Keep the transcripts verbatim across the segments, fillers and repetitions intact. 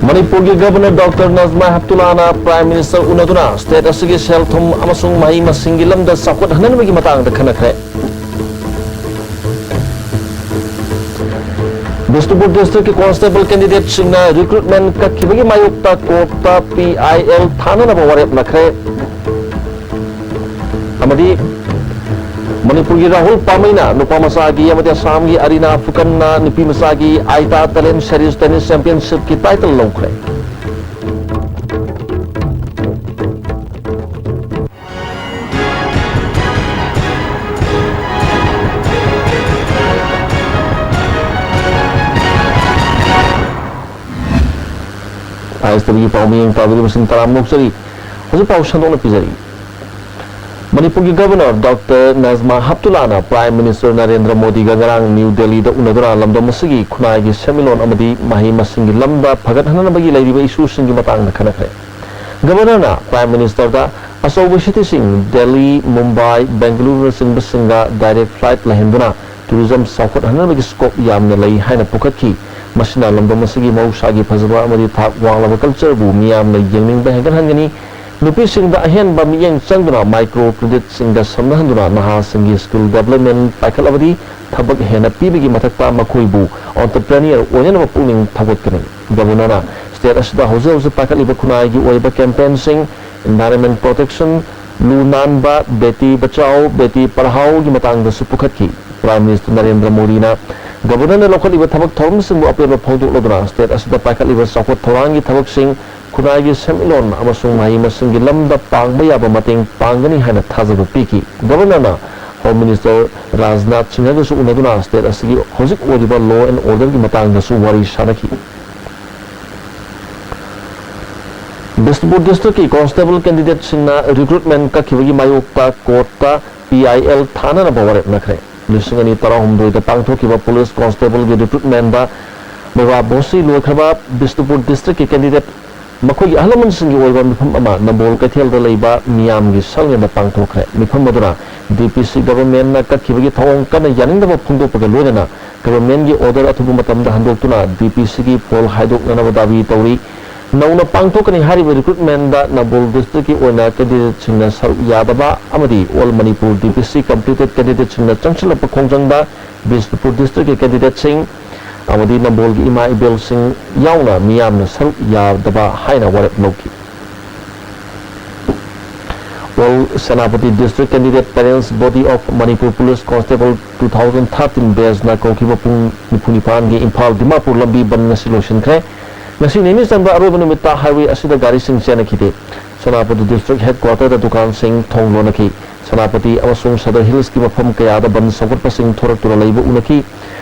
ꯃꯅꯤꯄꯨꯔꯒꯤ governor doctor Najma ꯍꯦꯞꯇꯨꯂꯥꯅ prime minister ꯎꯅꯗꯨꯅ ꯁ꯭ꯇꯦꯠ ꯑꯁꯤꯒꯤ ꯁꯦꯜ ꯊꯨꯝ ꯑꯃꯁꯨꯡ ꯃꯍꯩ ꯃꯁꯤꯡꯒꯤ ꯂꯝꯗ ꯆꯥꯎꯈꯠꯍꯟꯅꯕꯒꯤ ꯃꯇꯥꯡꯗ ꯈꯟꯅꯈ꯭ꯔꯦ꯫ ꯕꯤꯁꯅꯨꯄꯨꯔ ꯗꯤꯁꯇ꯭ꯔꯤꯛꯀꯤ ꯀꯣꯟꯁꯇꯦꯕꯜ ꯀꯦꯟꯗꯤꯗꯦꯠꯁꯤꯡꯅ ꯔꯤꯀ꯭ꯔꯨꯠꯃꯦꯟ ꯀꯛꯈꯤꯕꯒꯤ ꯃꯥꯌꯣꯛꯇ ꯀꯣꯔꯠꯇ ꯄꯤ ꯑꯥꯏ ꯑꯦꯜ ꯊꯥꯅꯅꯕ ꯋꯥꯔꯦꯞ ꯅꯈ꯭ꯔꯦ꯫ ꯑꯃꯗꯤ ꯃꯅꯤꯄꯨꯔꯒꯤ ꯔꯥꯍꯨꯜ ꯄꯥꯃꯩꯅ ꯅꯨꯄꯥ ꯃꯆꯥꯒꯤ ꯑꯃꯗꯤ ꯑꯁꯥꯝꯒꯤ ꯑꯔꯤꯅꯥ ꯐꯨꯀꯟꯅ ꯅꯨꯄꯤ ꯃꯆꯥꯒꯤ ꯑꯥꯏꯇꯥ ꯇꯦꯂꯦꯟ ꯁꯦꯔꯤꯁ ꯇꯦꯅꯤꯁ ꯆꯦꯝꯄꯤꯌꯟꯁꯤꯞꯀꯤ ꯇꯥꯏꯇꯜ ꯂꯧꯈ꯭ꯔꯦ꯫ ꯑꯥꯏ ꯑꯦꯁ ꯇꯤꯚꯤꯒꯤ ꯄꯥꯎ ꯃꯤꯠꯌꯦꯡ ꯇꯥꯕꯤꯔꯤꯕꯁꯤꯡ ꯇꯔꯥꯝꯅ ꯑꯣꯛꯆꯔꯤ꯫ ꯍꯧꯖꯤꯛ ꯄꯥꯎ ꯁꯟꯗꯣꯛꯅ ꯄꯤꯖꯔꯤ꯫ ꯃꯅꯤꯄꯨꯔꯒꯤ ꯒꯕꯔꯅꯔ ꯗꯣꯛꯇꯔ ꯅꯖꯃꯥ ꯍꯦꯞꯇꯨꯂꯥꯅ ꯄ꯭ꯔꯥꯏꯝ ꯃꯤꯅꯤꯁꯇꯔ ꯅꯔꯦꯟꯗ꯭ꯔ ꯃꯣꯗꯤꯒ ꯉꯔꯥꯡ ꯅ꯭ꯌꯨ ꯗꯦꯜꯂꯤꯗ ꯎꯅꯗꯨꯅ ꯂꯝꯗꯝ ꯑꯁꯤꯒꯤ ꯈꯨꯟꯅꯥꯏꯒꯤ ꯁꯦꯟꯃꯤꯠꯂꯣꯟ ꯑꯃꯗꯤ ꯃꯍꯩ ꯃꯁꯤꯡꯒꯤ ꯂꯝꯗ ꯐꯒꯠꯍꯟꯅꯕꯒꯤ ꯂꯩꯔꯤꯕ ꯏꯁꯨꯁꯤꯡꯒꯤ ꯃꯇꯥꯡꯗ ꯈꯟꯅꯈ꯭ꯔꯦ꯫ ꯒꯕꯔꯅꯔꯅ ꯄ꯭ꯔꯥꯏꯝ ꯃꯤꯅꯤꯁꯇꯔꯗ ꯑꯆꯧꯕ ꯁꯤꯇꯤꯁꯤꯡ ꯗꯦꯜꯂꯤ, ꯃꯨꯝꯕꯥꯏ, ꯕꯦꯡꯒꯂꯨꯔꯨꯅꯆꯤꯡꯕꯁꯤꯡꯒ ꯗꯥꯏꯔꯦꯛ ꯐ꯭ꯂꯥꯏꯠ ꯂꯩꯍꯟꯗꯨꯅ ꯇꯨꯔꯤꯖꯝ ꯆꯥꯎꯈꯠꯍꯟꯅꯕꯒꯤ ꯁ꯭ꯀꯣꯞ ꯌꯥꯝꯅ ꯂꯩ ꯍꯥꯏꯅ ꯄꯨꯈꯠꯈꯤ꯫ ꯃꯁꯤꯅ ꯂꯝꯗꯝ ꯑꯁꯤꯒꯤ ꯃꯍꯧꯁꯥꯒꯤ ꯐꯖꯕ ꯑꯃꯗꯤ ꯊꯥꯛ ꯋꯥꯡꯂꯕ ꯀꯜꯆꯔꯕꯨ ꯃꯤꯌꯥꯝꯅ ꯌꯦꯡꯅꯤꯡꯕ ꯍꯦꯟꯒꯠꯍꯟꯒꯅꯤ꯫ ꯅꯨꯄꯤꯁꯤꯡꯗ ꯑꯍꯦꯟꯕ ꯃꯤꯠꯌꯦꯡ ꯆꯪꯗꯨꯅ ꯃꯥꯏꯀ꯭ꯔꯣ ꯀ꯭ꯔꯦꯗꯤꯠꯁꯤꯡꯗ ꯁꯝꯅꯍꯟꯗꯨꯅ ꯅꯍꯥꯁꯤꯡꯒꯤ ꯁ꯭ꯀꯤꯜ ꯗꯦꯕꯂꯞꯃꯦꯟ ꯄꯥꯏꯈꯠꯂꯕꯗꯤ ꯊꯕꯛ ꯍꯦꯟꯅ ꯄꯤꯕꯒꯤ ꯃꯊꯛꯇ ꯃꯈꯣꯏꯕꯨ ꯑꯣꯟꯇꯔꯄ꯭ꯔꯦꯅꯤꯌꯔ ꯑꯣꯏꯅꯅꯕ ꯄꯨꯛꯅꯤꯡ ꯊꯧꯒꯠꯀꯅꯤ꯫ ꯒꯕꯔꯅꯔꯅ ꯁ꯭ꯇꯦꯠ ꯑꯁꯤꯗ ꯍꯧꯖꯤꯛ ꯍꯧꯖꯤꯛ ꯄꯥꯏꯈꯠꯂꯤꯕ ꯈꯨꯟꯅꯥꯏꯒꯤ ꯑꯣꯏꯕ ꯀꯦꯝꯄꯦꯟꯁꯤꯡ, ꯏꯟꯚꯥꯏꯔꯟꯃꯦꯟ ꯄ꯭ꯔꯣꯇꯦꯛꯁꯟ, ꯂꯨ ꯅꯥꯟꯕ, ꯕꯦꯇꯤ ꯕꯆꯥꯎ, ꯕꯦꯇꯤ ꯄꯔꯍꯥꯎꯒꯤ ꯃꯇꯥꯡꯗꯁꯨ ꯄꯨꯈꯠꯈꯤ꯫ ꯄ꯭ꯔꯥꯏꯝ ꯃꯤꯅꯤꯁꯇꯔ ꯅꯔꯦꯟꯗ꯭ꯔ ꯃꯣꯗꯤꯅ ꯒꯕꯔꯅꯔꯅ ꯂꯧꯈꯠꯂꯤꯕ ꯊꯕꯛ ꯊꯧꯔꯝꯁꯤꯡꯕꯨ ꯑꯄꯦꯟꯕ ꯐꯣꯡꯗꯣꯛꯂꯗꯨꯅ ꯁ꯭ꯇꯦꯠ ꯑꯁꯤꯗ ꯄꯥꯏꯈꯠꯂꯤꯕ ꯆꯥꯎꯈꯠ ꯊꯧꯔꯥꯡꯒꯤ ꯊꯕꯛꯁꯤꯡ ꯈꯨꯟꯅꯥꯏꯒꯤ ꯁꯦꯟꯃꯤꯠꯂꯣꯟ ꯑꯃꯁꯨꯡ ꯃꯍꯩ ꯃꯁꯤꯡꯒꯤ ꯂꯝꯗ ꯄꯥꯡꯕ ꯌꯥꯕ ꯃꯇꯦꯡ ꯄꯥꯡꯒꯅꯤ ꯍꯥꯏꯅ ꯊꯥꯖꯕ ꯄꯤꯈꯤ꯫ ꯒꯕꯔꯅꯔꯅ ꯍꯣꯝ ꯃꯤꯅꯤꯁꯇꯔ ꯔꯥꯖꯅꯥꯊ ꯁꯤꯡꯍꯒꯁꯨ ꯎꯅꯗꯨꯅ ꯁ꯭ꯇꯦꯠ ꯑꯁꯤꯒꯤ ꯍꯧꯖꯤꯛ ꯑꯣꯏꯔꯤꯕ ꯂꯣ ꯑꯦꯟ ꯑꯣꯔꯗꯔꯒꯤ ꯃꯇꯥꯡꯗꯁꯨ ꯋꯥꯔꯤ ꯁꯥꯅꯈꯤ꯫ ꯕꯤꯁꯅꯨꯄꯨꯔ ꯗꯤꯁꯇ꯭ꯔꯤꯛꯀꯤ ꯀꯣꯟꯁꯇꯦꯕꯜ ꯀꯦꯟꯗꯤꯗꯦꯠꯁꯤꯡꯅ ꯔꯤꯀ꯭ꯔꯨꯠꯃꯦꯟ ꯀꯛꯈꯤꯕꯒꯤ ꯃꯥꯌꯣꯛꯇ ꯀꯣꯔꯠꯇ ꯄꯤ ꯑꯥꯏ ꯑꯦꯜ ꯊꯥꯅꯅꯕ ꯋꯥꯔꯦꯞ ꯅꯈ꯭ꯔꯦ꯫ ꯂꯤꯁꯤꯡ ꯑꯅꯤ ꯇꯔꯥꯍꯨꯝꯗꯣꯏꯗ ꯄꯥꯡꯊꯣꯛꯈꯤꯕ ꯄꯨꯂꯤꯁ ꯀꯣꯟꯁꯇꯦꯕꯜꯒꯤ ꯔꯤꯀ꯭ꯔꯨꯠꯃꯦꯟꯗ ꯃꯩꯔꯥ ꯕꯣꯁꯤ ꯂꯣꯏꯈ꯭ꯔꯕ ꯕꯤꯁꯅꯨꯄꯨꯔ ꯗꯤꯁꯇ꯭ꯔꯤꯛꯀꯤ ꯀꯦꯟꯗꯤꯗꯦꯠ ꯃꯈꯣꯏꯒꯤ ꯑꯍꯜ ꯂꯃꯟꯁꯤꯡꯒꯤ ꯑꯣꯏꯕ ꯃꯤꯐꯝ ꯑꯃ ꯅꯝꯕꯣꯜ ꯀꯩꯊꯦꯜꯗ ꯂꯩꯕ ꯃꯤꯌꯥꯝꯒꯤ ꯁꯛꯂꯦꯟꯗ ꯄꯥꯡꯊꯣꯛꯈ꯭ꯔꯦ꯫ ꯃꯤꯐꯝ ꯑꯗꯨꯅ ꯗꯤ ꯄꯤ ꯁꯤ ꯒꯚꯔꯟꯃꯦꯟꯠꯅ ꯀꯛꯈꯤꯕꯒꯤ ꯊꯧꯑꯣꯡ ꯀꯟꯅ ꯌꯥꯅꯤꯡꯗꯕ ꯐꯣꯡꯗꯣꯛꯄꯒ ꯂꯣꯏꯅꯅ ꯒꯚꯔꯟꯃꯦꯟꯠꯀꯤ ꯑꯣꯔꯗꯔ ꯑꯊꯨꯕ ꯃꯇꯝꯗ ꯍꯟꯗꯣꯛꯇꯨꯅ ꯗꯤ ꯄꯤ ꯁꯤꯒꯤ ꯄꯣꯜ ꯍꯥꯏꯗꯣꯛꯅꯅꯕ ꯗꯥꯕꯤ ꯇꯧꯔꯤ꯫ ꯅꯧꯅ ꯄꯥꯡꯊꯣꯛꯀꯅꯤ ꯍꯥꯏꯔꯤꯕ ꯔꯤꯀ꯭ꯔꯨꯠꯃꯦꯟꯠꯗ ꯅꯝꯕꯣꯜ ꯗꯤꯁꯇ꯭ꯔꯤꯛꯀꯤ ꯑꯣꯏꯅ ꯀꯦꯟꯗꯤꯗꯦꯠꯁꯤꯡꯅ ꯁꯔꯨꯛ ꯌꯥꯗꯕ ꯑꯃꯗꯤ ꯑꯣꯜ ꯃꯅꯤꯄꯨꯔ ꯗꯤ ꯄꯤ ꯁꯤ ꯀꯝꯄ꯭ꯂꯤꯇꯦꯗ ꯀꯦꯟꯗꯤꯗꯦꯠꯁꯤꯡꯅ ꯆꯪꯁꯤꯜꯂꯛꯄ ꯈꯣꯡꯖꯪꯗ ꯕꯤꯁꯅꯨꯄꯨꯔ ꯗꯤꯁꯇ꯭ꯔꯤꯛꯀꯤ ꯀꯦꯟꯗꯤꯗꯦꯠꯁꯤꯡ ꯑꯃꯗꯤ ꯅꯝꯕꯣꯜꯒꯤ ꯏꯃꯥ ꯏꯕꯦꯜꯁꯤꯡ ꯌꯥꯎꯅ ꯃꯤꯌꯥꯝꯅ ꯁꯔꯨꯛ ꯌꯥꯗꯕ ꯍꯥꯏꯅ ꯋꯥꯔꯦꯞ ꯂꯧꯈꯤ꯫ All Senapati District Candidate Parents Body of Manipur Police Constable two thousand thirteen batchꯅ ꯀꯧꯈꯤꯕ ꯄꯨꯡ ꯅꯤꯐꯨ ꯅꯤꯄꯥꯟꯒꯤ ꯏꯝꯐꯥꯜ ꯗꯤꯃꯥꯄꯨꯔ ꯂꯝꯕꯤ ꯕꯟ ꯉꯁꯤ ꯂꯣꯏꯁꯤꯟꯈ꯭ꯔꯦ꯫ ꯉꯁꯤ ꯅꯤꯅꯤ ꯆꯟꯕ ꯑꯔꯣꯏꯕ ꯅꯨꯃꯤꯠꯇ highway ꯑꯁꯤꯗ ꯒꯥꯔꯤꯁꯤꯡ ꯆꯦꯟꯅꯈꯤꯗꯦ꯫ ꯁꯦꯅꯥꯄꯇꯤ ꯗꯤꯁꯇ꯭ꯔꯤꯛ ꯍꯦꯗꯀ꯭ꯋꯥꯇꯔꯗ ꯗꯨꯀꯥꯟꯁꯤꯡ ꯊꯣꯡ ꯂꯣꯟꯅꯈꯤ꯫ ꯁꯦꯅꯥꯄꯇꯤ ꯑꯃꯁꯨꯡ ꯁꯗꯔ ꯍꯤꯜꯁꯀꯤ ꯃꯐꯝ ꯀꯌꯥꯗ ꯕꯟ ꯁꯧꯒꯠꯄꯁꯤꯡ ꯊꯣꯔꯛꯇꯨꯅ ꯂꯩꯕ ꯎꯅꯈꯤ꯫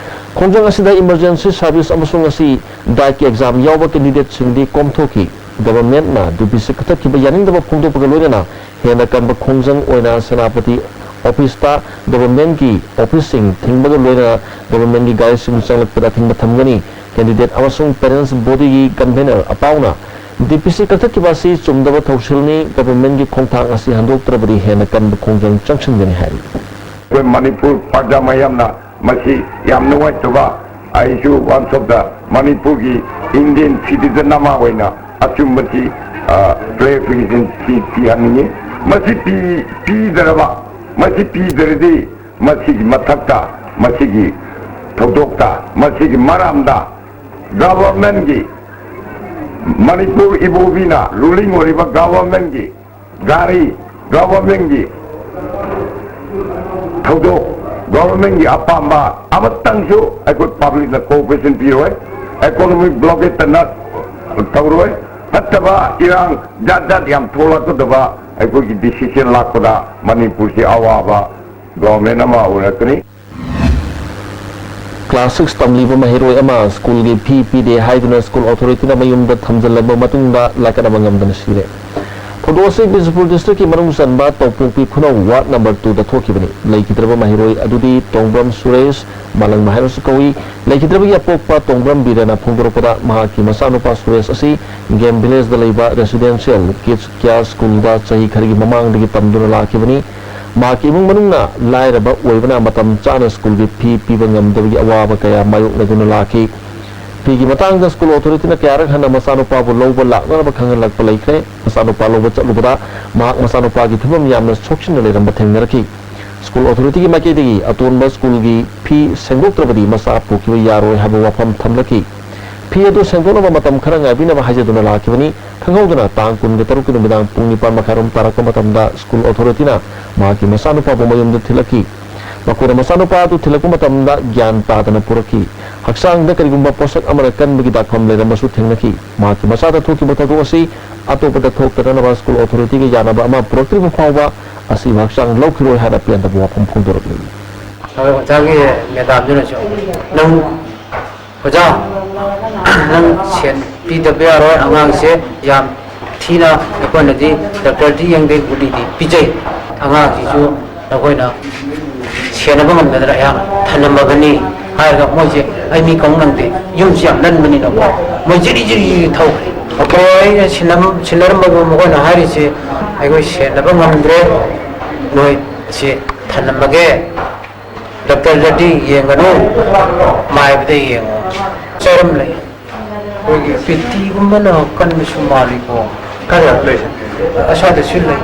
ꯈꯣꯡꯖꯪ ꯑꯁꯤꯗ emergency service ꯑꯃꯁꯨꯡ ꯉꯁꯤ ꯗꯥꯏꯠꯀꯤ exam ꯌꯥꯎꯕ ꯀꯦꯟꯗꯤꯗꯦꯠꯁꯤꯡꯗꯤ ꯀꯣꯝꯊꯣꯛꯈꯤ꯫ ꯒꯚꯔꯟꯃꯦꯟꯠꯅ ꯗꯤ ꯄꯤ ꯁꯤ ꯀꯛꯊꯠꯈꯤꯕ ꯌꯥꯅꯤꯡꯗꯕ ꯐꯣꯡꯗꯣꯛꯄꯒ ꯂꯣꯏꯅꯅ ꯍꯦꯟꯅ ꯀꯟꯕ ꯈꯣꯡꯖꯪ ꯑꯣꯏꯅ ꯁꯦꯅꯥꯄꯇꯤ ꯑꯣꯐꯤꯁꯇ ꯒꯚꯔꯟꯃꯦꯟꯠꯀꯤ ꯑꯣꯐꯤꯁꯁꯤꯡ ꯊꯤꯡꯕꯒ ꯂꯣꯏꯅꯅ ꯒꯚꯔꯟꯃꯦꯟꯠꯀꯤ ꯒꯥꯔꯤꯁꯤꯡ ꯆꯪꯂꯛꯄꯗ ꯑꯊꯤꯡꯕ ꯊꯝꯒꯅꯤ꯫ ꯀꯦꯟꯗꯤꯗꯦꯠ ꯑꯃꯁꯨꯡ parents bodyꯒꯤ convener ꯑꯄꯥꯎꯅ ꯗꯤ ꯄꯤ ꯁꯤ ꯀꯛꯊꯠꯈꯤꯕ ꯑꯁꯤ ꯆꯨꯝꯗꯕ ꯊꯧꯁꯤꯜꯅꯤ, ꯒꯚꯔꯟꯃꯦꯟꯠꯀꯤ ꯈꯣꯡꯊꯥꯡ ꯑꯁꯤ ꯍꯟꯗꯣꯛꯇ꯭ꯔꯕꯗꯤ ꯍꯦꯟꯅ ꯀꯟꯕ ꯈꯣꯡꯖꯪ ꯆꯪꯁꯤꯟꯒꯅꯤ ꯍꯥꯏꯔꯤ꯫ ꯑꯩꯈꯣꯏ ꯃꯅꯤꯄꯨꯔ ꯄ꯭ꯔꯖꯥ ꯃꯌꯥꯝꯅ ꯃꯁꯤ ꯌꯥꯝ ꯅꯨꯡꯉꯥꯏꯇꯕ, ꯑꯩꯁꯨ ꯋꯥꯟꯁꯣꯞꯇ ꯃꯅꯤꯄꯨꯔꯒꯤ Indian citizen ꯑꯃ ꯑꯣꯏꯅ ꯑꯆꯨꯝꯕꯁꯤ, ꯑ, clarification ꯄꯤ-, ꯄꯤꯍꯟꯅꯤꯡꯉꯤ꯫ ꯃꯁꯤ ꯄꯤ-, ꯄꯤꯗ꯭ꯔꯕ, ꯃꯁꯤ ꯄꯤꯗ꯭ꯔꯗꯤ ꯃꯁꯤꯒꯤ ꯃꯊꯛꯇ, ꯃꯁꯤꯒꯤ ꯊꯧꯗꯣꯛꯇ, ꯃꯁꯤꯒꯤ ꯃꯔꯝꯗ ꯒꯚꯔꯟꯃꯦꯟꯠꯀꯤ, ꯃꯅꯤꯄꯨꯔ ꯏꯕꯣꯕꯤꯅ ruling ꯑꯣꯏꯔꯤꯕ ꯒꯚꯔꯟꯃꯦꯟꯠꯀꯤ ꯒꯥꯔꯤ, ꯒꯚꯔꯟꯃꯦꯟꯠꯀꯤ ꯊꯧꯗꯣꯛ, ꯒꯚꯔꯟꯃꯦꯟꯠꯀꯤ ꯑꯄꯥꯝꯕ ꯑꯃꯇꯪꯁꯨ ꯑꯩꯈꯣꯏ ꯄꯕ꯭ꯂꯤꯛꯅ cooperation ꯄꯤꯔꯣꯏ꯫ Economic blockade ꯇ ꯅꯠ-, ꯇꯧꯔꯣꯏ꯫ ꯐꯠꯇꯕ ꯏꯔꯥꯡ ꯖꯥꯠ ꯖꯥꯠ ꯌꯥꯝ ꯊꯣꯛꯂꯛꯀꯗꯕ ꯑꯩꯈꯣꯏꯒꯤ decision ꯂꯥꯛꯄꯗ ꯃꯅꯤꯄꯨꯔꯁꯤ ꯑꯋꯥꯕ ꯒꯚꯔꯟꯃꯦꯟꯠ ꯑꯃ ꯑꯣꯏꯔꯛꯀꯅꯤ꯫ Class six ꯇꯝꯂꯤꯕ ꯃꯍꯩꯔꯣꯏ ꯑꯃ ꯁ꯭ꯀꯨꯜꯒꯤ ꯐꯤ ꯄꯤꯗꯦ ꯍꯥꯏꯗꯨꯅ ꯁ꯭ꯀꯨꯜ ꯑꯣꯊꯣꯔꯤꯇꯤꯅ ꯃꯌꯨꯝꯗ ꯊꯝꯖꯤꯜꯂꯕ ꯃꯇꯨꯡꯗ ꯂꯥꯏꯀꯠꯅꯕ ꯉꯝꯗꯅ ꯁꯤꯔꯦ꯫ ꯊꯧꯗꯣꯛ ꯑꯁꯤ ꯕꯤꯁꯅꯨꯄꯨꯔ ꯗꯤꯁꯇ꯭ꯔꯤꯛꯀꯤ ꯃꯅꯨꯡ ꯆꯟꯕ ꯇꯧꯄꯣꯛꯄꯤ ꯈꯨꯅꯧ ꯋꯥꯔꯗ ꯅꯝꯕꯔ ꯇꯨꯗ ꯊꯣꯛꯈꯤꯕꯅꯤ꯫ ꯂꯩꯈꯤꯗ꯭ꯔꯕ ꯃꯍꯩꯔꯣꯏ ꯑꯗꯨꯗꯤ ꯇꯣꯡꯕ꯭ꯔꯝ ꯁꯨꯔꯦꯁ, ꯃꯥꯂꯪꯕ ꯍꯥꯏꯅꯁꯨ ꯀꯧꯏ꯫ ꯂꯩꯈꯤꯗ꯭ꯔꯕꯒꯤ ꯑꯄꯣꯛꯄ ꯇꯣꯡꯕ꯭ꯔꯝ ꯕꯤꯔꯦꯟꯅ ꯐꯣꯡꯗꯣꯔꯛꯄꯗ, ꯃꯍꯥꯛꯀꯤ ꯃꯆꯥꯅꯨꯄꯥ ꯁꯨꯔꯦꯁ ꯑꯁꯤ ꯒꯦꯝ ꯚꯤꯂꯦꯖꯗ ꯂꯩꯕ ꯔꯦꯁꯤꯗꯦꯟꯁꯤꯌꯦꯜ ꯀꯤꯗꯁ ꯀꯦꯌꯔ ꯁ꯭ꯀꯨꯜꯗ ꯆꯍꯤ ꯈꯔꯒꯤ ꯃꯃꯥꯡꯗꯒꯤ ꯇꯝꯗꯨꯅ ꯂꯥꯛꯈꯤꯕꯅꯤ꯫ ꯃꯍꯥꯛꯀꯤ ꯏꯃꯨꯡ ꯃꯅꯨꯡꯅ ꯂꯥꯏꯔꯕ ꯑꯣꯏꯕꯅ ꯃꯇꯝ ꯆꯥꯅ ꯁ꯭ꯀꯨꯜꯒꯤ ꯐꯤ ꯄꯤꯕ ꯉꯝꯗꯕꯒꯤ ꯑꯋꯥꯕ ꯀꯌꯥ ꯃꯥꯌꯣꯛꯅꯗꯨꯅ ꯂꯥꯛꯈꯤ꯫ ꯐꯤꯒꯤ ꯃꯇꯥꯡꯗ ꯁ꯭ꯀꯨꯜ ꯑꯣꯊꯣꯔꯤꯇꯤꯅ ꯀꯌꯥꯔꯛ ꯍꯟꯅ ꯃꯆꯥꯅꯨꯄꯥꯕꯨ ꯂꯧꯕ ꯂꯥꯛꯅꯅꯕ ꯈꯪꯍꯜꯂꯛꯄ ꯂꯩꯈ꯭ꯔꯦ꯫ ꯃꯆꯥꯅꯨꯄꯥ ꯂꯧꯕ ꯆꯠꯂꯨꯕꯗ ꯃꯍꯥꯛ ꯃꯆꯥꯅꯨꯄꯥꯒꯤ ꯐꯤꯕꯝ ꯌꯥꯝꯅ ꯁꯣꯛꯆꯤꯟꯅ ꯂꯩꯔꯝꯕ ꯊꯦꯡꯅꯔꯛꯈꯤ꯫ ꯁ꯭ꯀꯨꯜ ꯑꯣꯊꯣꯔꯤꯇꯤꯒꯤ ꯃꯥꯏꯀꯩꯗꯒꯤ ꯑꯇꯣꯟꯕ ꯁ꯭ꯀꯨꯜꯒꯤ ꯐꯤ ꯁꯦꯡꯗꯣꯛꯇ꯭ꯔꯕꯗꯤ ꯃꯆꯥ ꯄꯨꯈꯤꯕ ꯌꯥꯔꯣꯏ ꯍꯥꯏꯕ ꯋꯥꯐꯝ ꯊꯝꯂꯛꯈꯤ꯫ ꯐꯤ ꯑꯗꯨ ꯁꯦꯡꯗꯣꯛꯅꯕ ꯃꯇꯝ ꯈꯔ ꯉꯥꯏꯕꯤꯅꯕ ꯍꯥꯏꯖꯗꯨꯅ ꯂꯥꯛꯈꯤꯕꯅꯤ꯫ ꯈꯪꯍꯧꯗꯅ ꯇꯥꯡ ꯀꯨꯟꯒ ꯇꯔꯨꯛꯀꯤ ꯅꯨꯃꯤꯗꯥꯡ ꯄꯨꯡ ꯅꯤꯄꯥꯟ ꯃꯈꯥꯏꯔꯣꯝ ꯇꯥꯔꯛꯄ ꯃꯇꯝꯗ ꯁ꯭ꯀꯨꯜ ꯑꯣꯊꯣꯔꯤꯇꯤꯅ ꯃꯍꯥꯛꯀꯤ ꯃꯆꯥꯅꯨꯄꯥꯕꯨ ꯃꯌꯨꯝꯗ ꯊꯤꯜꯂꯛꯈꯤ꯫ ꯃꯈꯣꯏꯅ ꯃꯆꯥꯅꯨꯄꯥ ꯑꯗꯨ ꯊꯤꯜꯂꯛꯄ ꯃꯇꯝꯗ ꯒ꯭ꯌꯥꯟ ꯇꯥꯗꯅ ꯄꯨꯔꯛꯈꯤ꯫ ꯍꯛꯆꯥꯡꯗ ꯀꯔꯤꯒꯨꯝꯕ ꯄꯣꯠꯁꯛ ꯑꯃꯅ ꯀꯟꯕꯒꯤ ꯗꯥꯛꯐꯝ ꯂꯩꯔꯝꯕꯁꯨ ꯊꯦꯡꯅꯈꯤ꯫ ꯃꯍꯥꯛꯀꯤ ꯃꯆꯥꯗ ꯊꯣꯛꯈꯤꯕ ꯊꯧꯗꯣꯛ ꯑꯁꯤ ꯑꯇꯣꯞꯄꯗ ꯊꯣꯛꯇꯅꯅꯕ ꯁ꯭ꯀꯨꯜ ꯑꯣꯊꯣꯔꯤꯇꯤꯒ ꯌꯥꯅꯕ ꯑꯃ ꯄꯨꯔꯛꯇ꯭ꯔꯤꯕ ꯐꯥꯎꯕ ꯑꯁꯤꯕ ꯍꯛꯆꯥꯡ ꯂꯧꯈꯤꯔꯣꯏ ꯍꯥꯏꯅ ꯄꯦꯟꯗꯕ ꯋꯥꯐꯝ ꯐꯣꯡꯗꯣꯔꯛꯂꯤ꯫ ꯑꯣꯖꯥꯒꯤ ꯃꯦꯗꯥꯝꯗꯨꯅꯁꯨ, "ꯅꯪ ꯑꯣꯖꯥ, ꯅꯪ ꯁꯦꯟ ꯄꯤꯗꯕ ꯌꯥꯔꯣꯏ, ꯑꯉꯥꯡꯁꯦ ꯌꯥꯝ ꯊꯤꯅ ꯑꯩꯈꯣꯏꯅꯗꯤ ꯗꯥꯛꯇꯔꯗꯤ ꯌꯦꯡꯗꯦ, ꯒꯨꯂꯤꯗꯤ ꯄꯤꯖꯩ, ꯑꯉꯥꯡꯁꯤꯁꯨ ꯅꯈꯣꯏꯅ ꯁꯦꯟꯅꯕ ꯉꯝꯅꯗꯅ ꯑꯩꯍꯥꯛ ꯊꯅꯝꯃꯒꯅꯤ" ꯍꯥꯏꯔꯒ ꯃꯣꯏꯁꯦ, ꯑꯩ ꯃꯤ ꯀꯧ ꯅꯪꯗꯦ, ꯌꯨꯝꯁꯤ ꯌꯥꯝ ꯅꯟꯕꯅꯤꯅꯀꯣ, ꯃꯣꯏ ꯖꯤꯔꯤ ꯖꯤꯔꯤ ꯖꯤꯔꯤ ꯊꯧꯈ꯭ꯔꯦ꯫ ꯑꯩꯈꯣꯏ ꯑꯩꯅ ꯁꯤꯟꯅꯔꯝ-, ꯁꯤꯟꯅꯔꯝꯕꯕꯨ ꯃꯈꯣꯏꯅ ꯍꯥꯏꯔꯤꯁꯦ, "ꯑꯩꯈꯣꯏ ꯁꯦꯟꯅꯕ ꯉꯝꯗ꯭ꯔꯦ, ꯅꯣꯏ ꯁꯤ ꯊꯅꯝꯃꯒꯦ, ꯗꯥꯛꯇꯔꯗꯗꯤ ꯌꯦꯡꯒꯅꯨ, ꯃꯥꯏꯕꯗ ꯌꯦꯡꯉꯨ"꯫ ꯆꯔꯝ ꯂꯩ꯫ ꯑꯩꯈꯣꯏꯒꯤ ꯄꯦꯇꯤꯒꯨꯝꯕꯅ ꯀꯟꯕꯁꯨ ꯃꯥꯜꯂꯤꯀꯣ꯫ ꯀꯥꯏꯗ ꯂꯩ? ꯑꯁ꯭ꯋꯥꯏꯗꯁꯨ ꯂꯩ꯫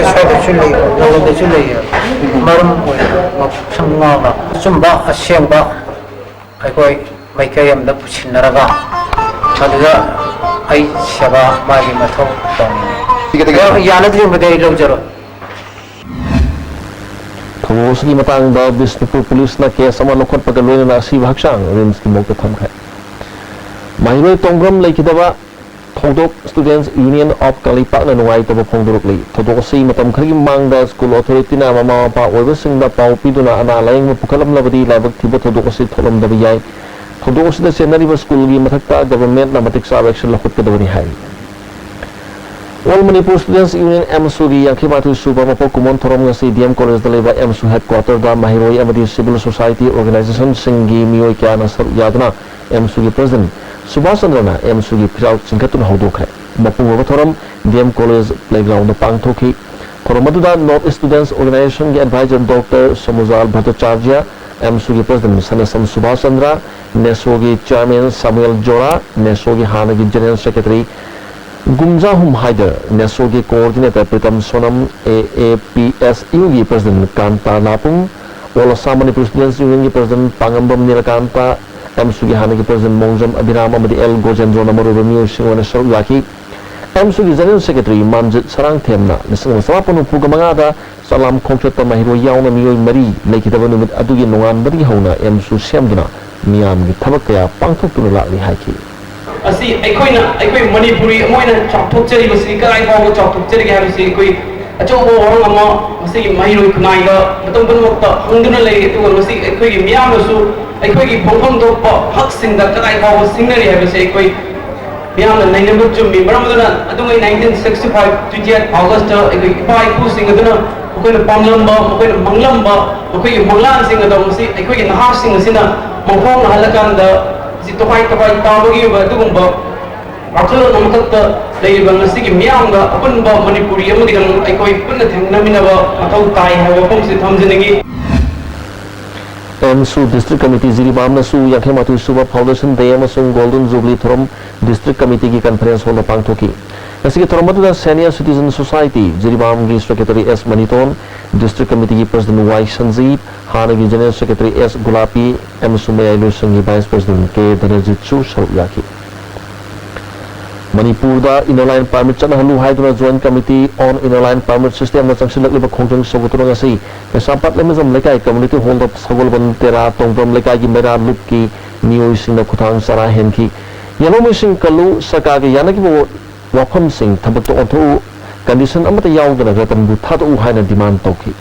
ꯑꯁ꯭ꯋꯥꯏꯗꯁꯨ ꯂꯩ, ꯅꯉꯣꯟꯗꯁꯨ ꯂꯩ꯫ ꯃꯔꯝ ꯑꯣꯏꯅ ꯃꯁꯪ ꯉꯥꯎꯅ ꯑꯆꯨꯝꯕ, ꯑꯁꯦꯡꯕ ꯑꯩꯈꯣꯏ ꯃꯥꯏꯀꯩ ꯑꯃꯗ ꯄꯨꯁꯤꯟꯅꯔꯒ ꯃꯗꯨꯗ ꯑꯩ ꯁꯦꯕꯥ ꯃꯥꯒꯤ ꯃꯊꯧ ꯇꯧꯅꯤꯡꯉꯤ꯫ ꯌꯥꯅꯗ꯭ꯔꯤꯕꯗꯤ ꯑꯩ ꯂꯧꯖꯔꯣꯏ꯫ ꯊꯧꯗꯣꯛ ꯑꯁꯤꯒꯤ ꯃꯇꯥꯡꯗ ꯕꯤꯁꯅꯨꯄꯨꯔ ꯄꯨꯂꯤꯁꯅ ꯀꯦꯁ ꯑꯃ ꯂꯧꯈꯠꯄꯒ ꯂꯣꯏꯅꯅ ꯑꯁꯤꯕ ꯍꯛꯆꯥꯡ ꯔꯤꯝꯁꯀꯤ ꯃꯣꯔꯒꯇ ꯊꯝꯈ꯭ꯔꯦ꯫ ꯃꯍꯩꯔꯣꯏ ꯇꯣꯡꯕ꯭ꯔꯝ ꯂꯩꯈꯤꯗꯕ ꯊꯧꯗꯣꯛ Students Union of ꯀꯪꯂꯩꯄꯥꯛꯅ ꯅꯨꯡꯉꯥꯏꯇꯕ ꯐꯣꯡꯗꯣꯔꯛꯂꯤ꯫ ꯊꯧꯗꯣꯛ ꯑꯁꯤ ꯃꯇꯝ ꯈꯔꯒꯤ ꯃꯃꯥꯡꯗ ꯁ꯭ꯀꯨꯜ ꯑꯣꯊꯣꯔꯤꯇꯤꯅ ꯃꯃꯥ ꯃꯄꯥ ꯑꯣꯏꯕꯁꯤꯡꯗ ꯄꯥꯎ ꯄꯤꯗꯨꯅ ꯑꯅꯥ ꯂꯥꯌꯦꯡꯕ ꯄꯨꯈꯠꯂꯝꯂꯕꯗꯤ ꯂꯥꯏꯕꯛ ꯊꯤꯕ ꯊꯧꯗꯣꯛ ꯑꯁꯤ ꯊꯣꯛꯂꯝꯗꯕ ꯌꯥꯏ꯫ ꯊꯧꯗꯣꯛ ꯑꯁꯤꯗ ꯆꯦꯟꯅꯔꯤꯕ ꯁ꯭ꯀꯨꯜꯒꯤ ꯃꯊꯛꯇ ꯒꯚꯔꯟꯃꯦꯟꯠꯅ ꯃꯇꯤꯛ ꯆꯥꯕ ꯑꯦꯛꯁꯟ ꯂꯧꯈꯠꯀꯗꯕꯅꯤ ꯍꯥꯏꯔꯤ꯫ All Manipur Students Union, ꯑꯦꯝꯁꯨꯒꯤ ꯌꯥꯡꯈꯩ ꯃꯥꯊꯣꯏ ꯁꯨꯕ ꯃꯄꯣꯛ ꯀꯨꯝꯑꯣꯟ ꯊꯧꯔꯝ ꯉꯁꯤ ꯗꯤ ꯑꯦꯝ ꯀꯣꯂꯦꯖꯇ ꯂꯩꯕ ꯑꯦꯝꯁꯨ ꯍꯦꯗꯀ꯭ꯋꯥꯇꯔꯗ ꯃꯍꯩꯔꯣꯏ ꯑꯃꯗꯤ ꯁꯤꯚꯤꯜ ꯁꯣꯁꯥꯏꯇꯤ ꯑꯣꯔꯒꯅꯥꯏꯖꯦꯁꯟꯁꯤꯡꯒꯤ ꯃꯤꯑꯣꯏ ꯀꯌꯥꯅ ꯁꯔꯨꯛ ꯌꯥꯗꯨꯅ ꯑꯦꯝꯁꯨꯒꯤ ꯄ꯭ꯔꯦꯁꯤꯗꯦꯟꯠ ꯁꯨꯕꯥꯁ ꯆꯟꯗ꯭ꯔꯅ ꯑꯦꯝꯁꯨꯒꯤ ꯐꯤꯔꯥꯜ ꯆꯤꯡꯈꯠꯇꯨꯅ ꯍꯧꯗꯣꯛꯈ꯭ꯔꯦ꯫ ꯃꯄꯨꯡ ꯑꯣꯏꯕ ꯊꯧꯔꯝ ꯗꯤ ꯑꯦꯝ ꯀꯣꯂꯦꯖ ꯄ꯭ꯂꯦꯒ꯭ꯔꯥꯎꯟꯗ ꯄꯥꯡꯊꯣꯛꯈꯤ꯫ ꯊꯧꯔꯝ ꯑꯗꯨꯗ ꯅꯣꯔꯠ ꯏꯁ ꯁ꯭ꯇꯨꯗꯦꯟꯠꯁ ꯑꯣꯔꯒꯅꯥꯏꯖꯦꯁꯟꯒꯤ ꯑꯦꯗꯚꯥꯏꯖꯔ ꯗꯣꯛꯇꯔ ꯁꯣꯃꯨꯖꯥꯜ ꯚꯠꯇꯥꯆꯥꯔꯖ꯭ꯌ, ꯑꯦꯝꯁꯨꯒꯤ ꯄ꯭ꯔꯦꯁꯤꯗꯦꯟꯠ ꯁꯅꯥꯁꯝ ꯁꯨꯕꯥꯁ ꯆꯟꯗ꯭ꯔ, ꯅꯦꯁꯣꯒꯤ ꯆꯤꯌꯥꯔꯃꯦꯟ ꯁꯥꯃꯨꯑꯦꯜ ꯖꯣꯔꯥ, ꯅꯦꯁꯣꯒꯤ ꯍꯥꯟꯅꯒꯤ ꯖꯦꯅꯔꯦꯜ ꯁꯦꯀ꯭ꯔꯦꯇꯔꯤ ꯒꯨꯝꯖꯥꯍꯨꯝ ꯍꯥꯏꯗꯔ, ꯅꯦꯁꯣꯒꯤ coordinator Pritam Sonam, A A P S ꯌꯨꯒꯤ president Kanta Lapum, all Assam Manipur students ꯌꯨꯅꯤꯌꯟꯒꯤ ꯄ꯭ꯔꯦꯁꯤꯗꯦꯟꯠ ꯄꯥꯉꯝꯕꯝ ꯅꯤꯂꯀꯥꯟꯇ, ꯑꯦꯝꯁꯨꯒꯤ ꯍꯥꯟꯅꯒꯤ ꯄ꯭ꯔꯦꯁꯤꯗꯦꯟꯠ ꯃꯣꯡꯖꯝ ꯑꯕꯤꯔꯥꯝ ꯑꯃꯗꯤ ꯑꯦꯜ ꯒꯣꯖꯦꯟꯗ꯭ꯔꯣꯅ ꯃꯔꯨꯑꯣꯏꯕ ꯃꯤꯑꯣꯏꯁꯤꯡ ꯑꯣꯏꯅ ꯁꯔꯨꯛ ꯌꯥꯈꯤ꯫ ꯑꯦꯝꯁꯨꯒꯤ ꯖꯦꯅꯔꯦꯜ ꯁꯦꯀ꯭ꯔꯦꯇꯔꯤ ꯃꯥꯟꯖꯤꯠ ꯁꯔꯥꯡꯊꯦꯝꯅ ꯂꯤꯁꯤꯡ ꯑꯃ ꯆꯃꯥꯄꯟ ꯍꯨꯝꯐꯨꯒ ꯃꯉꯥꯗ ꯆꯂꯥꯝ ꯈꯣꯡꯆꯠꯇ ꯃꯍꯩꯔꯣꯏ ꯌꯥꯎꯅ ꯃꯤꯑꯣꯏ ꯃꯔꯤ ꯂꯩꯈꯤꯗꯕ ꯅꯨꯃꯤꯠ ꯑꯗꯨꯒꯤ ꯅꯣꯡꯉꯥꯟꯕꯗꯒꯤ ꯍꯧꯅ ꯑꯦꯝꯁꯨ ꯁꯦꯝꯗꯨꯅ ꯃꯤꯌꯥꯝꯒꯤ ꯊꯕꯛ ꯀꯌꯥ ꯄꯥꯡꯊꯣꯛꯇꯨꯅ ꯂꯥꯛꯂꯤ ꯍꯥꯏꯈꯤ꯫ ꯑꯁꯤ ꯑꯩꯈꯣꯏꯅ, ꯑꯩꯈꯣꯏ ꯃꯅꯤꯄꯨꯔꯤ ꯑꯃ ꯑꯣꯏꯅ ꯆꯥꯎꯊꯣꯛꯆꯔꯤꯕꯁꯤ ꯀꯗꯥꯏ ꯐꯥꯎꯕ ꯆꯥꯎꯊꯣꯛꯆꯔꯤꯒꯦ ꯍꯥꯏꯕꯁꯤ ꯑꯩꯈꯣꯏ ꯑꯆꯧꯕ ꯋꯥꯍꯪ ꯑꯃ ꯃꯁꯤꯒꯤ ꯃꯍꯩꯔꯣꯏ ꯈꯨꯟꯅꯥꯏꯗ ꯃꯇꯝ ꯄꯨꯝꯅꯃꯛꯇ ꯍꯪꯗꯨꯅ ꯂꯩꯔꯤ꯫ ꯑꯗꯨꯒ ꯃꯁꯤ ꯑꯩꯈꯣꯏꯒꯤ ꯃꯤꯌꯥꯝꯅꯁꯨ ꯑꯩꯈꯣꯏꯒꯤ ꯐꯪꯐꯝ ꯊꯣꯛꯄ ꯍꯛꯁꯤꯡꯗ ꯀꯗꯥꯏ ꯐꯥꯎꯕ ꯁꯤꯡꯅꯔꯤ ꯍꯥꯏꯕꯁꯤ ꯑꯩꯈꯣꯏ ꯃꯤꯌꯥꯝꯅ ꯅꯩꯅꯕ ꯆꯨꯝꯃꯤ꯫ ꯃꯔꯝ ꯑꯗꯨꯅ ꯑꯗꯨꯉꯩ nineteen sixty five twenty eight August ꯑꯩꯈꯣꯏ ꯏꯄꯥ ꯏꯄꯨꯁꯤꯡ ꯑꯗꯨꯅ ꯃꯈꯣꯏꯅ ꯄꯥꯝꯂꯝꯕ, ꯃꯈꯣꯏꯅ ꯃꯪꯂꯝꯕ, ꯃꯈꯣꯏꯒꯤ ꯃꯪꯂꯥꯟꯁꯤꯡ ꯑꯗꯣ ꯉꯁꯤ ꯑꯩꯈꯣꯏꯒꯤ ꯅꯍꯥꯁꯤꯡ ꯑꯁꯤꯅ ꯃꯪꯐꯥꯎꯅꯍꯜꯂꯀꯥꯟꯗ ꯉꯁꯤ ꯇꯣꯈꯥꯏ ꯇꯣꯈꯥꯏ ꯇꯥꯕꯒꯤ ꯑꯣꯏꯕ ꯑꯗꯨꯒꯨꯝꯕ ꯋꯥꯈꯜꯂꯣꯟ ꯑꯃꯈꯛꯇ ꯂꯩꯔꯤꯕ ꯉꯁꯤꯒꯤ ꯃꯤꯌꯥꯝꯒ ꯑꯄꯨꯟꯕ ꯃꯅꯤꯄꯨꯔꯤ ꯑꯃꯒꯤꯗꯃꯛ ꯑꯩꯈꯣꯏ ꯄꯨꯟꯅ ꯊꯦꯡꯅꯃꯤꯟꯅꯕ ꯃꯊꯧ ꯇꯥꯏ ꯍꯥꯏꯕ ꯋꯥꯐꯝꯁꯤ ꯊꯝꯖꯅꯤꯡꯏ꯫ ꯑꯦꯝꯁꯨ ꯗꯤꯁꯇ꯭ꯔꯤꯛ ꯀꯃꯤꯇꯤ ꯖꯤꯔꯤꯕꯥꯝꯅꯁꯨ ꯌꯥꯡꯈꯩ ꯃꯥꯊꯣꯏ ꯁꯨꯕ ꯐꯥꯎꯟꯗꯦꯁꯟ ꯗꯦ ꯑꯃꯁꯨꯡ ꯒꯣꯜꯗꯟ ꯖꯨꯕꯤꯂꯤ ꯊꯧꯔꯝ ꯗꯤꯁꯇ꯭ꯔꯤꯛ ꯀꯃꯤꯇꯤꯒꯤ ꯀꯟꯐꯔꯦꯟꯁ ꯍꯣꯜꯗ ꯄꯥꯡꯊꯣꯛꯈꯤ꯫ ꯉꯁꯤꯒꯤ ꯊꯧꯔꯝ ꯑꯗꯨꯗ ꯁꯦꯅꯤꯌꯔ ꯁꯤꯇꯤꯖꯟ ꯁꯣꯁꯥꯏꯇꯤ ꯖꯤꯔꯤꯕꯥꯝꯒꯤ ꯁꯦꯀ꯭ꯔꯦꯇꯔꯤ ꯑꯦꯁ ꯃꯅꯤꯇꯣꯟ, ꯗꯤꯁꯇ꯭ꯔꯤꯛ ꯀꯃꯤꯇꯤꯒꯤ ꯄ꯭ꯔꯁꯤꯗꯦꯟꯠ ꯋꯥꯏ ꯁꯟꯖꯤꯞ, ꯍꯥꯟꯅꯒꯤ ꯖꯦꯅꯔꯦꯜ ꯁꯦꯀ꯭ꯔꯦꯇꯔꯤ ꯑꯦꯁ ꯒꯨꯂꯥꯄꯤ ꯑꯃꯁꯨꯡ ꯃꯌꯥꯏ ꯂꯣꯏꯁꯪꯒꯤ ꯚꯥꯏꯁ ꯄ꯭ꯔꯁꯤꯗꯦꯟꯠ ꯀꯦ ꯙꯅꯖꯤꯠꯁꯨ ꯁꯔꯨꯛ ꯌꯥꯈꯤ꯫ ꯃꯅꯤꯄꯨꯔꯗ ꯏꯟꯅꯔ ꯂꯥꯏꯟ ꯄꯥꯔꯃꯤꯠ ꯆꯠꯅꯍꯜꯂꯨ ꯍꯥꯏꯗꯨꯅ ꯖꯣꯏꯟꯠ ꯀꯃꯤꯇꯤ ꯑꯣꯟ ꯏꯟꯅꯔ ꯂꯥꯏꯟ ꯄꯥꯔꯃꯤꯠ ꯁꯤꯁꯇꯦꯝꯅ ꯆꯪꯁꯤꯜꯂꯛꯂꯤꯕ ꯈꯣꯡꯖꯪ ꯁꯧꯒꯠꯇꯨꯅ ꯉꯁꯤ ꯀꯩꯁꯥꯝꯄꯥꯠ ꯂꯩꯃꯖꯝ ꯂꯩꯀꯥꯏ ꯀꯝꯃ꯭ꯌꯨꯅꯤꯇꯤ ꯍꯣꯜꯗ ꯁꯒꯣꯜꯕꯟ ꯇꯦꯔꯥ ꯇꯣꯡꯕ꯭ꯔꯝ ꯂꯩꯀꯥꯏꯒꯤ ꯃꯩꯔꯥ ꯂꯨꯞꯀꯤ ꯃꯤꯑꯣꯏꯁꯤꯡꯅ ꯈꯨꯊꯥꯡ ꯆꯔꯥ ꯍꯦꯟꯈꯤ꯫ ꯌꯦꯜꯍꯧꯃꯤꯁꯤꯡ ꯀꯜꯂꯨ, ꯁꯔꯀꯥꯔꯒ ꯌꯥꯅꯈꯤꯕ ꯋꯥꯐꯝꯁꯤꯡ ꯊꯕꯛꯇ ꯑꯣꯟꯊꯣꯛꯎ, ꯀꯟꯗꯤꯁꯟ ꯑꯃꯠꯇ ꯌꯥꯎꯗꯅ ꯔꯇꯟꯕꯨ ꯊꯥꯗꯣꯛꯎ ꯍꯥꯏꯅ ꯗꯤꯃꯥꯟ ꯇꯧꯈꯤ꯫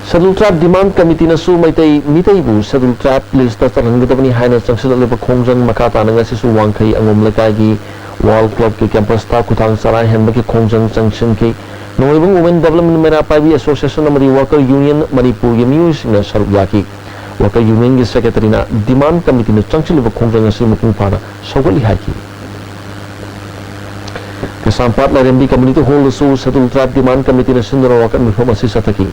ꯁꯦꯗꯨꯜ ꯇ꯭ꯔꯥꯏꯕ ꯗꯤꯃꯥꯟ ꯀꯃꯤꯇꯤꯅꯁꯨ ꯃꯩꯇꯩ ꯃꯤꯇꯩꯕꯨ ꯁꯦꯗꯨꯜ ꯇ꯭ꯔꯥꯏꯕ ꯂꯤꯁꯇ ꯆꯜꯍꯟꯒꯗꯕꯅꯤ ꯍꯥꯏꯅ ꯆꯪꯁꯤꯜꯂꯛꯂꯤꯕ ꯈꯣꯡꯖꯪ ꯃꯈꯥ ꯇꯥꯅ ꯉꯁꯤꯁꯨ ꯋꯥꯡꯈꯩ ꯑꯉꯣꯝ ꯂꯩꯀꯥꯏꯒꯤ ꯋꯥꯔꯜ ꯀ꯭ꯂꯕꯀꯤ ꯀꯦꯝꯄꯁꯇ ꯈꯨꯊꯥꯡ ꯆꯔꯥ ꯍꯦꯟꯕꯒꯤ ꯈꯣꯡꯖꯪ ꯆꯪꯁꯤꯟꯈꯤ꯫ ꯅꯣꯡꯃꯥꯏꯕꯨꯡ ꯋꯨꯃꯦꯟ ꯗꯦꯕꯂꯞꯃꯦꯟ ꯃꯩꯔꯥ ꯄꯥꯏꯕꯤ ꯑꯦꯁꯣꯁꯤꯌꯦꯁꯟ ꯑꯃꯗꯤ ꯋꯥꯀꯔ ꯌꯨꯅꯤꯌꯟ ꯃꯅꯤꯄꯨꯔꯒꯤ ꯃꯤꯑꯣꯏꯁꯤꯡꯅ ꯁꯔꯨꯛ ꯌꯥꯈꯤ꯫ ꯋꯥꯀꯔ ꯌꯨꯅꯤꯌꯟꯒꯤ ꯁꯦꯀ꯭ꯔꯦꯇꯔꯤꯅ ꯗꯤꯃꯥꯟ ꯀꯃꯤꯇꯤꯅ ꯆꯪꯁꯤꯜꯂꯤꯕ ꯈꯣꯡꯖꯪ ꯑꯁꯤ ꯃꯄꯨꯡ ꯐꯥꯅ ꯁꯧꯒꯠꯂꯤ ꯍꯥꯏꯈꯤ꯫ ꯀꯩꯁꯥꯝꯄꯥꯠ ꯂꯥꯏꯔꯦꯝꯕꯤ ꯀꯝꯃ꯭ꯌꯨꯅꯤꯇꯤ ꯍꯣꯜꯗꯁꯨ ꯁꯦꯗꯨꯜ ꯇ꯭ꯔꯥꯏꯕ ꯗꯤꯃꯥꯟ ꯀꯃꯤꯇꯤꯅ ꯁꯤꯟꯗꯨꯅ ꯋꯥꯀꯠ ꯃꯤꯐꯝ ꯑꯁꯤ ꯆꯠꯊꯈꯤ꯫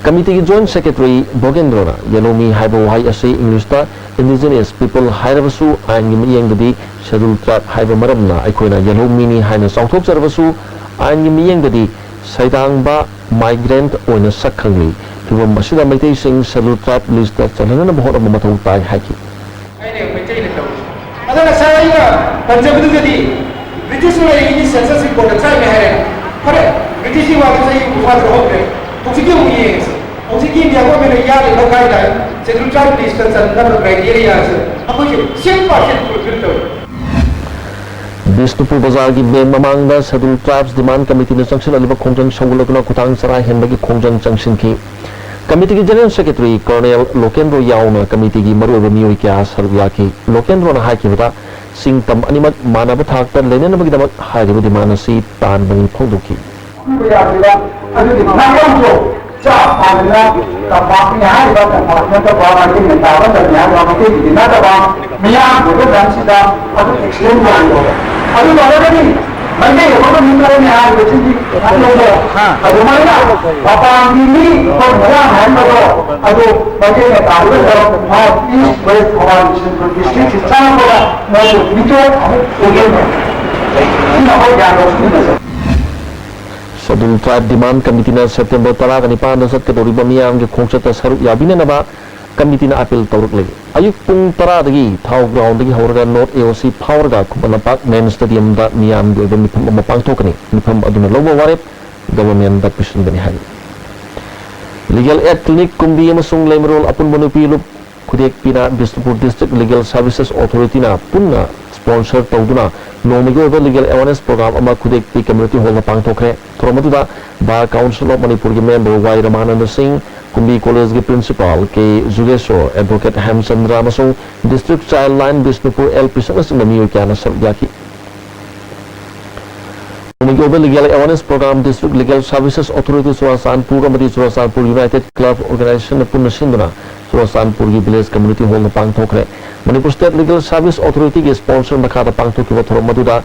ꯀꯃꯤꯇꯤꯒꯤ ꯖꯣꯏꯟꯠ ꯁꯦꯀ꯭ꯔꯦꯇꯔꯤ ꯚꯣꯒꯦꯟꯗ꯭ꯔꯣꯅ ꯌꯦꯜꯍꯧꯃꯤ ꯍꯥꯏꯕ ꯋꯥꯍꯩ ꯑꯁꯤ ꯏꯪꯂꯤꯁꯇ ꯏꯟꯗꯤꯖꯤꯅꯁ ꯄꯤꯄꯜ ꯍꯥꯏꯔꯕꯁꯨ ꯑꯥꯏꯟꯒꯤ ꯃꯤꯠꯌꯦꯡꯗꯗꯤ ꯁꯦꯗꯨꯜ ꯇ꯭ꯔꯥꯏꯕ ꯍꯥꯏꯕ ꯃꯔꯝꯅ ꯑꯩꯈꯣꯏꯅ ꯌꯦꯜꯍꯧꯃꯤꯅꯤ ꯍꯥꯏꯅ ꯆꯥꯎꯊꯣꯛꯆꯔꯕꯁꯨ ꯑꯥꯏꯟꯒꯤ ꯃꯤꯠꯌꯦꯡꯗꯗꯤ ꯁꯩꯗꯥꯡꯕ ꯃꯥꯏꯒ꯭ꯔꯦꯟꯠ ꯑꯣꯏꯅ ꯁꯛ ꯈꯪꯂꯤ꯫ ꯐꯤꯕꯝ ꯑꯁꯤꯗ ꯃꯩꯇꯩꯁꯤꯡ ꯁꯦꯗꯨꯜ ꯇ꯭ꯔꯥꯏꯕ ꯂꯤꯁꯇ ꯆꯜꯍꯟꯅꯕ ꯍꯣꯠꯅꯕ ꯃꯊꯧ ꯇꯥꯏ ꯍꯥꯏꯈꯤ꯫ ꯑꯩꯅ ꯃꯩꯇꯩꯅ ꯇꯧꯔꯤꯁꯦ꯫ ꯑꯗꯣ ꯉꯁꯥꯏ ꯑꯩꯅ ꯄꯟꯖꯕꯗꯨꯗꯗꯤ ꯕ꯭ꯔꯤꯇꯤꯁ ꯂꯩꯔꯤꯉꯩꯒꯤ ꯁꯦꯟꯁꯁ ꯔꯤꯄꯣꯔꯠꯇ ꯇ꯭ꯔꯥꯏꯕꯅꯦ ꯍꯥꯏꯔꯦ꯫ ꯐꯔꯦ, ꯕ꯭ꯔꯤꯇꯤꯁꯀꯤ ꯋꯥꯗꯤ ꯆꯍꯤ ꯍꯨꯝꯐꯨ ꯐꯥꯗ꯭ꯔꯣ ꯍꯧꯈ꯭ꯔꯦ꯫ ꯍꯧꯖꯤꯛꯀꯤ ꯑꯃꯨꯛ ꯌꯦꯡꯉꯁꯤ꯫ ꯍꯧꯖꯤꯛꯀꯤ ꯏꯟꯗꯤꯌꯥ ꯒꯣꯔꯃꯦꯟꯅ ꯌꯥꯜꯂꯤꯕ ꯒꯥꯏꯗꯂꯥꯏꯟ, ꯁꯦꯗꯨꯜ ꯇ꯭ꯔꯥꯏꯕ ꯂꯤꯁꯇ ꯆꯟꯅꯕ ꯀ꯭ꯔꯥꯏꯇꯦꯔꯤꯌꯥꯁꯦ ꯑꯩꯈꯣꯏꯁꯦ ꯁꯦꯟ ꯄꯥꯔꯁꯦꯟ ꯐꯨꯜꯐꯤꯜ ꯇꯧꯔꯦ꯫ ꯕꯤꯁꯅꯨꯄꯨꯔ ꯕꯖꯥꯔꯒꯤ ꯕꯦꯡ ꯃꯃꯥꯡꯗ ꯁꯦꯗꯨꯜ ꯇ꯭ꯔꯥꯏꯕꯁ ꯗꯤꯃꯥꯟ ꯀꯃꯤꯇꯤꯅ ꯆꯪꯁꯤꯜꯂꯛꯂꯤꯕ ꯈꯣꯡꯖꯪ ꯁꯧꯒꯠꯂꯛꯇꯨꯅ ꯈꯨꯊꯥꯡ ꯆꯔꯥ ꯍꯦꯟꯕꯒꯤ ꯈꯣꯡꯖꯪ ꯆꯪꯁꯤꯟꯈꯤ꯫ ꯀꯃꯤꯇꯤꯒꯤ ꯖꯦꯅꯔꯦꯜ ꯁꯦꯀ꯭ꯔꯦꯇꯔꯤ ꯀꯔꯅꯦꯜ ꯂꯣꯀꯦꯟꯗ꯭ꯔꯣ ꯌꯥꯎꯅ ꯀꯃꯤꯇꯤꯒꯤ ꯃꯔꯨꯑꯣꯏꯕ ꯃꯤꯑꯣꯏ ꯀꯌꯥ ꯁꯔꯨꯛ ꯌꯥꯈꯤ꯫ ꯂꯣꯀꯦꯟꯗ꯭ꯔꯣꯅ ꯍꯥꯏꯈꯤꯕꯗ, ꯁꯤꯡ ꯇꯝ ꯑꯅꯤꯃꯛ ꯃꯥꯟꯅꯕ ꯊꯥꯛꯇ ꯂꯩꯅꯅꯕꯒꯤꯗꯃꯛ ꯍꯥꯏꯔꯤꯕ ꯗꯤꯃꯥꯟ ꯑꯁꯤ ꯇꯥꯟꯕꯅꯤ ꯐꯣꯡꯗꯣꯛꯈꯤ꯫ ꯄꯤꯕ ꯌꯥꯗ꯭ꯔꯤꯕ ꯑꯗꯨꯒꯤ ꯅꯥꯀꯟꯗꯣ ꯆꯞ ꯃꯥꯟꯅꯅ ꯇꯝꯄꯥꯛꯀꯤ ꯍꯥꯏꯔꯤꯕ ꯇꯝꯄꯥꯛ ꯅꯠꯇꯕ ꯃꯩꯇꯩꯅ ꯇꯥꯕ ꯇꯝꯃꯤ ꯍꯥꯏꯔꯤꯕ ꯃꯩꯇꯩꯒꯤꯗꯤ ꯅꯠꯇꯕ ꯃꯤꯌꯥꯝꯒꯤ ꯑꯣꯏꯕ ꯂꯝꯁꯤꯗ ꯑꯗꯨ ꯑꯦꯛꯁꯤꯗꯦꯟ ꯇꯧꯔꯤꯕ ꯑꯗꯨ ꯇꯧꯔꯒꯗꯤ ꯃꯩꯇꯩ ꯑꯃꯒ ꯃꯤ ꯃꯔꯝꯅꯤ ꯍꯥꯏꯔꯤꯕꯁꯤꯗꯤ ꯅꯠꯇꯦ꯫ ꯑꯗꯨꯃꯥꯏꯅ ꯃꯄꯥꯟꯒꯤ ꯃꯤ ꯑꯩꯈꯣꯏ ꯃꯌꯥꯝ ꯍꯥꯏꯔꯝꯕꯗꯣ ꯑꯗꯨ ꯃꯩꯇꯩꯅ ꯇꯥꯔꯤꯕ ꯂꯝ north east west Thoubal Bishnupur ꯗꯤꯁꯇ꯭ꯔꯤꯛꯁꯤ ꯆꯪꯉꯛꯄꯗ ꯃꯣꯏꯁꯨ ꯃꯤꯇꯣꯞ ꯑꯃꯨꯛ ꯑꯣꯏꯒꯅꯤ꯫ ꯁꯤꯅ ꯑꯩꯈꯣꯏ ꯒ꯭ꯌꯥꯟ ꯂꯧꯁꯤꯟꯒꯗꯕ꯫ ꯁꯦꯗꯨꯜ ꯇ꯭ꯔꯥꯏꯕ ꯗꯤꯃꯥꯟ ꯀꯃꯤꯇꯤꯅ ꯁꯦꯞꯇꯦꯝꯕꯔ ꯇꯔꯥꯒ ꯅꯤꯄꯥꯟꯗ ꯆꯠꯀꯗꯧꯔꯤꯕ ꯃꯤꯌꯥꯝꯒꯤ ꯈꯣꯡꯆꯠꯇ ꯁꯔꯨꯛ ꯌꯥꯕꯤꯅꯅꯕ ꯀꯃꯤꯇꯤꯅ ꯑꯥꯄꯤꯜ ꯇꯧꯔꯛꯂꯤ꯫ ꯑꯌꯨꯛ ꯄꯨꯡ ꯇꯔꯥꯗꯒꯤ ꯊꯥꯎ ꯒ꯭ꯔꯥꯎꯟꯗꯒꯤ ꯍꯧꯔꯒ ꯅꯣꯔꯠ ꯑꯦ ꯑꯣ ꯁꯤ ꯐꯥꯎꯔꯒ ꯈꯨꯃꯟ ꯂꯝꯄꯥꯛ ꯃꯦꯟ ꯁ꯭ꯇꯦꯗꯤꯌꯝꯗ ꯃꯤꯌꯥꯝꯒꯤ ꯑꯣꯏꯕ ꯃꯤꯐꯝ ꯑꯃ ꯄꯥꯡꯊꯣꯛꯀꯅꯤ꯫ ꯃꯤꯐꯝ ꯑꯗꯨꯅ ꯂꯧꯕ ꯋꯥꯔꯦꯞ ꯒꯚꯔꯟꯃꯦꯟꯠꯇ ꯄꯤꯁꯤꯟꯒꯅꯤ ꯍꯥꯏꯔꯤ꯫ ꯂꯤꯒꯦꯜ ꯑꯦꯗ ꯀ꯭ꯂꯤꯅꯤꯛ ꯀꯨꯝꯕꯤ ꯑꯃꯁꯨꯡ ꯂꯩꯃꯔꯣꯜ ꯑꯄꯨꯟꯕ ꯅꯨꯄꯤ ꯂꯨꯞ ꯈꯨꯗꯦꯛꯄꯤꯅ ꯕꯤꯁꯅꯨꯄꯨꯔ ꯗꯤꯁꯇ꯭ꯔꯤꯛ ꯂꯤꯒꯦꯜ ꯁꯔꯚꯤꯁꯦꯁ ꯑꯣꯊꯣꯔꯤꯇꯤꯅ ꯄꯨꯟꯅ ꯁ꯭ꯄꯣꯟꯁꯔ ꯇꯧꯗꯨꯅ ꯅꯣꯡꯃꯒꯤ ꯑꯣꯏꯕ ꯂꯤꯒꯦꯜ ꯑꯦꯋꯥꯔꯅꯦꯁ ꯄ꯭ꯔꯣꯒ꯭ꯔꯥꯝ ꯑꯃ ꯈꯨꯗꯦꯛꯄꯤ ꯀꯝꯃ꯭ꯌꯨꯅꯤꯇꯤ ꯍꯣꯜꯗ ꯄꯥꯡꯊꯣꯛꯈ꯭ꯔꯦ꯫ ꯊꯧꯔꯝ ꯑꯗꯨꯗ ꯕꯥꯔ ꯀꯥꯎꯟꯁꯤꯜ ꯑꯣꯐ ꯃꯅꯤꯄꯨꯔꯒꯤ ꯃꯦꯝꯕꯔ ꯋꯥꯏ ꯔꯃꯥꯅꯟꯗ ꯁꯤꯡ, ꯀꯨꯝꯕꯤ ꯀꯣꯂꯦꯖꯒꯤ principal K Jugeshor, advocate Hemchandra ꯑꯃꯁꯨꯡ ꯗꯤꯁꯇ꯭ꯔꯤꯛ ꯆꯥꯏꯜꯗ ꯂꯥꯏꯟ ꯕꯤꯁꯅꯨꯄꯨꯔ ꯑꯦꯜ ꯄꯤꯁꯛꯅꯆꯤꯡꯕ ꯃꯤꯑꯣꯏ ꯀꯌꯥꯅ ꯁꯔꯨꯛ ꯌꯥꯈꯤ꯫ ꯃꯣꯏꯒꯤ ꯑꯣꯏꯕ Legal Awareness Program District Legal Services Authority Churachandpur ꯑꯃꯗꯤ ꯆꯨꯔꯥꯆꯥꯟꯄꯨꯔ United Club Organization ꯄꯨꯟꯅ ꯁꯤꯟꯗꯨꯅ ꯆꯨꯔꯥꯆꯥꯟꯄꯨꯔꯒꯤ Village Community Hall ꯗ ꯄꯥꯡꯊꯣꯛꯈ꯭ꯔꯦ꯫ Manipur State Legal Service Authority ꯒꯤ sponsor ꯃꯈꯥꯗ ꯄꯥꯡꯊꯣꯛꯈꯤꯕ ꯊꯧꯔꯝ ꯑꯗꯨꯗ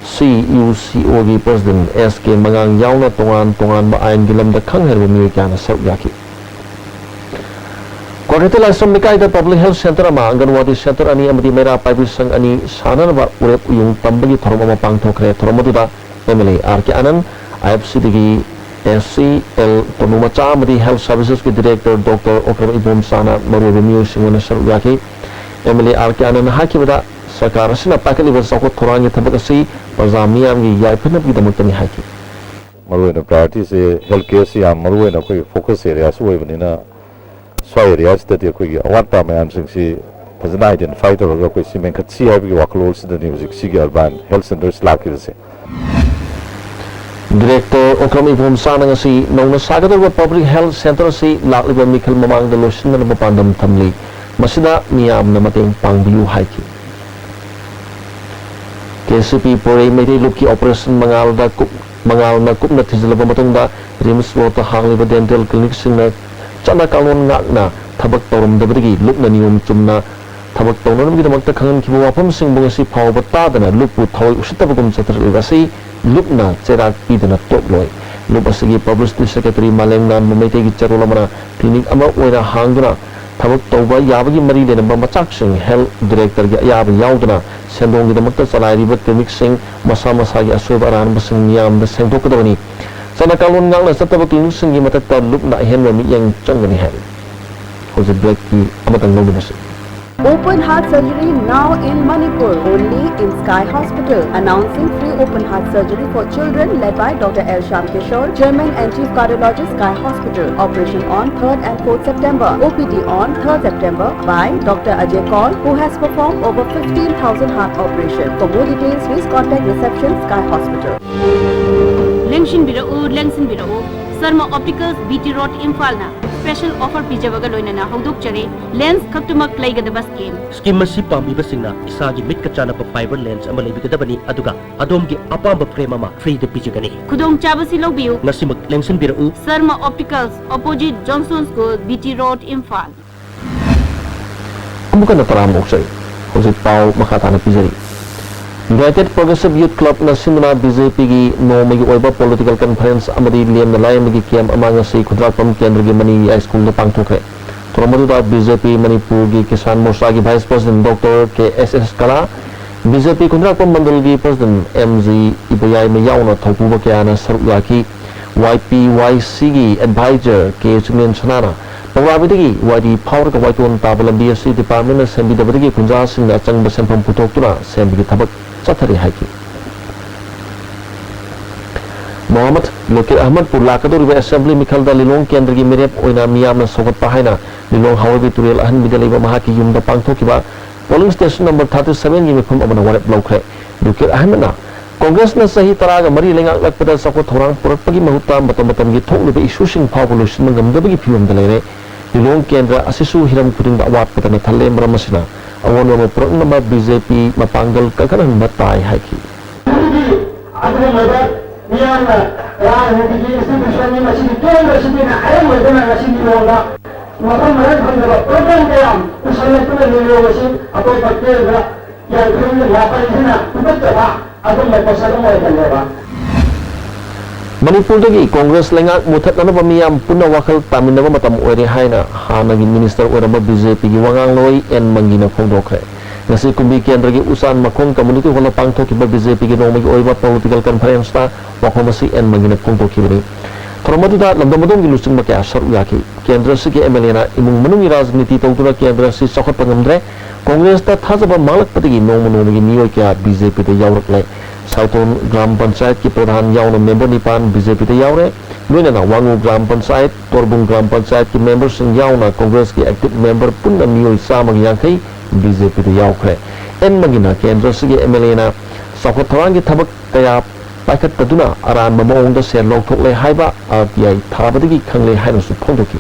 C U C O ꯒꯤ President S K ꯃꯉꯥꯡ ꯌꯥꯎꯅ ꯇꯣꯉꯥꯟ ꯇꯣꯉꯥꯟꯕ ꯑꯥꯏꯟꯒꯤ ꯂꯝꯗ ꯈꯪ ꯍꯩꯔꯕ ꯃꯤꯑꯣꯏ ꯀꯌꯥꯅ ꯁꯔꯨꯛ ꯌꯥꯈꯤ꯫ ꯀ꯭ꯋꯥꯀꯩꯊꯦꯜ ꯂꯥꯏꯁ꯭ꯔꯝ ꯂꯩꯀꯥꯏꯗ Public Health Centre ꯑꯃ, ꯑꯪꯒꯟꯋꯥꯗꯤ centre ꯑꯅꯤ ꯑꯃꯗꯤ ꯃꯩꯔꯥ ꯄꯥꯏꯕꯤ ꯁꯪ ꯑꯅꯤ ꯁꯥꯅꯅꯕ ꯎꯔꯦꯞ ꯎꯌꯨꯡ ꯇꯝꯕꯒꯤ ꯊꯧꯔꯝ ꯑꯃ ꯄꯥꯡꯊꯣꯛꯈ꯭ꯔꯦ꯫ ꯊꯧꯔꯝ ꯑꯗꯨꯗ M L A R K ꯑꯅꯟ, I F C ꯗꯒꯤ S C L ꯇꯣꯅꯨ ꯃꯆꯥ ꯑꯃꯗꯤ Health Services ꯀꯤ Director Doctor ꯑꯣꯀ꯭ꯔꯝ ꯏꯕꯣꯝꯆꯥꯅ ꯃꯔꯨꯑꯣꯏꯕ ꯃꯤꯑꯣꯏꯁꯤꯡ ꯑꯣꯏꯅ ꯁꯔꯨꯛ ꯌꯥꯈꯤ꯫ M L A R K ꯑꯅꯟꯅ ꯍꯥꯏꯈꯤꯕꯗ, ꯁꯔꯀꯥꯔ ꯑꯁꯤꯅ ꯄꯥꯏꯈꯠꯂꯤꯕ ꯆꯥꯎꯈꯠ ꯊꯧꯔꯥꯡꯒꯤ ꯊꯕꯛ ꯑꯁꯤ ꯄ꯭ꯔꯖꯥ ꯃꯤꯌꯥꯝꯒꯤ ꯌꯥꯏꯐꯅꯕꯒꯤꯗꯃꯛꯇꯅꯤ ꯍꯥꯏꯈꯤ꯫ ꯃꯔꯨꯑꯣꯏꯅ priority ꯁꯦ health care ꯁꯤ ꯌꯥꯝ ꯃꯔꯨꯑꯣꯏꯅ ꯑꯩꯈꯣꯏꯒꯤ focus area ꯁꯨ ꯑꯣꯏꯕꯅꯤꯅ, ꯁ꯭ꯋꯥꯏ area ꯁꯤꯗꯗꯤ ꯑꯩꯈꯣꯏꯒꯤ ꯑꯋꯥꯠꯄ ꯃꯌꯥꯝꯁꯤꯡꯁꯤ ꯐꯖꯅ identify ꯇꯧꯔꯒ ꯑꯩꯈꯣꯏ ꯁꯤ ꯃꯦꯟꯈꯠꯁꯤ ꯍꯥꯏꯕꯒꯤ ꯋꯥꯈꯜꯂꯣꯟꯁꯤꯗꯅꯤ ꯍꯧꯖꯤꯛ ꯁꯤꯒꯤ urban health centres ꯂꯥꯛꯈꯤꯕꯁꯦ꯫ Director Okram ꯏꯕꯣꯝꯆꯥꯅ ꯉꯁꯤ ꯅꯧꯅ ꯁꯥꯒꯗꯧꯔꯤꯕ Public Health Centre ꯑꯁꯤ ꯂꯥꯛꯂꯤꯕ ꯃꯤꯈꯜ ꯃꯃꯥꯡꯗ ꯂꯣꯏꯁꯤꯟꯅꯅꯕ ꯄꯥꯟꯗꯝ ꯊꯝꯂꯤ꯫ ꯃꯁꯤꯗ ꯃꯤꯌꯥꯝꯅ ꯃꯇꯦꯡ ꯄꯥꯡꯕꯤꯌꯨ ꯍꯥꯏꯈꯤ꯫ K C P ꯄꯣꯔꯩ Meitei ꯂꯨꯞꯀꯤ operation ꯃꯉꯥꯜꯗ ꯀꯨꯞ-, ꯃꯉꯥꯜꯅ ꯀꯨꯞꯅ ꯊꯤꯖꯤꯜꯂꯕ ꯃꯇꯨꯡꯗ RIMS Road ꯇ ꯍꯥꯡꯂꯤꯕ dental clinic ꯁꯤꯡꯅ ꯆꯠꯅ ꯀꯥꯡꯂꯣꯟ ꯉꯥꯛꯅ ꯊꯕꯛ ꯇꯧꯔꯝꯗꯕꯗꯒꯤ ꯂꯨꯞꯅ ꯅꯤꯌꯣꯝ ꯆꯨꯝꯅ ꯊꯕꯛ ꯇꯧꯅꯅꯕꯒꯤꯗꯃꯛꯇ ꯈꯪꯍꯟꯈꯤꯕ ꯋꯥꯐꯝꯁꯤꯡꯕꯨ ꯉꯁꯤ ꯐꯥꯎꯕ ꯇꯥꯗꯅ ꯂꯨꯞꯄꯨ ꯊꯑꯣꯏ ꯎꯁꯤꯠꯇꯕꯒꯨꯝ ꯆꯠꯊꯔꯛꯂꯤꯕ ꯑꯁꯤ ꯂꯨꯞꯅ ꯆꯩꯔꯥꯛ ꯄꯤꯗꯅ ꯇꯣꯛꯂꯣꯏ꯫ ꯂꯨꯞ ꯑꯁꯤꯒꯤ Publicity Secretary ꯃꯥꯂꯦꯝꯉꯥꯟꯕ ꯃꯩꯇꯩꯒꯤ ꯆꯦꯔꯣꯜ ꯑꯃꯅ clinic ꯑꯃ ꯑꯣꯏꯅ ꯍꯥꯡꯗꯨꯅ ꯊꯕꯛ ꯇꯧꯕ ꯌꯥꯕꯒꯤ ꯃꯔꯤ ꯂꯩꯅꯕ ꯃꯆꯥꯛꯁꯤꯡ Health Director ꯒꯤ ꯑꯌꯥꯕ ꯌꯥꯎꯗꯅ ꯁꯦꯟꯗꯣꯡꯒꯤꯗꯃꯛꯇ ꯆꯂꯥꯏꯔꯤꯕ clinic ꯁꯤꯡ ꯃꯁꯥ ꯃꯁꯥꯒꯤ ꯑꯁꯣꯏꯕ ꯑꯔꯥꯟꯕꯁꯤꯡ ꯃꯤꯌꯥꯝꯗ ꯁꯦꯡꯗꯣꯛꯀꯗꯕꯅꯤ꯫ ꯆꯠꯅ ꯀꯥꯡꯂꯣꯟ ꯉꯥꯛꯅ ꯆꯠꯇꯕ clinic ꯁꯤꯡꯒꯤ ꯃꯊꯛꯇ ꯂꯨꯞꯅ ꯑꯍꯦꯟꯕ ꯃꯤꯠꯌꯦꯡ ꯆꯪꯒꯅꯤ ꯍꯥꯏꯔꯤ꯫ ꯍꯧꯖꯤꯛ break ꯀꯤ ꯑꯃꯇꯪ ꯂꯧꯃꯤꯟꯅꯁꯤ꯫ Open heart surgery now in Manipur, only in Sky Hospital. Announcing free open heart surgery for children led by Doctor L Shyam Kishore, Chairman and Chief Cardiologist, Sky Hospital. Operation on third and fourth September. O P D on third September by Doctor Ajay Kaul, who has performed over fifteen thousand heart operations. For more details, please contact reception, Sky Hospital. Ling ꯂꯦꯡꯁꯤꯟꯕꯤꯔꯛꯎ, ꯂꯦꯡꯁꯤꯟꯕꯤꯔꯛꯎ꯫ Sharma opticals, B T road, ꯏꯝꯐꯥꯜꯅ special offer ꯄꯤꯖꯕꯒ ꯂꯣꯏꯅꯅ ꯍꯧꯗꯣꯛꯆꯔꯤ꯫ Lens ꯈꯛꯇꯃꯛ ꯂꯩꯒꯗꯕ scheme. Scheme ꯑꯁꯤ ꯄꯥꯝꯕꯤꯕꯁꯤꯡꯅ ꯏꯁꯥꯒꯤ ꯃꯤꯠꯀ ꯆꯥꯟꯅꯕ ꯐꯥꯏꯕꯔ ꯂꯦꯟꯁ ꯑꯃ ꯂꯩꯕꯤꯒꯗꯕꯅꯤ, ꯑꯗꯨꯒ ꯑꯗꯣꯝꯒꯤ ꯑꯄꯥꯝꯕ ꯐ꯭ꯔꯦꯝ ꯑꯃ ꯐ꯭ꯔꯤꯗ ꯄꯤꯖꯒꯅꯤ꯫ ꯈꯨꯗꯣꯡꯆꯥꯕꯁꯤ ꯂꯧꯕꯤꯌꯨ꯫ ꯉꯁꯤꯃꯛ ꯂꯦꯡꯁꯤꯟꯕꯤꯔꯛꯎ꯫ Sharma opticals, opposite Johnson school, B T road, Imphal. ꯑꯃꯨꯛ ꯍꯟꯅ ꯇꯔꯥꯝꯅ ꯑꯣꯛꯆꯔꯤ꯫ ꯍꯧꯖꯤꯛ ꯄꯥꯎ ꯃꯈꯥ ꯇꯥꯅ ꯄꯤꯖꯔꯤ꯫ United Progressive Youth Clubꯅ ꯁꯤꯟꯗꯨꯅ ꯕꯤ ꯖꯦ ꯄꯤꯒꯤ ꯅꯣꯡꯃꯒꯤ ꯑꯣꯏꯕ ꯄꯣꯂꯤꯇꯤꯀꯦꯜ ꯀꯟꯐꯔꯦꯟꯁ ꯑꯃꯗꯤ ꯂꯦꯝꯅ ꯂꯥꯏꯌꯦꯡꯕꯒꯤ ꯀꯦꯝꯞ ꯑꯃ ꯉꯁꯤ ꯈꯨꯟꯗ꯭ꯔꯥꯛꯄꯝ ꯀꯦꯟꯗ꯭ꯔꯒꯤ ꯃꯅꯤ ꯍꯥꯏ ꯁ꯭ꯀꯨꯜꯗ ꯄꯥꯡꯊꯣꯛꯈ꯭ꯔꯦ꯫ ꯊꯧꯔꯝ ꯑꯗꯨꯗ ꯕꯤ ꯖꯦ ꯄꯤ ꯃꯅꯤꯄꯨꯔꯒꯤ ꯀꯤꯁꯥꯟ ꯃꯣꯔꯆꯥꯒꯤ ꯚꯥꯏꯁ ꯄ꯭ꯔꯁꯤꯗꯦꯟꯠ ꯗꯣꯛꯇꯔ ꯀꯦ ꯑꯦꯁ ꯑꯦꯁ ꯀꯂꯥ, ꯕꯤ ꯖꯦ ꯄꯤ ꯈꯨꯟꯗ꯭ꯔꯥꯛꯄꯝ ꯃꯟꯗꯜꯒꯤ ꯄ꯭ꯔꯁꯤꯗꯦꯟꯠ ꯑꯦꯝ ꯖꯤ ꯏꯕꯣꯌꯥꯏꯃ ꯌꯥꯎꯅ ꯊꯧꯄꯨꯕ ꯀꯌꯥꯅ ꯁꯔꯨꯛ ꯌꯥꯈꯤ꯫ ꯋꯥꯏ ꯄꯤ ꯋꯥꯏ ꯁꯤꯒꯤ ꯑꯦꯗꯚꯥꯏꯖꯔ ꯀꯦ ꯆꯤꯡꯂꯦꯟ ꯁꯅꯥꯅ ꯄꯧꯔꯥꯕꯤꯗꯒꯤ ꯋꯥꯏꯔꯤ ꯐꯥꯎꯔꯒ ꯋꯥꯏꯇꯣꯟ ꯇꯥꯕ ꯂꯝꯕꯤ ꯑꯁꯤ ꯗꯤꯄꯥꯔꯠꯃꯦꯟꯠꯅ ꯁꯦꯝꯕꯤꯗꯕꯗꯒꯤ ꯈꯨꯟꯖꯥꯁꯤꯡꯅ ꯑꯆꯪꯕ ꯁꯦꯟꯐꯝ ꯄꯨꯊꯣꯛꯇꯨꯅ ꯁꯦꯝꯕꯒꯤ ꯊꯕꯛ ꯆꯠꯊꯔꯤ ꯍꯥꯏꯈꯤ꯫ ꯃꯣꯍꯝꯃꯗ ꯂꯨꯀꯤꯔ ꯑꯍꯃꯗꯄꯨ ꯂꯥꯛꯀꯗꯧꯔꯤꯕ ꯑꯦꯁꯦꯝꯕ꯭ꯂꯤ ꯃꯤꯈꯜꯗ ꯂꯤꯂꯣꯡ ꯀꯦꯟꯗ꯭ꯔꯒꯤ ꯃꯤꯔꯦꯞ ꯑꯣꯏꯅ ꯃꯤꯌꯥꯝꯅ ꯁꯧꯒꯠꯄ ꯍꯥꯏꯅ ꯂꯤꯂꯣꯡ ꯍꯥꯎꯔꯩꯕꯤ ꯇꯨꯔꯦꯜ ꯑꯍꯟꯕꯤꯗ ꯂꯩꯕ ꯃꯍꯥꯛꯀꯤ ꯌꯨꯝꯗ ꯄꯥꯡꯊꯣꯛꯈꯤꯕ ꯄꯣꯂꯤꯡ ꯁ꯭ꯇꯦꯁꯟ ꯅꯝꯕꯔ ꯊꯥꯔꯇꯤ ꯁꯚꯦꯟꯒꯤ ꯃꯤꯐꯝ ꯑꯃꯅ ꯋꯥꯔꯦꯞ ꯂꯧꯈ꯭ꯔꯦ꯫ ꯂꯨꯀꯤꯔ ꯑꯍꯃꯗꯅ ꯀꯣꯡꯒ꯭ꯔꯦꯁꯅ ꯆꯍꯤ ꯇꯔꯥꯒ ꯃꯔꯤ ꯂꯩꯉꯥꯛꯂꯛꯄꯗ ꯆꯥꯎꯈꯠ ꯊꯧꯔꯥꯡ ꯄꯨꯔꯛꯄꯒꯤ ꯃꯍꯨꯠꯇ ꯃꯇꯝ ꯃꯇꯝꯒꯤ ꯊꯣꯛꯂꯤꯕ ꯏꯁꯨꯁꯤꯡ ꯐꯥꯎꯕ ꯂꯣꯏꯁꯤꯟꯕ ꯉꯝꯗꯕꯒꯤ ꯐꯤꯕꯝꯗ ꯂꯩꯔꯦ꯫ ꯂꯤꯂꯣꯡ ꯀꯦꯟꯗ꯭ꯔ ꯑꯁꯤꯁꯨ ꯍꯤꯔꯝ ꯈꯨꯗꯤꯡꯗ ꯑꯋꯥꯠꯄꯇꯅ ꯊꯜꯂꯦ, ꯃꯔꯝ ꯑꯁꯤꯅ ꯑꯑꯣꯟꯕ ꯑꯃ ꯄꯨꯔꯛꯅꯕ ꯕꯤ ꯖꯦ ꯄꯤ ꯃꯄꯥꯡꯒꯜ ꯀꯟꯈꯠꯍꯟꯕ ꯇꯥꯏ ꯍꯥꯏꯈꯤ꯫ ꯑꯗꯨꯒꯨꯝꯂꯕ ꯃꯤꯌꯥꯝꯅ ꯔꯥꯖꯅꯤꯇꯤꯒꯤ ꯏꯟꯁꯇꯤꯇ꯭ꯌꯨꯁꯟꯅꯤ, ꯃꯁꯤꯒꯤ ꯀꯦꯟꯗ꯭ꯔꯁꯤꯒꯤꯅ ꯑꯍꯦꯟꯕꯗꯨꯅ ꯉꯁꯤꯒꯤ ꯅꯣꯡꯃ ꯃꯐꯝ ꯃꯔꯥꯡ ꯈꯪꯗꯕ ꯄ꯭ꯔꯣꯕ꯭ꯂꯦꯝ ꯀꯌꯥ ꯄꯨꯁꯜꯂꯛꯇꯨꯅ ꯂꯤꯂꯣꯡ ꯑꯁꯤ ꯑꯇꯣꯞꯄ ꯀꯦꯟꯗ꯭ꯔ ꯌꯥꯡꯈꯩꯒ ꯃꯥꯄꯜꯁꯤꯅ ꯄꯨꯈꯠꯆꯕ ꯑꯗꯨꯝꯕ ꯄꯣꯠꯁꯛ ꯑꯃ ꯑꯣꯏꯍꯜꯂꯦꯕ꯫ ꯃꯅꯤꯄꯨꯔꯗꯒꯤ ꯀꯣꯡꯒ꯭ꯔꯦꯁ ꯂꯩꯉꯥꯛ ꯃꯨꯊꯠꯅꯅꯕ ꯃꯤꯌꯥꯝ ꯄꯨꯟꯅ ꯋꯥꯈꯜ ꯇꯥꯃꯤꯟꯅꯕ ꯃꯇꯝ ꯑꯣꯏꯔꯦ ꯍꯥꯏꯅ ꯍꯥꯟꯅꯒꯤ ꯃꯤꯅꯤꯁꯇꯔ ꯑꯣꯏꯔꯝꯕ ꯕꯤ ꯖꯦ ꯄꯤꯒꯤ ꯋꯥꯉꯥꯡꯂꯣꯏ ꯑꯦꯟ ꯃꯪꯒꯤꯅ ꯐꯣꯡꯗꯣꯛꯈ꯭ꯔꯦ꯫ ꯉꯁꯤ ꯀꯨꯝꯕꯤ ꯀꯦꯟꯗ꯭ꯔꯒꯤ ꯎꯆꯥꯟ ꯃꯈꯣꯡ ꯀꯝꯃ꯭ꯌꯨꯅꯤꯇꯤ ꯍꯣꯜꯗ ꯄꯥꯡꯊꯣꯛꯈꯤꯕ ꯕꯤ ꯖꯦ ꯄꯤꯒꯤ ꯅꯣꯡꯃꯒꯤ ꯑꯣꯏꯕ ꯄꯣꯂꯤꯇꯤꯀꯦꯜ ꯀꯟꯐꯔꯦꯟꯁꯇ ꯋꯥꯐꯝ ꯑꯁꯤ ꯑꯦꯟ ꯃꯪꯒꯤꯅ ꯐꯣꯡꯗꯣꯛꯈꯤꯕꯅꯤ꯫ ꯊꯧꯔꯝ ꯑꯗꯨꯗ ꯂꯝꯗꯝ ꯑꯗꯣꯝꯒꯤ ꯂꯨꯆꯤꯡꯕ ꯀꯌꯥ ꯁꯔꯨꯛ ꯌꯥꯈꯤ꯫ ꯀꯦꯟꯗ꯭ꯔ ꯑꯁꯤꯒꯤ ꯑꯦꯝ ꯑꯦꯜ ꯑꯦꯅ ꯏꯃꯨꯡ ꯃꯅꯨꯡꯒꯤ ꯔꯥꯖꯅꯤꯇꯤ ꯇꯧꯗꯨꯅ ꯀꯦꯟꯗ꯭ꯔ ꯑꯁꯤ ꯆꯥꯎꯈꯠꯄ ꯉꯝꯗ꯭ꯔꯦ꯫ ꯀꯣꯡꯒ꯭ꯔꯦꯁꯇ ꯊꯥꯖꯕ ꯃꯥꯡꯂꯛꯄꯗꯒꯤ ꯅꯣꯡꯃ ꯅꯣꯡꯃꯒꯤ ꯃꯤꯑꯣꯏ ꯀꯌꯥ ꯕꯤ ꯖꯦ ꯄꯤꯗ ꯌꯥꯎꯔꯛꯂꯦ꯫ ꯁꯥꯎꯇꯣꯟ ꯒ꯭ꯔꯥꯝ ꯄꯟꯆꯥꯌꯠꯀꯤ ꯄ꯭ꯔꯙꯥꯟ ꯌꯥꯎꯅ ꯃꯦꯝꯕꯔ ꯅꯤꯄꯥꯟ ꯕꯤ ꯖꯦ ꯄꯤꯗ ꯌꯥꯎꯔꯦ꯫ ꯂꯣꯏꯅꯅ ꯋꯥꯉꯨ ꯒ꯭ꯔꯥꯝ ꯄꯟꯆꯥꯌꯠ, ꯇꯣꯔꯕꯨꯡ ꯒ꯭ꯔꯥꯝ ꯄꯟꯆꯥꯌꯠꯀꯤ ꯃꯦꯝꯕꯔꯁꯤꯡ ꯌꯥꯎꯅ ꯀꯣꯡꯒ꯭ꯔꯦꯁꯀꯤ ꯑꯦꯛꯇꯤꯚ ꯃꯦꯝꯕꯔ ꯄꯨꯟꯅ ꯃꯤꯑꯣꯏ ꯆꯥꯝꯃꯒ ꯌꯥꯡꯈꯩ ꯕꯤ ꯖꯦ ꯄꯤꯗ ꯌꯥꯎꯈ꯭ꯔꯦ꯫ ꯑꯦꯟ ꯃꯪꯒꯤꯅ ꯀꯦꯟꯗ꯭ꯔ ꯑꯁꯤꯒꯤ ꯑꯦꯝ ꯑꯦꯜ ꯑꯦꯅ ꯆꯥꯎꯈꯠ ꯊꯧꯔꯥꯡꯒꯤ ꯊꯕꯛ ꯀꯌꯥ ꯄꯥꯏꯈꯠꯇꯗꯨꯅ ꯑꯔꯥꯟꯕ ꯃꯑꯣꯡꯗ ꯁꯦꯜ ꯂꯧꯊꯣꯛꯂꯦ ꯍꯥꯏꯕ ꯑꯥꯔ ꯇꯤ ꯑꯥꯏ ꯊꯥꯕꯗꯒꯤ ꯈꯪꯂꯦ ꯍꯥꯏꯅꯁꯨ ꯐꯣꯡꯗꯣꯛꯈꯤ꯫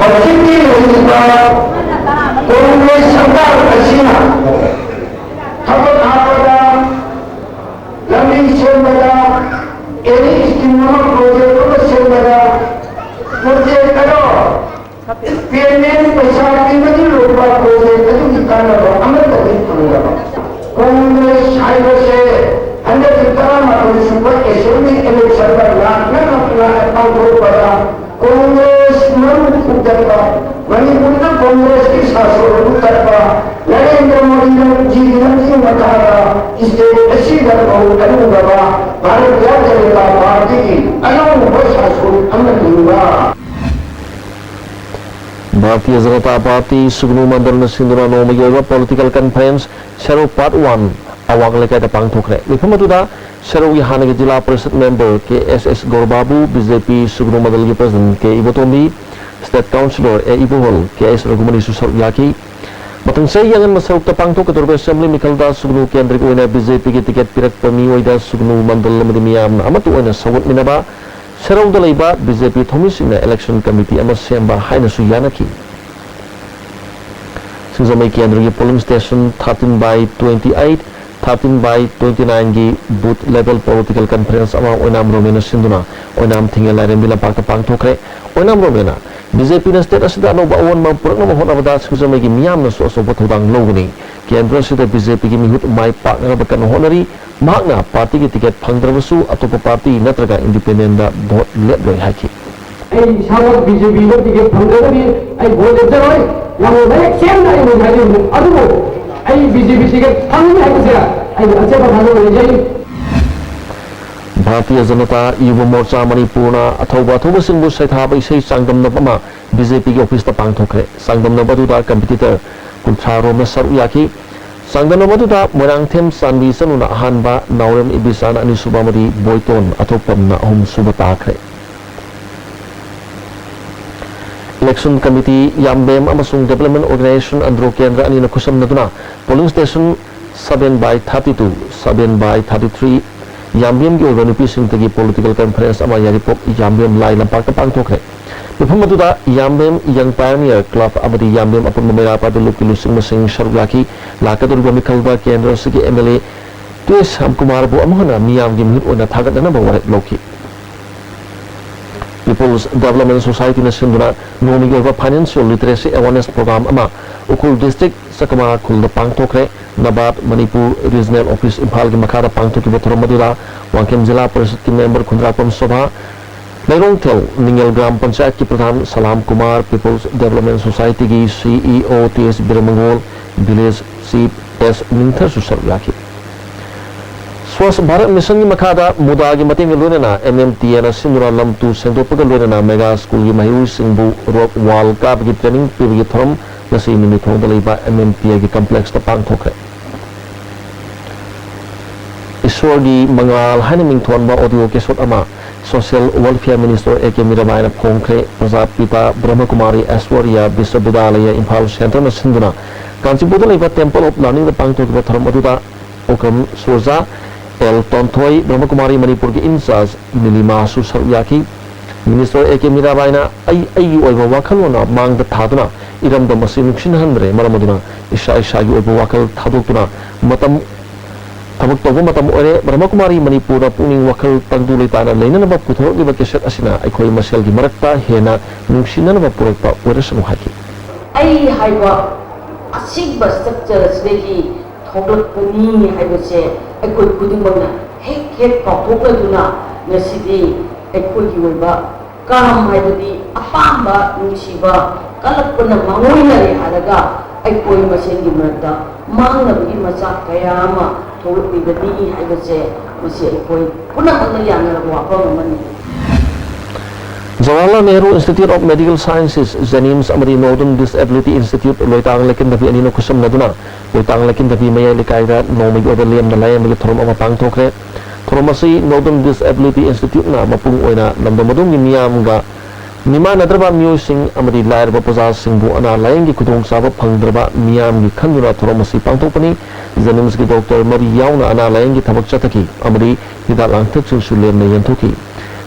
ꯍꯧꯖꯤꯛꯀꯤ ꯂꯩꯔꯤꯕ ꯀꯣꯡꯒ꯭ꯔꯦꯁ ꯁꯔꯀꯥꯔ ꯑꯁꯤꯅ ꯊꯕꯛ ꯍꯥꯞꯄꯗ, ꯂꯝꯕꯤ ꯁꯦꯝꯕꯗ, ꯑꯦꯅꯤ ꯁ꯭ꯀꯤꯝ ꯑꯃ, ꯄ꯭ꯔꯣꯖꯦꯛ ꯑꯃ ꯁꯦꯝꯕꯗ ꯄ꯭ꯔꯣꯖꯦꯛ ꯑꯗꯣ ꯄꯦꯃꯦꯟ ꯄꯩꯁꯥ ꯄꯤꯕꯗꯤ ꯂꯣꯏꯕ, ꯄ꯭ꯔꯣꯖꯦꯛ ꯑꯗꯨꯒꯤ ꯀꯥꯟꯅꯕ ꯑꯃꯠꯇꯗꯤ ꯐꯪꯗꯕ꯫ ꯀꯣꯡꯒ꯭ꯔꯦꯁ ꯍꯥꯏꯕꯁꯦ ꯍꯟꯗꯛꯀꯤ ꯇꯔꯥꯃꯥꯊꯣꯏ ꯁꯨꯕ ꯑꯦꯁꯦꯝꯕ꯭ꯂꯤ ꯏꯂꯦꯛꯁꯟꯗ ꯂꯥꯛꯅ ꯂꯥꯛꯅ ꯄꯥꯡꯊꯣꯛꯄꯗ ꯀꯣꯡꯒ꯭ꯔꯦꯁ ꯃꯔꯨ ꯐꯨꯒꯠꯄ, ꯃꯅꯤꯄꯨꯔꯗ ꯀꯣꯡꯒ꯭ꯔꯦꯁꯀꯤ ꯁꯥꯁꯣꯟ ꯃꯨꯊꯠꯄ, ꯅꯔꯦꯟꯗ꯭ꯔ ꯃꯣꯗꯤꯅ ꯖꯤꯒꯤ ꯂꯝꯖꯤꯡ ꯃꯈꯥꯗ ꯁ꯭ꯇꯦꯠ ꯑꯁꯤꯗ ꯃꯍꯨꯠ ꯑꯅꯧꯕ ꯚꯥꯔꯇꯤꯌ ꯖꯅꯇꯥ ꯄꯥꯔꯇꯤꯒꯤ ꯑꯅꯧꯕ ꯁꯥꯁꯣꯟ ꯑꯃ ꯂꯤꯡꯕ꯫ ꯚꯥꯔꯇꯤꯌ ꯖꯅꯇꯥ ꯄꯥꯔꯇꯤ ꯁꯨꯒꯅꯨ ꯃꯟꯗꯜꯅ ꯁꯤꯟꯗꯨꯅ ꯅꯣꯡꯃꯒꯤ ꯑꯣꯏꯕ ꯄꯣꯂꯤꯇꯤꯀꯦꯜ ꯀꯟꯐꯔꯦꯟꯁ ꯁꯦꯔꯧ ꯄꯥꯔꯠ ꯋꯥꯟ ꯑꯋꯥꯡ ꯂꯩꯀꯥꯏꯗ ꯄꯥꯡꯊꯣꯛꯈ꯭ꯔꯦ꯫ ꯃꯤꯐꯝ ꯑꯗꯨꯗ ꯁꯦꯔꯧꯒꯤ ꯍꯥꯟꯅꯒꯤ ꯖꯤꯂꯥ ꯄꯔꯤꯁꯠ ꯃꯦꯝꯕꯔ ꯀꯦ ꯑꯦꯁ ꯑꯦꯁ ꯒꯧꯔꯕꯥꯕꯨ, ꯕꯤ ꯖꯦ ꯄꯤ ꯁꯨꯒꯅꯨ ꯃꯟꯗꯜꯒꯤ ꯄ꯭ꯔꯁꯤꯗꯦꯟꯠ ꯀꯦ ꯏꯕꯣꯇꯣꯝꯕꯤ, ꯁ꯭ꯇꯦꯠ ꯀꯥꯎꯟꯁꯤꯂꯔ ꯑꯦ ꯏꯕꯣꯍꯣꯜ, ꯀꯦ ꯑꯦꯁ ꯔꯘꯨꯃꯅꯤꯁꯨ ꯁꯔꯨꯛ ꯌꯥꯈꯤ꯫ ꯃꯊꯪ ꯆꯍꯤ ꯑꯉꯟꯕ ꯁꯔꯨꯛꯇ ꯄꯥꯡꯊꯣꯛꯀꯗꯧꯔꯤꯕ ꯑꯦꯁꯦꯝꯕ꯭ꯂꯤ ꯃꯤꯈꯜꯗ ꯁꯨꯒꯅꯨ ꯀꯦꯟꯗ꯭ꯔꯒꯤ ꯑꯣꯏꯅ ꯕꯤ ꯖꯦ ꯄꯤꯒꯤ ꯇꯤꯀꯦꯠ ꯄꯤꯔꯛꯄ ꯃꯤꯑꯣꯏꯗ ꯁꯨꯒꯅꯨ ꯃꯟꯗꯜ ꯑꯃꯗꯤ ꯃꯤꯌꯥꯝꯅ ꯑꯃꯠꯇ ꯑꯣꯏꯅ ꯁꯧꯒꯠꯃꯤꯟꯅꯕ, ꯁꯦꯔꯧꯗ ꯂꯩꯕ ꯕꯤ ꯖꯦ ꯄꯤ ꯊꯧꯃꯤꯁꯤꯡꯅ ꯏꯂꯦꯛꯁꯟ ꯀꯃꯤꯇꯤ ꯑꯃ ꯁꯦꯝꯕ ꯍꯥꯏꯅꯁꯨ ꯌꯥꯅꯈꯤ꯫ ꯁꯤꯡꯖꯃꯩ ꯀꯦꯟꯗ꯭ꯔꯒꯤ polling station thirteen by twenty eight, thirteen by twenty nine ꯒꯤ ꯕꯨꯊ ꯂꯦꯚꯦꯜ ꯄꯣꯂꯤꯇꯤꯀꯦꯜ ꯀꯟꯐꯔꯦꯟꯁ ꯑꯃ ꯑꯣꯏꯅꯥꯝ ꯔꯣꯃꯦꯟꯅ ꯁꯤꯟꯗꯨꯅ ꯑꯣꯏꯅꯥꯝ ꯊꯤꯡꯉꯦꯜ ꯂꯥꯏꯔꯦꯝꯕꯤ ꯂꯝꯄꯥꯛꯇ ꯄꯥꯡꯊꯣꯛꯈ꯭ꯔꯦ꯫ ꯑꯣꯏꯅꯥꯝ ꯔꯣꯃꯦꯟꯅ ꯕꯤ ꯖꯦ ꯄꯤꯅ ꯁ꯭ꯇꯦꯠ ꯑꯁꯤꯗ ꯑꯅꯧꯕ ꯑꯑꯣꯟꯕ ꯄꯨꯔꯛꯅꯕ ꯍꯣꯠꯅꯕꯗ ꯁꯤꯡꯖꯃꯩꯒꯤ ꯃꯤꯌꯥꯝꯅꯁꯨ ꯑꯆꯧꯕ ꯊꯧꯗꯥꯡ ꯂꯧꯒꯅꯤ꯫ ꯀꯦꯟꯗ꯭ꯔ ꯑꯁꯤꯗ ꯕꯤ ꯖꯦ ꯄꯤꯒꯤ ꯃꯤꯍꯨꯠ ꯃꯥꯏ ꯄꯥꯛꯅꯅꯕ ꯀꯟꯅ ꯍꯣꯠꯅꯔꯤ꯫ ꯃꯍꯥꯛꯅ ꯄꯥꯔꯇꯤꯒꯤ ꯇꯤꯀꯦꯠ ꯐꯪꯗ꯭ꯔꯕꯁꯨ ꯑꯇꯣꯞꯄ ꯄꯥꯔꯇꯤ ꯅꯠꯇ꯭ꯔꯒ ꯏꯟꯗꯤꯄꯦꯟꯗꯦꯟꯗ ꯚꯣꯠ ꯂꯦꯞꯂꯣꯏ ꯍꯥꯏꯈꯤ꯫ ꯑꯩ ꯏꯁꯥꯃꯛ ꯕꯤ ꯖꯦ ꯄꯤꯗ ꯇꯤꯀꯦꯠ ꯐꯪꯗ꯭ꯔꯒꯗꯤ ꯑꯩ ꯚꯣꯠ ꯂꯦꯞꯆꯔꯣꯏ꯫ ꯌꯥꯝꯅ ꯃꯌꯦꯛ ꯁꯦꯡꯅ ꯑꯩ ꯍꯧꯖꯤꯛ ꯍꯥꯏꯖꯔꯤꯕꯅꯤ꯫ ꯑꯗꯨꯕꯨ ꯑꯩ ꯕꯤ ꯖꯦ ꯄꯤ ꯇꯤꯀꯦꯠ ꯐꯪꯒꯅꯤ ꯍꯥꯏꯕꯁꯦ ꯑꯩ ꯑꯆꯦꯠꯄ ꯊꯥꯖꯕ ꯂꯩꯖꯩ꯫ ꯚꯥꯔꯇꯤꯌ ꯖꯅꯇꯥ ꯌꯨꯕ ꯃꯣꯔꯆꯥ ꯃꯅꯤꯄꯨꯔꯅ ꯑꯊꯧꯕ ꯑꯊꯧꯕꯁꯤꯡꯕꯨ ꯁꯩꯊꯥꯕ ꯏꯁꯩ ꯆꯥꯡꯗꯝꯅꯕ ꯑꯃ ꯕꯤ ꯖꯦ ꯄꯤꯒꯤ ꯑꯣꯐꯤꯁꯇ ꯄꯥꯡꯊꯣꯛꯈ꯭ꯔꯦ꯫ ꯆꯥꯡꯗꯝꯅꯕ ꯑꯗꯨꯗ ꯀꯝꯄꯤꯇꯤꯇꯔ ꯀꯨꯟꯊ꯭ꯔꯥ ꯔꯣꯝꯅ ꯁꯔꯨꯛ ꯌꯥꯈꯤ꯫ ꯆꯥꯡꯗꯝꯅꯕ ꯑꯗꯨꯗ ꯃꯣꯏꯔꯥꯡꯊꯦꯝ ꯆꯥꯟꯕꯤ ꯆꯅꯨꯅ ꯑꯍꯥꯟꯕ, ꯅꯥꯎꯔꯦꯝ ꯏꯕꯤꯆꯥꯅ ꯑꯅꯤꯁꯨꯕ ꯑꯃꯗꯤ ꯕꯣꯏꯇꯣꯟ ꯑꯊꯣꯛꯄꯝꯅ ꯑꯍꯨꯝꯁꯨꯕ ꯇꯥꯈ꯭ꯔꯦ꯫ ꯏꯂꯦꯛꯁꯟ ꯀꯃꯤꯇꯤ, ꯌꯥꯝꯕꯦꯝ ꯑꯃꯁꯨꯡ ꯗꯦꯕꯂꯞꯃꯦꯟ ꯑꯣꯔꯒꯅꯥꯏꯖꯦꯁꯟ ꯑꯟꯗ꯭ꯔꯣ ꯀꯦꯟꯗ꯭ꯔ ꯑꯅꯤꯅ ꯈꯨꯠꯁꯝꯅꯗꯨꯅ polling station seven by thirty two, seven by thirty three, ꯌꯥꯝꯕꯦꯝꯒꯤ ꯑꯣꯏꯕ ꯅꯨꯄꯤꯁꯤꯡꯇꯒꯤ political conference ꯑꯃ ꯌꯥꯏꯔꯤꯄꯣꯛ ꯌꯥꯝꯕꯦꯝ ꯂꯥꯏ ꯂꯝꯄꯥꯛꯇ ꯄꯥꯡꯊꯣꯛꯈ꯭ꯔꯦ꯫ ꯃꯤꯐꯝ ꯑꯗꯨꯗ ꯌꯥꯝꯕꯦꯝ Young Pioneer Club ꯑꯃꯗꯤ ꯌꯥꯝꯕꯦꯝ ꯑꯄꯨꯟꯕ ꯃꯩꯔꯥ ꯄꯥꯏꯕ ꯂꯨꯞꯀꯤ ꯂꯨꯆꯤꯡꯕꯁꯤꯡ ꯁꯔꯨꯛ ꯌꯥꯈꯤ꯫ ꯂꯥꯛꯀꯗꯧꯔꯤꯕ ꯃꯤꯈꯜꯗ ꯀꯦꯟꯗ꯭ꯔ ꯑꯁꯤꯒꯤ MLA ꯇꯨ ꯑꯦꯁ ꯁ꯭ꯌꯥꯝꯀꯨꯃꯥꯔꯕꯨ ꯑꯃꯨꯛ ꯍꯟꯅ ꯃꯤꯌꯥꯝꯒꯤ ꯃꯤꯍꯨꯠ ꯑꯣꯏꯅ ꯊꯥꯒꯠꯅꯅꯕ ꯋꯥꯔꯦꯞ ꯂꯧꯈꯤ꯫ People's Development Societyꯅ ꯁꯤꯟꯗꯨꯅ ꯅꯣꯡꯃꯒꯤ ꯑꯣꯏꯕ Financial Literacy Awareness Program ꯑꯃ ꯎꯈ꯭ꯔꯨꯜ district ꯆꯀꯃꯥ ꯈꯨꯜꯗ ꯄꯥꯡꯊꯣꯛꯈ꯭ꯔꯦ꯫ NABARD ꯃꯅꯤꯄꯨꯔ Regional Office ꯏꯝꯐꯥꯜꯒꯤ ꯃꯈꯥꯗ ꯄꯥꯡꯊꯣꯛꯈꯤꯕ ꯊꯧꯔꯝ ꯑꯗꯨꯗ ꯋꯥꯡꯈꯦꯝ ꯖꯤꯂꯥ ꯄꯔꯤꯁꯠꯀꯤ member ꯈꯨꯟꯗ꯭ꯔꯥꯛꯄꯝ ꯁꯣꯚꯥ, ꯂꯩꯔꯣꯡꯊꯦꯜ ꯅꯤꯡꯉꯦꯜ ꯒ꯭ꯔꯥꯝ ꯄꯟꯆꯥꯌꯠꯀꯤ ꯄ꯭ꯔꯙꯥꯟ ꯁꯂꯥꯝ ꯀꯨꯃꯥꯔ, People's Development Societyꯒꯤ CEO T S Biramangol, village chief S ꯅꯤꯡꯊꯔꯁꯨ ꯁꯔꯨꯛ ꯌꯥꯈꯤ꯫ Swachh Bharat Missionꯒꯤ ꯃꯈꯥꯗ ꯃꯨꯗꯥꯒꯤ ꯃꯇꯦꯡꯒ ꯂꯣꯏꯅꯅ MMTAꯅ ꯁꯤꯟꯗꯨꯅ ꯂꯝ ꯇꯨ ꯁꯦꯡꯗꯣꯛꯄꯒ ꯂꯣꯏꯅꯅ mega schoolꯒꯤ ꯃꯍꯩꯔꯣꯏꯁꯤꯡꯕꯨ rock wall ꯀꯥꯕꯒꯤ training ꯄꯤꯕꯒꯤ ꯊꯧꯔꯝ ꯉꯁꯤ ꯅꯨꯃꯤꯠ ꯊꯣꯡꯗ ꯂꯩꯕ MMTAꯒꯤ complexꯇ ꯄꯥꯡꯊꯣꯛꯈ꯭ꯔꯦ꯫ ꯏꯁ꯭ꯋꯔꯒꯤ ꯃꯉꯥꯜ ꯍꯥꯏꯅ ꯃꯤꯡꯊꯣꯟꯕ audio cassette ꯑꯃ Social Welfare Minister A K ꯃꯤꯔꯥꯕꯥꯏꯅ ꯐꯣꯡꯈ꯭ꯔꯦ꯫ ꯄ꯭ꯔꯖꯥꯄꯤꯇꯥ ꯕ꯭ꯔꯍꯃꯀꯨꯃꯥꯔꯤ Aishwarya ꯕꯤꯁ꯭ꯋꯕꯤꯗ꯭ꯌꯥꯂꯌ Imphal centreꯅ ꯁꯤꯟꯗꯨꯅ ꯀꯥꯟꯆꯤꯄꯨꯔꯗ ꯂꯩꯕ Temple of Learningꯗ ꯄꯥꯡꯊꯣꯛꯈꯤꯕ ꯊꯧꯔꯝ ꯑꯗꯨꯗ ꯑꯣꯀ꯭ꯔꯝ ꯁꯨꯔꯖꯥ, ꯑꯦꯜ ꯇꯣꯟꯊꯣꯏ, ꯕ꯭ꯔꯍꯃꯀꯨꯃꯥꯔꯤ ꯃꯅꯤꯄꯨꯔꯒꯤ in-charge ꯅꯤꯂꯤꯃꯥꯁꯨ ꯁꯔꯨꯛ ꯌꯥꯈꯤ꯫ Minister ꯑꯦ ꯀꯦ ꯃꯤꯔꯥꯕꯥꯏꯅ ꯑꯩ ꯑꯩꯒꯤ ꯑꯣꯏꯕ ꯋꯥꯈꯜꯂꯣꯟꯅ ꯃꯥꯡꯗ ꯊꯥꯗꯨꯅ ꯏꯔꯝꯗꯝ ꯑꯁꯤ ꯅꯨꯡꯁꯤꯅꯍꯟꯗ꯭ꯔꯦ, ꯃꯔꯝ ꯑꯗꯨꯅ ꯏꯁꯥ ꯏꯁꯥꯒꯤ ꯑꯣꯏꯕ ꯋꯥꯈꯜ ꯊꯥꯗꯣꯛꯇꯨꯅ ꯃꯇꯝ ꯊꯕꯛ ꯇꯧꯕ ꯃꯇꯝ ꯑꯣꯏꯔꯦ꯫ ꯕ꯭ꯔꯍꯃꯀꯨꯃꯥꯔꯤ ꯃꯅꯤꯄꯨꯔꯗ ꯄꯨꯛꯅꯤꯡ ꯋꯥꯈꯜ ꯇꯪꯗꯨ ꯂꯩꯇꯥꯅ ꯂꯩꯅꯅꯕ ꯄꯨꯊꯣꯔꯛꯂꯤꯕ cassette ꯑꯁꯤꯅ ꯑꯩꯈꯣꯏ ꯃꯁꯦꯜꯒꯤ ꯃꯔꯛꯇ ꯍꯦꯟꯅ ꯅꯨꯡꯁꯤꯅꯅꯕ ꯄꯨꯔꯛꯄ ꯑꯣꯏꯔꯁꯅꯨ ꯍꯥꯏꯈꯤ꯫ ꯑꯩ ꯍꯥꯏꯕ ꯑꯁꯦꯡꯕ structure ꯑꯁꯤꯗꯒꯤ ꯊꯣꯛꯂꯛꯄꯅꯤ ꯍꯥꯏꯕꯁꯦ ꯑꯩꯈꯣꯏ ꯈꯨꯗꯤꯡꯃꯛꯅ ꯍꯦꯛ ꯍꯦꯛ ꯀꯥꯎꯊꯣꯛꯂꯗꯨꯅ ꯉꯁꯤꯗꯤ ꯑꯩꯈꯣꯏꯒꯤ ꯑꯣꯏꯕ ꯀꯔꯝ ꯍꯥꯏꯕꯗꯤ ꯑꯄꯥꯝꯕ ꯅꯨꯡꯁꯤꯕ ꯀꯜꯂꯛꯄꯅ ꯃꯥꯡꯑꯣꯏꯅꯔꯦ ꯍꯥꯏꯔꯒ ꯑꯩꯈꯣꯏ ꯃꯁꯦꯟꯒꯤ ꯃꯔꯛꯇ ꯃꯥꯡꯅꯕꯒꯤ ꯃꯆꯥꯛ ꯀꯌꯥ ꯑꯃ ꯊꯣꯛꯂꯛꯂꯤꯕꯅꯤ ꯍꯥꯏꯕꯁꯦ ꯃꯁꯤ ꯑꯩꯈꯣꯏ ꯄꯨꯝꯅꯃꯛꯅ ꯌꯥꯅꯔꯕ ꯋꯥꯐꯝ ꯑꯃꯅꯤ꯫ Jawaharlal Nehru Institute of Medical Sciences, JNIMS, ꯑꯃꯗꯤ Northern Disability Institute, ꯂꯣꯏꯇꯥꯡ ꯂꯩꯀꯤꯟꯗꯕꯤ ꯑꯅꯤꯅ ꯈꯨꯠꯁꯝꯅꯗꯨꯅ ꯂꯣꯏꯇꯥꯡ ꯂꯩꯀꯤꯟꯗꯕꯤ ꯃꯌꯥꯏ ꯂꯩꯀꯥꯏꯗ ꯅꯣꯡꯃꯒꯤ ꯑꯣꯏꯕ ꯂꯦꯝꯅ ꯂꯥꯌꯦꯡꯕꯒꯤ ꯊꯧꯔꯝ ꯑꯃ ꯄꯥꯡꯊꯣꯛꯈ꯭ꯔꯦ꯫ ꯊꯧꯔꯝ ꯑꯁꯤ Northern Disability Instituteꯅ ꯃꯄꯨꯡ ꯑꯣꯏꯅ ꯂꯝꯗꯝ ꯑꯗꯨꯝꯒꯤ ꯃꯤꯌꯥꯝꯒ ꯃꯤꯃꯥꯟꯅꯗ꯭ꯔꯕ ꯃꯤꯑꯣꯏꯁꯤꯡ ꯑꯃꯗꯤ ꯂꯥꯏꯔꯕ ꯄ꯭ꯔꯖꯥꯁꯤꯡꯕꯨ ꯑꯅꯥ ꯂꯥꯌꯦꯡꯒꯤ ꯈꯨꯗꯣꯡꯆꯥꯕ ꯐꯪꯗ꯭ꯔꯕ ꯃꯤꯌꯥꯝꯒꯤ ꯈꯟꯗꯨꯅ ꯊꯧꯔꯝ ꯑꯁꯤ ꯄꯥꯡꯊꯣꯛꯄꯅꯤ꯫ JNIMSꯀꯤ ꯗꯣꯛꯇꯔ ꯃꯔꯤ ꯌꯥꯎꯅ ꯑꯅꯥ ꯂꯥꯌꯦꯡꯒꯤ ꯊꯕꯛ ꯆꯠꯊꯈꯤ ꯑꯃꯗꯤ ꯍꯤꯗꯥꯛ ꯂꯥꯡꯊꯛꯁꯤꯡꯁꯨ ꯂꯦꯝꯅ ꯌꯦꯟꯊꯣꯛꯈꯤ꯫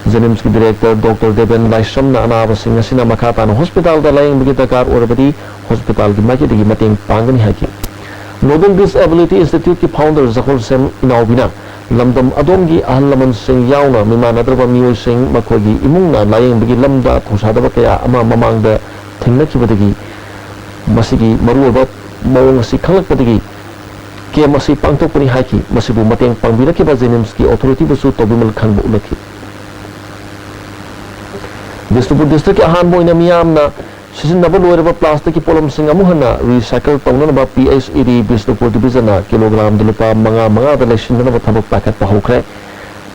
JNIMSꯀꯤ ꯗꯤꯔꯦꯛꯇꯔ ꯗꯣꯛꯇꯔ ꯗꯦꯕꯦꯟ ꯂꯥꯏꯁ꯭ꯔꯝꯅ ꯑꯅꯥꯕꯁꯤꯡ ꯑꯁꯤꯅ ꯃꯈꯥ ꯇꯥꯅ ꯍꯣꯁꯄꯤꯇꯥꯜꯗ ꯂꯥꯌꯦꯡꯕꯒꯤ ꯗꯔꯀꯥꯔ ꯑꯣꯏꯔꯕꯗꯤ ꯍꯣꯁꯄꯤꯇꯥꯜꯒꯤ ꯃꯥꯏꯀꯩꯗꯒꯤ ꯃꯇꯦꯡ ꯄꯥꯡꯒꯅꯤ ꯍꯥꯏꯈꯤ꯫ Nodal Disability Instituteꯀꯤ founder ꯖꯈꯣꯔꯁꯦꯝ ꯏꯅꯥꯎꯕꯤꯅ ꯂꯝꯗꯝ ꯑꯗꯣꯝꯒꯤ ꯑꯍꯜ ꯂꯃꯟꯁꯤꯡ ꯌꯥꯎꯅ ꯃꯤꯃꯥꯟꯅꯗ꯭ꯔꯕ ꯃꯤꯑꯣꯏꯁꯤꯡ ꯃꯈꯣꯏꯒꯤ ꯏꯃꯨꯡꯅ ꯂꯥꯌꯦꯡꯕꯒꯤ ꯂꯝꯗ ꯊꯧꯁꯥꯗꯕ ꯀꯌꯥ ꯑꯃ ꯃꯃꯥꯡꯗ ꯊꯦꯡꯅꯈꯤꯕꯗꯒꯤ ꯃꯁꯤꯒꯤ ꯃꯔꯨꯑꯣꯏꯕ ꯃꯑꯣꯡ ꯑꯁꯤ ꯈꯪꯂꯛꯄꯗꯒꯤ ꯀꯦꯝ ꯑꯁꯤ ꯄꯥꯡꯊꯣꯛꯄꯅꯤ ꯍꯥꯏꯈꯤ꯫ ꯃꯁꯤꯕꯨ ꯃꯇꯦꯡ ꯄꯥꯡꯕꯤꯔꯛꯈꯤꯕ JNIMSꯀꯤ ꯑꯣꯊꯣꯔꯤꯇꯤꯕꯨꯁꯨ ꯇꯧꯕꯤꯃꯜ ꯈꯪꯕ ꯎꯠꯂꯛꯈꯤ꯫ ꯕꯤꯁꯅꯨꯄꯨꯔ ꯗꯤꯁꯇ꯭ꯔꯤꯛꯀꯤ ꯑꯍꯥꯟꯕ ꯑꯣꯏꯅ ꯃꯤꯌꯥꯝꯅ ꯁꯤꯖꯤꯟꯅꯕ ꯂꯣꯏꯔꯕ ꯄ꯭ꯂꯥꯁꯇꯤꯛꯀꯤ ꯄꯣꯠꯂꯝꯁꯤꯡ ꯑꯃꯨꯛ ꯍꯟꯅ ꯔꯤꯁꯥꯏꯀꯜ ꯇꯧꯅꯅꯕ PHED ꯕꯤꯁꯅꯨꯄꯨꯔ ꯗꯤꯕꯤꯖꯟꯅ ꯀꯤꯂꯣꯒ꯭ꯔꯥꯝꯗ ꯂꯨꯄꯥ ꯃꯉꯥ ꯃꯉꯥꯗ ꯂꯩꯁꯤꯟꯅꯅꯕ ꯊꯕꯛ ꯄꯥꯏꯈꯠꯄ ꯍꯧꯈ꯭ꯔꯦ꯫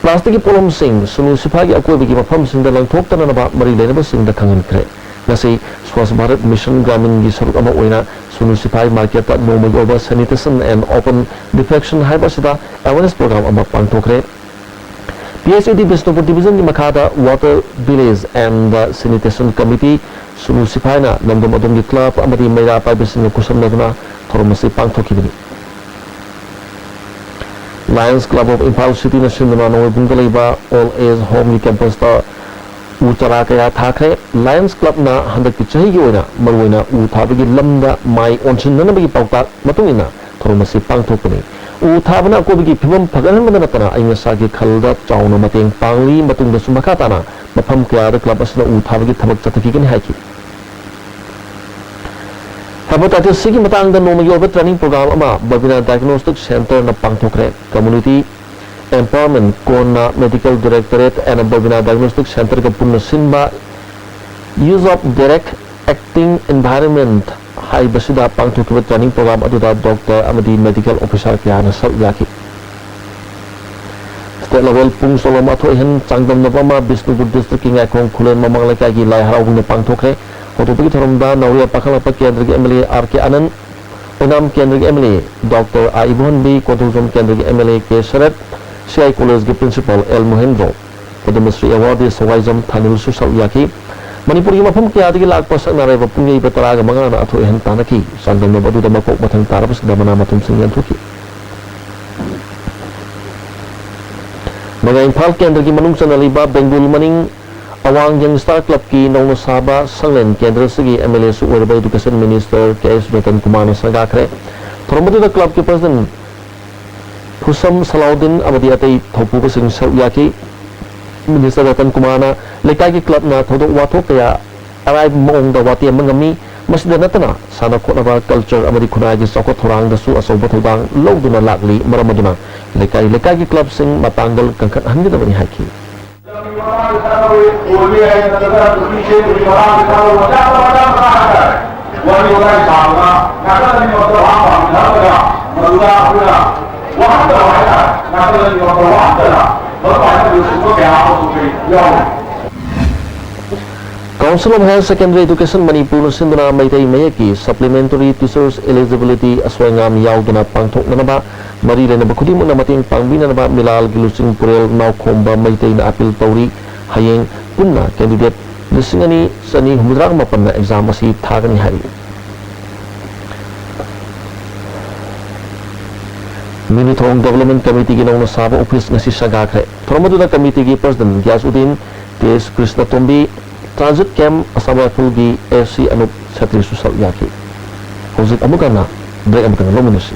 ꯄ꯭ꯂꯥꯁꯇꯤꯛꯀꯤ ꯄꯣꯠꯂꯝꯁꯤꯡ ꯁꯨꯅꯨ ꯁꯤꯐꯥꯏꯒꯤ ꯑꯀꯣꯏꯕꯒꯤ ꯃꯐꯝꯁꯤꯡꯗ ꯂꯪꯊꯣꯛꯇꯅꯅꯕ ꯃꯔꯤ ꯂꯩꯅꯕꯁꯤꯡꯗ ꯈꯪꯍꯟꯈ꯭ꯔꯦ꯫ ꯉꯁꯤ ꯁ꯭ꯋꯥꯁ ꯚꯥꯔꯠ ꯃꯤꯁꯟ ꯒ꯭ꯔꯥꯃꯤꯟꯒꯤ ꯁꯔꯨꯛ ꯑꯃ ꯑꯣꯏꯅ ꯁꯨꯅꯨ ꯁꯤꯐꯥꯏ ꯃꯥꯔꯀꯦꯠꯇ ꯅꯣꯡꯃꯒꯤ ꯑꯣꯏꯕ Sanitation and Open Defecation ꯍꯥꯏꯕ ꯑꯁꯤꯗ ꯑꯦꯋꯦꯔꯅꯦꯁ ꯄ꯭ꯔꯣꯒ꯭ꯔꯥꯝ ꯑꯃ ꯄꯥꯡꯊꯣꯛꯈ꯭ꯔꯦ꯫ PHED ꯕꯤꯁꯅꯨꯄꯨꯔ ꯗꯤꯕꯤꯖꯟꯒꯤ ꯃꯈꯥꯗ Water Village and Sanitation Committee, ꯁꯨꯅꯨ ꯁꯤꯐꯥꯏꯅ ꯂꯝꯗꯝ ꯑꯗꯣꯝꯒꯤ ꯀ꯭ꯂꯕ ꯑꯃꯗꯤ ꯃꯩꯔꯥ ꯄꯥꯏꯕꯁꯤꯡꯒ ꯈꯨꯠꯁꯝꯅꯗꯨꯅ ꯊꯧꯔꯝ ꯑꯁꯤ ꯄꯥꯡꯊꯣꯛꯈꯤꯕꯅꯤ꯫ Lions Club of Imphal Cityꯅ ꯁꯤꯟꯗꯨꯅ ꯅꯣꯡꯃꯩꯕꯨꯡꯗ ꯂꯩꯕ Old Age Homeꯒꯤ campusꯇ ꯎ ꯆꯥꯔꯥ ꯀꯌꯥ ꯊꯥꯈ꯭ꯔꯦ꯫ Lions Clubꯅ ꯍꯟꯗꯛꯀꯤ ꯆꯍꯤꯒꯤ ꯑꯣꯏꯅ ꯃꯔꯨꯑꯣꯏꯅ ꯎ ꯊꯥꯕꯒꯤ ꯂꯝꯗ ꯃꯥꯏ ꯑꯣꯟꯁꯤꯟꯅꯅꯕꯒꯤ ꯄꯥꯎꯇꯥꯛ ꯃꯇꯨꯡ ꯏꯟꯅ ꯊꯧꯔꯝ ꯑꯁꯤ ꯄꯥꯡꯊꯣꯛꯄꯅꯤ꯫ ꯎ ꯊꯥꯕꯅ ꯑꯀꯣꯏꯕꯒꯤ ꯐꯤꯕꯝ ꯐꯒꯠꯍꯟꯕꯗ ꯅꯠꯇꯅ ꯑꯏꯪ ꯑꯁꯥꯒꯤ ꯈꯜꯗ ꯆꯥꯎꯅ ꯃꯇꯦꯡ ꯄꯥꯡꯂꯤ꯫ ꯃꯇꯨꯡꯗꯁꯨ ꯃꯈꯥ ꯇꯥꯅ ꯃꯐꯝ ꯀꯌꯥꯗ club ꯑꯁꯤꯅ ꯎ ꯊꯥꯕꯒꯤ ꯊꯕꯛ ꯆꯠꯊꯈꯤꯒꯅꯤ ꯍꯥꯏꯈꯤ꯫ Hepatitis Cꯒꯤ ꯃꯇꯥꯡꯗ ꯅꯣꯡꯃꯒꯤ ꯑꯣꯏꯕ training program ꯑꯃ Babina Diagnostic Centreꯅ ꯄꯥꯡꯊꯣꯛꯈ꯭ꯔꯦ꯫ Community Empowerment ꯀꯣꯟꯅ Medical Directorate and Babina Diagnostic Centreꯒ ꯄꯨꯟꯅ ꯁꯤꯟꯕ Use of Direct Acting Environment ꯍꯥꯏꯕꯁꯤꯗ ꯄꯥꯡꯊꯣꯛꯈꯤꯕ training program ꯑꯗꯨꯗ doctor ꯑꯃꯗꯤ medical officer ꯀꯌꯥꯅ ꯁꯔꯨꯛ ꯌꯥꯈꯤ꯫ State level ꯄꯨꯡ ꯆꯣꯂꯣꯝ ꯑꯊꯣꯏ ꯑꯍꯦꯟ ꯆꯥꯡꯗꯝꯅꯕ ꯑꯃ ꯕꯤꯁꯅꯨꯄꯨꯔ districtꯀꯤ ꯉꯥꯏꯈꯣꯡ ꯈꯨꯂꯦꯟ ꯃꯃꯥꯡ ꯂꯩꯀꯥꯏꯒꯤ ꯂꯥꯏ ꯍꯔꯥꯎꯕꯅ ꯄꯥꯡꯊꯣꯛꯈ꯭ꯔꯦ꯫ ꯍꯧꯗꯣꯛꯄꯒꯤ ꯊꯧꯔꯝꯗ ꯅꯧꯔꯤꯌꯥ ꯄꯥꯈꯪꯂꯥꯛꯄ ꯀꯦꯟꯗ꯭ꯔꯒꯤ MLA R K ꯑꯅꯟ, ꯑꯣꯏꯅꯥꯝ ꯀꯦꯟꯗ꯭ꯔꯒꯤ MLA doctor ꯑꯥ ꯏꯕꯣꯍꯟꯕꯤ, ꯀꯣꯟꯊꯧꯖꯝ ꯀꯦꯟꯗ꯭ꯔꯒꯤ MLA K Sarat, C I Collegeꯀꯤ principal L Mohendro, Padmashri awardee Sawaijam ꯊꯥꯅꯤꯜꯁꯨ ꯁꯔꯨꯛ ꯌꯥꯈꯤ꯫ ꯃꯅꯤꯄꯨꯔꯒꯤ ꯃꯐꯝ ꯀꯌꯥꯗꯒꯤ ꯂꯥꯛꯄ ꯁꯛꯅꯥꯏꯔꯕ ꯄꯨꯡꯌꯩꯕ ꯇꯔꯥꯒ ꯃꯉꯥꯅ ꯑꯊꯣꯏ ꯑꯍꯦꯟ ꯇꯥꯟꯅꯈꯤ꯫ ꯆꯥꯡꯗꯝꯅꯕ ꯑꯗꯨꯗ ꯃꯀꯣꯛ ꯃꯊꯪ ꯇꯥꯔꯕꯁꯤꯡꯗ ꯃꯅꯥ ꯃꯊꯨꯝꯁꯤꯡ ꯌꯦꯟꯊꯣꯛꯈꯤ꯫ ꯃꯌꯥꯏ ꯏꯝꯐꯥꯜ ꯀꯦꯟꯗ꯭ꯔꯒꯤ ꯃꯅꯨꯡ ꯆꯟꯅꯔꯤꯕ ꯕꯦꯡꯒꯨꯜ ꯃꯅꯤꯡ ꯑꯋꯥꯡ ꯌꯪꯁꯇꯥꯔ ꯀ꯭ꯂꯕꯀꯤ ꯅꯧꯅ ꯁꯥꯕ ꯁꯪꯂꯦꯟ ꯀꯦꯟꯗ꯭ꯔ ꯑꯁꯤꯒꯤ ꯑꯦꯝ ꯑꯦꯜ ꯑꯦꯁꯨ ꯑꯣꯏꯔꯕ ꯏꯗꯨꯀꯦꯁꯟ ꯃꯤꯅꯤꯁꯇꯔ ꯀꯦ ꯑꯦꯁ ꯔꯇꯟ ꯀꯨꯃꯥꯔꯅ ꯁꯪꯒꯥꯈ꯭ꯔꯦ꯫ ꯊꯧꯔꯝ ꯑꯗꯨꯗ ꯀ꯭ꯂꯕꯀꯤ ꯄ꯭ꯔꯁꯤꯗꯦꯟ ꯍꯨꯁꯝ ꯁꯂꯥꯎꯗꯤꯟ ꯑꯃꯗꯤ ꯑꯇꯩ ꯊꯧꯄꯨꯕꯁꯤꯡ ꯁꯔꯨꯛ ꯌꯥꯈꯤ꯫ ꯃꯤꯅꯤꯁꯇꯔ ꯔꯇꯟ ꯀꯨꯃꯥꯔꯅ ꯂꯩꯀꯥꯏꯒꯤ ꯀ꯭ꯂꯕꯅ ꯊꯧꯗꯣꯛ ꯋꯥꯊꯣꯛ ꯀꯌꯥ ꯑꯔꯥꯏꯕ ꯃꯑꯣꯡꯗ ꯋꯥꯇꯦꯝꯕ ꯉꯝꯃꯤ꯫ ꯃꯁꯤꯗ ꯅꯠꯇꯅ ꯁꯥꯟꯅ ꯈꯣꯠꯅꯕ, ꯀꯜꯆꯔ ꯑꯃꯗꯤ ꯈꯨꯟꯅꯥꯏꯒꯤ ꯆꯥꯎꯈꯠ ꯊꯧꯔꯥꯡꯗꯁꯨ ꯑꯆꯧꯕ ꯊꯧꯗꯥꯡ ꯂꯧꯗꯨꯅ ꯂꯥꯛꯂꯤ꯫ ꯃꯔꯝ ꯑꯗꯨꯅ ꯂꯩꯀꯥꯏ ꯂꯩꯀꯥꯏꯒꯤ ꯀ꯭ꯂꯕꯁꯤꯡ ꯃꯄꯥꯡꯒꯜ ꯀꯟꯈꯠꯍꯟꯒꯗꯕꯅꯤ ꯍꯥꯏꯈꯤ꯫ ꯋꯥꯔꯤ ꯋꯥꯇꯥꯏ ꯁꯥꯕꯗ ꯅꯥꯀꯜ ꯑꯅꯤꯃꯛꯇ ꯋꯥ ꯄꯥꯝꯅꯔꯒ ꯃꯗꯨꯗ ꯑꯩꯈꯣꯏꯅ ꯋꯥꯍꯟꯗꯕ ꯍꯥꯏꯇꯥꯔꯦ, ꯅꯥꯀꯜ ꯑꯅꯤꯃꯛꯇ ꯋꯥꯍꯟꯗꯅ ꯃꯔꯨꯞ ꯍꯥꯏꯅ ꯂꯣꯏꯁꯤꯟꯕ ꯀꯌꯥ ꯑꯃꯁꯨ ꯑꯩꯈꯣꯏ ꯌꯥꯎꯔꯤ꯫ Council of Higher Secondary Education ꯃꯅꯤꯄꯨꯔꯅ ꯁꯤꯟꯗꯨꯅ ꯃꯩꯇꯩ ꯃꯌꯦꯛꯀꯤ Supplementary Teachers Eligibility ꯑꯁꯣꯏ ꯑꯉꯥꯝ ꯌꯥꯎꯗꯅ ꯄꯥꯡꯊꯣꯛꯅꯅꯕ, ꯃꯔꯤ ꯂꯩꯅꯕ ꯈꯨꯗꯤꯡꯃꯛꯅ ꯃꯇꯦꯡ ꯄꯥꯡꯕꯤꯅꯅꯕ ꯃꯤꯂꯥꯜꯒꯤ ꯂꯨꯆꯤꯡ ꯄꯨꯔꯦꯜ ꯅꯥꯎꯈꯣꯝꯕ ꯃꯩꯇꯩꯅ appeal ꯇꯧꯔꯤ꯫ ꯍꯌꯦꯡ ꯄꯨꯟꯅ candidate ꯂꯤꯁꯤꯡ ꯑꯅꯤ ꯆꯅꯤ ꯍꯨꯝꯐꯨꯇꯔꯥ ꯃꯥꯄꯟꯅ exam ꯑꯁꯤ ꯊꯥꯒꯅꯤ ꯍꯥꯏꯔꯤ꯫ ꯃꯤꯅꯨꯊꯣꯡ Development Committeeꯒꯤ ꯅꯧꯅ ꯁꯥꯕ office ꯉꯁꯤ ꯁꯪꯒꯥꯈ꯭ꯔꯦ꯫ ꯊꯧꯔꯝ ꯑꯗꯨꯗ committeeꯒꯤ president ꯒ꯭ꯌꯥꯁꯎꯗꯤꯟ, ꯇꯦꯖ ꯀ꯭ꯔꯤꯁꯅꯇꯣꯝꯕꯤ, transit camp Assam ꯔꯥꯏꯐꯜꯒꯤ A C Anup ꯁꯇ꯭ꯔꯤꯁꯨ ꯁꯔꯨꯛ ꯌꯥꯈꯤ꯫ ꯍꯧꯖꯤꯛ ꯑꯃꯨꯛ ꯍꯟꯅ break ꯑꯃꯇꯪ ꯂꯧꯃꯤꯟꯅꯁꯤ꯫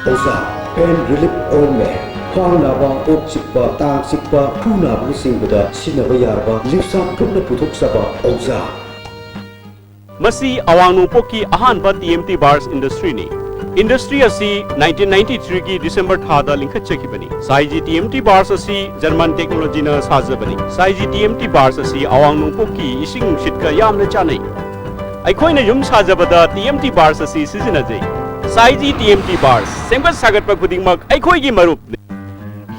ꯑꯣꯖꯥ, pain relief ointment, ꯈ꯭ꯋꯥꯡ ꯅꯥꯕ, ꯀꯣꯛ ꯆꯤꯛꯄ, ꯇꯥꯡ ꯆꯤꯛꯄ, ꯈꯨ ꯅꯥꯕꯅꯆꯤꯡꯕꯗ ꯁꯤꯖꯤꯟꯅꯕ ꯌꯥꯔꯕ ꯂꯤꯞꯁꯥꯞ ꯒ꯭ꯔꯨꯞꯅ ꯄꯨꯊꯣꯛꯆꯕ ꯑꯣꯖꯥ꯫ ꯃꯁꯤ ꯑꯋꯥꯡ ꯅꯣꯡꯄꯣꯛꯀꯤ ꯑꯍꯥꯟꯕ T M T Bars industryꯅꯤ꯫ Industry ꯑꯁꯤ nineteen ninety-threeꯒꯤ December ꯊꯥꯗ ꯂꯤꯡꯈꯠꯆꯈꯤꯕꯅꯤ꯫ ꯁꯥꯏꯖꯤ T M T Bars ꯑꯁꯤ German technologyꯅ ꯁꯥꯖꯕꯅꯤ꯫ ꯁꯥꯏꯖꯤ T M T Bars ꯑꯁꯤ ꯑꯋꯥꯡ ꯅꯣꯡꯄꯣꯛꯀꯤ ꯏꯁꯤꯡ ꯅꯨꯡꯁꯤꯠꯀ ꯌꯥꯝꯅ ꯆꯥꯟꯅꯩ꯫ ꯑꯩꯈꯣꯏꯅ ꯌꯨꯝ ꯁꯥꯖꯕꯗ T M T Bars ꯑꯁꯤ ꯁꯤꯖꯤꯟꯅꯖꯩ꯫ ꯁꯥꯏꯖꯤ T M T Bars, ꯁꯦꯝꯒꯠ ꯁꯥꯒꯠꯄ ꯈꯨꯗꯤꯡꯃꯛ ꯑꯩꯈꯣꯏꯒꯤ ꯃꯔꯨꯞꯅꯤ꯫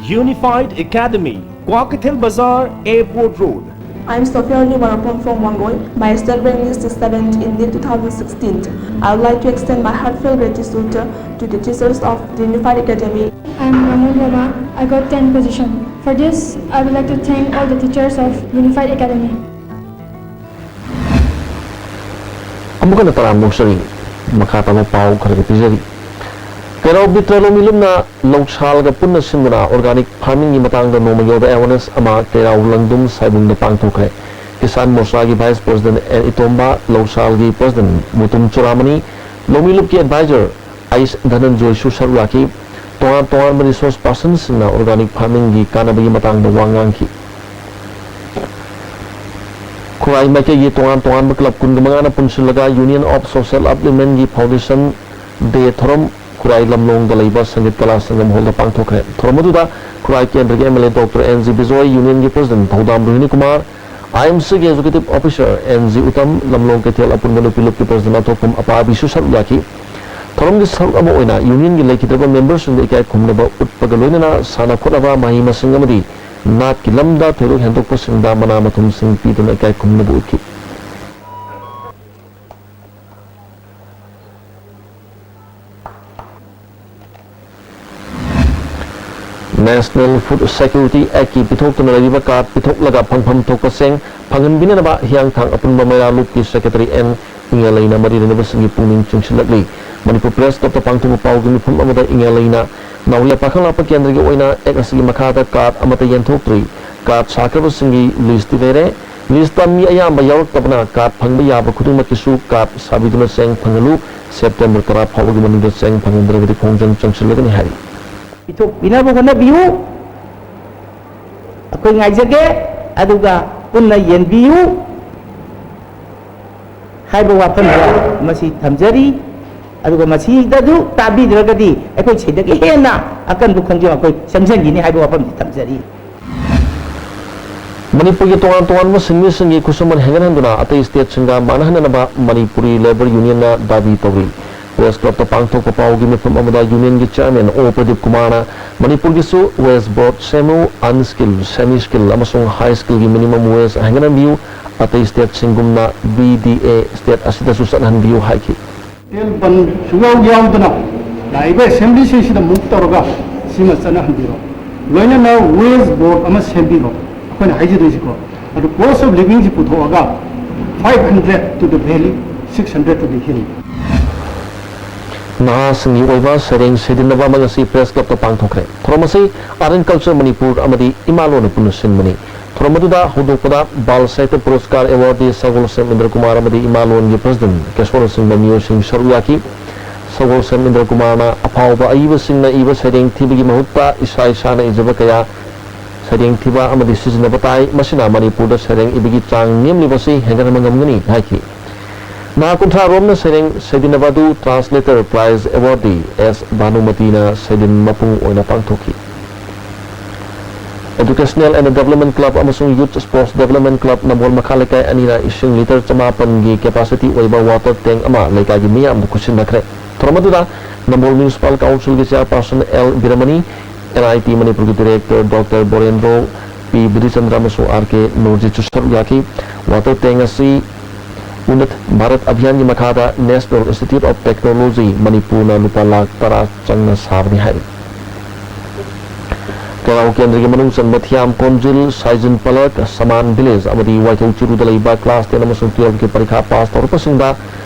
Unified Academy, Kwakeithel Bazar, Airport Road. I'm Sophia Olivarapon from Wangoi. My state rank is the seventh in NEET two thousand sixteen. I would like to extend my heartfelt gratitude to the teachers of the Unified Academy. I'm Ramon Roma. I got tenth position. For this, I would like to thank all the teachers of Unified Academy. ꯑꯃꯨꯛ ꯍꯟꯅ ꯇꯔꯥꯝꯅ ꯑꯣꯛꯆꯔꯤ꯫ ꯃꯈꯥ ꯇꯥꯕ ꯄꯥꯎ ꯈꯔꯒ ꯄꯤꯖꯔꯤ꯫ ꯀꯩꯔꯥꯎ ꯕꯤꯇ꯭ꯔ ꯂꯧꯃꯤ ꯂꯨꯞꯅ ꯂꯧꯁꯥꯜꯒ ꯄꯨꯟꯅ ꯁꯤꯟꯗꯨꯅ organic farming ꯒꯤ ꯃꯇꯥꯡꯗ ꯅꯣꯡꯃꯒꯤ ꯑꯣꯏꯕ awareness ꯑꯃ ꯀꯩꯔꯥꯎ ꯂꯪꯗꯨꯝ ꯁꯥꯏꯕꯨꯡꯗ ꯄꯥꯡꯊꯣꯛꯈ꯭ꯔꯦ꯫ ꯀꯤꯁꯥꯟ ꯃꯣꯔꯆꯥꯒꯤ vice president ꯑꯦꯟ ꯏꯇꯣꯝꯕ, ꯂꯧꯁꯥꯜꯒꯤ president ꯃꯨꯇꯨꯝ ꯆꯨꯔꯥꯃꯅꯤ, ꯂꯧꯃꯤ ꯂꯨꯞꯀꯤ advisor ꯑꯩꯁ ꯙꯅꯟꯖꯣꯏꯁꯨ ꯁꯔꯨꯛ ꯌꯥꯈꯤ꯫ ꯇꯣꯉꯥꯟ ꯇꯣꯉꯥꯟꯕ resource personꯁꯤꯡꯅ organic farming ꯒꯤ ꯀꯥꯟꯅꯕꯒꯤ ꯃꯇꯥꯡꯗ ꯋꯥ ꯉꯥꯡꯈꯤ꯫ ꯈꯨꯔꯥꯏ ꯃꯥꯏꯀꯩꯒꯤ ꯇꯣꯉꯥꯟ ꯇꯣꯉꯥꯟꯕ club ꯀꯨꯟꯒ ꯃꯉꯥꯅ ꯄꯨꯟꯁꯤꯜꯂꯒ Union of Social Upliftment ꯒꯤ foundation day ꯊꯧꯔꯝ ꯈꯨꯔꯥꯏ ꯂꯝꯂꯣꯡꯗ ꯂꯩꯕ ꯁꯪꯒꯤꯠ ꯀꯂꯥ ꯁꯪꯒꯝ ꯍꯣꯜꯗ ꯄꯥꯡꯊꯣꯛꯈ꯭ꯔꯦ꯫ ꯊꯧꯔꯝ ꯑꯗꯨꯗ ꯈꯨꯔꯥꯏ ꯀꯦꯟꯗ꯭ꯔꯒꯤ M L A doctor N G Bijoy, Union ꯒꯤ president Thoudam Rohini Kumar, I M ꯁꯤꯒꯤ executive officer N G Uttam, Lamlong ꯀꯩꯊꯦꯜ ꯑꯄꯨꯟꯕ ꯅꯨꯄꯤ ꯂꯨꯞꯀꯤ president ꯑꯊꯣꯛꯄꯝ ꯑꯄꯥꯕꯤꯁꯨ ꯁꯔꯨꯛ ꯌꯥꯈꯤ꯫ ꯊꯧꯔꯝꯒꯤ ꯁꯔꯨꯛ ꯑꯃ ꯑꯣꯏꯅ Union ꯒꯤ ꯂꯩꯈꯤꯗ꯭ꯔꯕ member ꯁꯤꯡꯗ ꯏꯀꯥꯏ ꯈꯨꯝꯅꯕ ꯎꯠꯄꯒ ꯂꯣꯏꯅꯅ ꯁꯥꯟꯅ ꯈꯣꯠꯅꯕ, ꯃꯍꯩ ꯃꯁꯤꯡ ꯑꯃꯗꯤ ꯅꯥꯠꯀꯤ ꯂꯝꯗ ꯊꯣꯏꯗꯣꯛ ꯍꯦꯟꯗꯣꯛꯄꯁꯤꯡꯗ ꯃꯅꯥ ꯃꯊꯨꯝꯁꯤꯡ ꯄꯤꯗꯨꯅ ꯏꯀꯥꯏ ꯈꯨꯝꯅꯕ ꯎꯠꯈꯤ꯫ National Food Security Act ꯀꯤ ꯄꯤꯊꯣꯛꯇꯨꯅ ꯂꯩꯔꯤꯕ card ꯄꯤꯊꯣꯛꯂꯒ ꯐꯪꯐꯝ ꯊꯣꯛꯄ ꯆꯦꯡ ꯐꯪꯍꯟꯕꯤꯅꯅꯕ ꯍꯤꯌꯥꯡꯊꯥꯡ ꯑꯄꯨꯟꯕ ꯃꯩꯔꯥ ꯂꯨꯞꯀꯤ secretary ꯑꯦꯟ ꯏꯉꯥꯂꯩꯅ ꯃꯔꯤ ꯂꯩꯅꯕꯁꯤꯡꯒꯤ ꯄꯨꯛꯅꯤꯡ ꯆꯤꯡꯁꯤꯜꯂꯛꯂꯤ꯫ ꯃꯅꯤꯄꯨꯔ Press Club ꯇ ꯄꯥꯡꯊꯣꯛꯄ ꯄꯥꯎꯒꯤ ꯃꯤꯐꯝ ꯑꯃꯗ ꯏꯉꯥꯂꯩꯅ ꯅꯥꯎꯔꯤꯌꯥ ꯄꯥꯈꯪꯂꯥꯛꯄ ꯀꯦꯟꯗ꯭ꯔꯒꯤ ꯑꯣꯏꯅ act ꯑꯁꯤꯒꯤ ꯃꯈꯥꯗ card ꯑꯃꯠꯇ ꯌꯦꯟꯊꯣꯛꯇ꯭ꯔꯤ꯫ Card ꯁꯥꯈ꯭ꯔꯕꯁꯤꯡꯒꯤ list ꯇꯤ ꯂꯩꯔꯦ꯫ List ꯇ ꯃꯤ ꯑꯌꯥꯝꯕ ꯌꯥꯎꯔꯛꯇꯕꯅ card ꯐꯪꯕ ꯌꯥꯕ ꯈꯨꯗꯤꯡꯃꯛꯀꯤꯁꯨ card ꯁꯥꯕꯤꯗꯨꯅ ꯆꯦꯡ ꯐꯪꯍꯜꯂꯨ꯫ September ꯇꯔꯥ ꯐꯥꯎꯕꯒꯤ ꯃꯅꯨꯡꯗ ꯆꯦꯡ ꯐꯪꯍꯟꯗ꯭ꯔꯒꯗꯤ ꯈꯣꯡꯖꯪ ꯆꯪꯁꯤꯜꯂꯒꯅꯤ ꯍꯥꯏꯔꯤ꯫ ꯄꯤꯊꯣꯛꯄꯤꯅꯕ ꯍꯣꯠꯅꯕꯤꯌꯨ꯫ ꯑꯩꯈꯣꯏ ꯉꯥꯏꯖꯒꯦ꯫ ꯑꯗꯨꯒ ꯄꯨꯟꯅ ꯌꯦꯟꯕꯤꯌꯨ ꯍꯥꯏꯕ ꯋꯥꯐꯝꯗ ꯃꯁꯤ ꯊꯝꯖꯔꯤ꯫ ꯑꯗꯨꯒ ꯃꯁꯤꯗꯁꯨ ꯇꯥꯕꯤꯗ꯭ꯔꯒꯗꯤ ꯑꯩꯈꯣꯏ ꯁꯤꯗꯒꯤ ꯍꯦꯟꯅ ꯑꯀꯟꯕ ꯈꯣꯡꯖꯪ ꯑꯩꯈꯣꯏ ꯆꯪꯁꯤꯟꯈꯤꯅꯤ ꯍꯥꯏꯕ ꯋꯥꯐꯝꯗꯤ ꯊꯝꯖꯔꯤ꯫ ꯃꯅꯤꯄꯨꯔꯒꯤ ꯇꯣꯉꯥꯟ ꯇꯣꯉꯥꯟꯕ ꯁꯤꯟꯃꯤꯁꯤꯡꯒꯤ ꯈꯨꯠꯁꯨꯃꯟ ꯍꯦꯟꯒꯠꯍꯟꯗꯨꯅ ꯑꯇꯩ state ꯁꯤꯡꯒ ꯃꯥꯟꯅꯍꯟꯅꯅꯕ ꯃꯅꯤꯄꯨꯔꯤ Labour Union ꯅ ꯗꯥꯕꯤ ꯇꯧꯔꯤ꯫ Press Clubꯇ ꯄꯥꯡꯊꯣꯛꯄ ꯄꯥꯎꯒꯤ ꯃꯤꯐꯝ ꯑꯃꯗ Unionꯒꯤ Chairman O ꯄ꯭ꯔꯗꯤꯞ ꯀꯨꯃꯥꯔꯅ ꯃꯅꯤꯄꯨꯔꯒꯤꯁꯨ wage board ꯁꯦꯝꯃꯨ, unskilled, semi-skilled ꯑꯃꯁꯨꯡ high skillꯒꯤ minimum wage ꯍꯦꯟꯒꯠꯍꯟꯕꯤꯌꯨ, ꯑꯇꯩ stateꯁꯤꯡꯒꯨꯝꯅ V D A state ꯑꯁꯤꯗꯁꯨ ꯆꯠꯍꯟꯕꯤꯌꯨ ꯍꯥꯏꯈꯤ꯫ ꯇꯦꯜ ꯕꯟ ꯁꯨꯡꯌꯥꯎ ꯌꯥꯎꯗꯅ ꯂꯥꯛꯏꯕ assemblyꯁꯤꯡꯁꯤꯗ move ꯇꯧꯔꯒ ꯁꯤꯃ ꯆꯠꯅꯍꯟꯕꯤꯔꯣ꯫ ꯂꯣꯏꯅꯅ wage board ꯑꯃ ꯁꯦꯝꯕꯤꯔꯣ꯫ ꯑꯩꯈꯣꯏꯅ ꯍꯥꯏꯖꯗꯣꯏꯁꯤꯀꯣ꯫ ꯑꯗꯨ cost of livingꯁꯤ ꯄꯨꯊꯣꯛꯑꯒ five hundred to the valley, six hundred to the hill꯫ ꯅꯍꯥꯁꯤꯡꯒꯤ ꯑꯣꯏꯕ ꯁꯩꯔꯦꯡ ꯁꯩꯗꯤꯟꯅꯕ ꯑꯃ ꯉꯁꯤ Press Clubꯇ ꯄꯥꯡꯊꯣꯛꯈ꯭ꯔꯦ꯫ ꯊꯧꯔꯝ ꯑꯁꯤ Art and Culture ꯃꯅꯤꯄꯨꯔ ꯑꯃꯗꯤ ꯏꯃꯥ ꯂꯣꯟꯅ ꯄꯨꯟꯅ ꯁꯤꯟꯕꯅꯤ꯫ ꯊꯧꯔꯝ ꯑꯗꯨꯗ ꯍꯧꯗꯣꯛꯄꯗ ꯕꯥꯜ ꯁꯥꯍꯤꯇ꯭ꯌ ꯄꯨꯔꯁꯀꯥꯔ awardee ꯁꯒꯣꯜꯁꯦꯝ ꯏꯟꯗ꯭ꯔ ꯀꯨꯃꯥꯔ ꯑꯃꯗꯤ ꯏꯃꯥ ꯂꯣꯟꯒꯤ President ꯀꯦꯁꯣꯔ ꯁꯤꯡꯍ ꯃꯤꯑꯣꯏꯁꯤꯡ ꯁꯔꯨꯛ ꯌꯥꯈꯤ꯫ ꯁꯒꯣꯜꯁꯦꯝ ꯏꯟꯗ꯭ꯔ ꯀꯨꯃꯥꯔꯅ ꯑꯐꯥꯎꯕ ꯑꯏꯕꯁꯤꯡꯅ ꯏꯕ ꯁꯩꯔꯦꯡ ꯊꯤꯕꯒꯤ ꯃꯍꯨꯠꯇ ꯏꯁꯥ ꯏꯁꯥꯅ ꯏꯖꯕ ꯀꯌꯥ ꯁꯩꯔꯦꯡ ꯊꯤꯕ ꯑꯃꯗꯤ ꯁꯤꯖꯤꯟꯅꯕ ꯇꯥꯏ꯫ ꯃꯁꯤꯅ ꯃꯅꯤꯄꯨꯔꯗ ꯁꯩꯔꯦꯡ ꯏꯕꯒꯤ ꯆꯥꯡ ꯅꯦꯝꯂꯤꯕꯁꯤ ꯍꯦꯟꯒꯠꯍꯟꯕ ꯉꯝꯒꯅꯤ ꯍꯥꯏꯈꯤ꯫ ꯅꯍꯥ ꯀꯨꯟꯊ꯭ꯔꯥ ꯔꯣꯝꯅ ꯁꯩꯔꯦꯡ ꯁꯩꯗꯤꯟꯅꯕ ꯑꯗꯨ Translator Prize awardee S ꯚꯥꯅꯨꯃꯇꯤꯅ ꯁꯩꯗꯤꯟ ꯃꯄꯨꯡ ꯑꯣꯏꯅ ꯄꯥꯡꯊꯣꯛꯈꯤ꯫ Educational and Development Club ꯑꯃꯁꯨꯡ Youth Sports Development Club ꯅꯝꯕꯣꯜ ꯃꯈꯥ ꯂꯩꯀꯥꯏ ꯑꯅꯤꯅ ꯏꯁꯤꯡ ꯂꯤꯇꯔ ꯆꯃꯥꯄꯟꯒꯤ capacity ꯑꯣꯏꯕ water tank ꯑꯃ ꯂꯩꯀꯥꯏꯒꯤ ꯃꯤꯌꯥꯝꯗ ꯈꯨꯠꯁꯤꯟꯅꯈ꯭ꯔꯦ꯫ ꯊꯧꯔꯝ ꯑꯗꯨꯗ ꯅꯝꯕꯣꯜ Municipal Councilꯒꯤ Chairperson L ꯕꯤꯔꯃꯅꯤ, N I T ꯃꯅꯤꯄꯨꯔꯒꯤ Director Doctor ꯕꯣꯔꯦꯟꯗ꯭ꯔꯣ ꯄꯤ ꯕꯨꯙꯤꯆꯟꯗ꯭ꯔ ꯑꯃꯁꯨꯡ R K ꯅꯨꯔꯖꯤꯠꯁꯨ ꯁꯔꯨꯛ ꯌꯥꯈꯤ꯫ Water tank ꯑꯁꯤ ꯎꯟꯅꯠ ꯚꯥꯔꯠ ꯑꯚꯤꯌꯥꯟꯒꯤ ꯃꯈꯥꯗ National Institute of Technology ꯃꯅꯤꯄꯨꯔꯅ ꯂꯨꯄꯥ ꯂꯥꯈ ꯇꯔꯥ ꯆꯪꯅ ꯁꯥꯕꯅꯤ ꯍꯥꯏꯔꯤ꯫ ꯀꯩꯔꯥꯎ ꯀꯦꯟꯗ꯭ꯔꯒꯤ ꯃꯅꯨꯡ ꯆꯟꯕ ꯊꯤꯌꯥꯝ ꯀꯣꯟꯖꯤꯜ, ꯁꯥꯏꯖꯤꯟ ꯄꯂꯛ, ꯁꯃꯥꯟ ꯚꯤꯂꯦꯖ ꯑꯃꯗꯤ ꯋꯥꯏꯊꯧ ꯆꯤꯔꯨꯗ ꯂꯩꯕ class ten ꯑꯃꯁꯨꯡ twelveꯀꯤ ꯄꯔꯤꯈꯥ pass ꯇꯧꯔꯛꯄꯁꯤꯡꯗ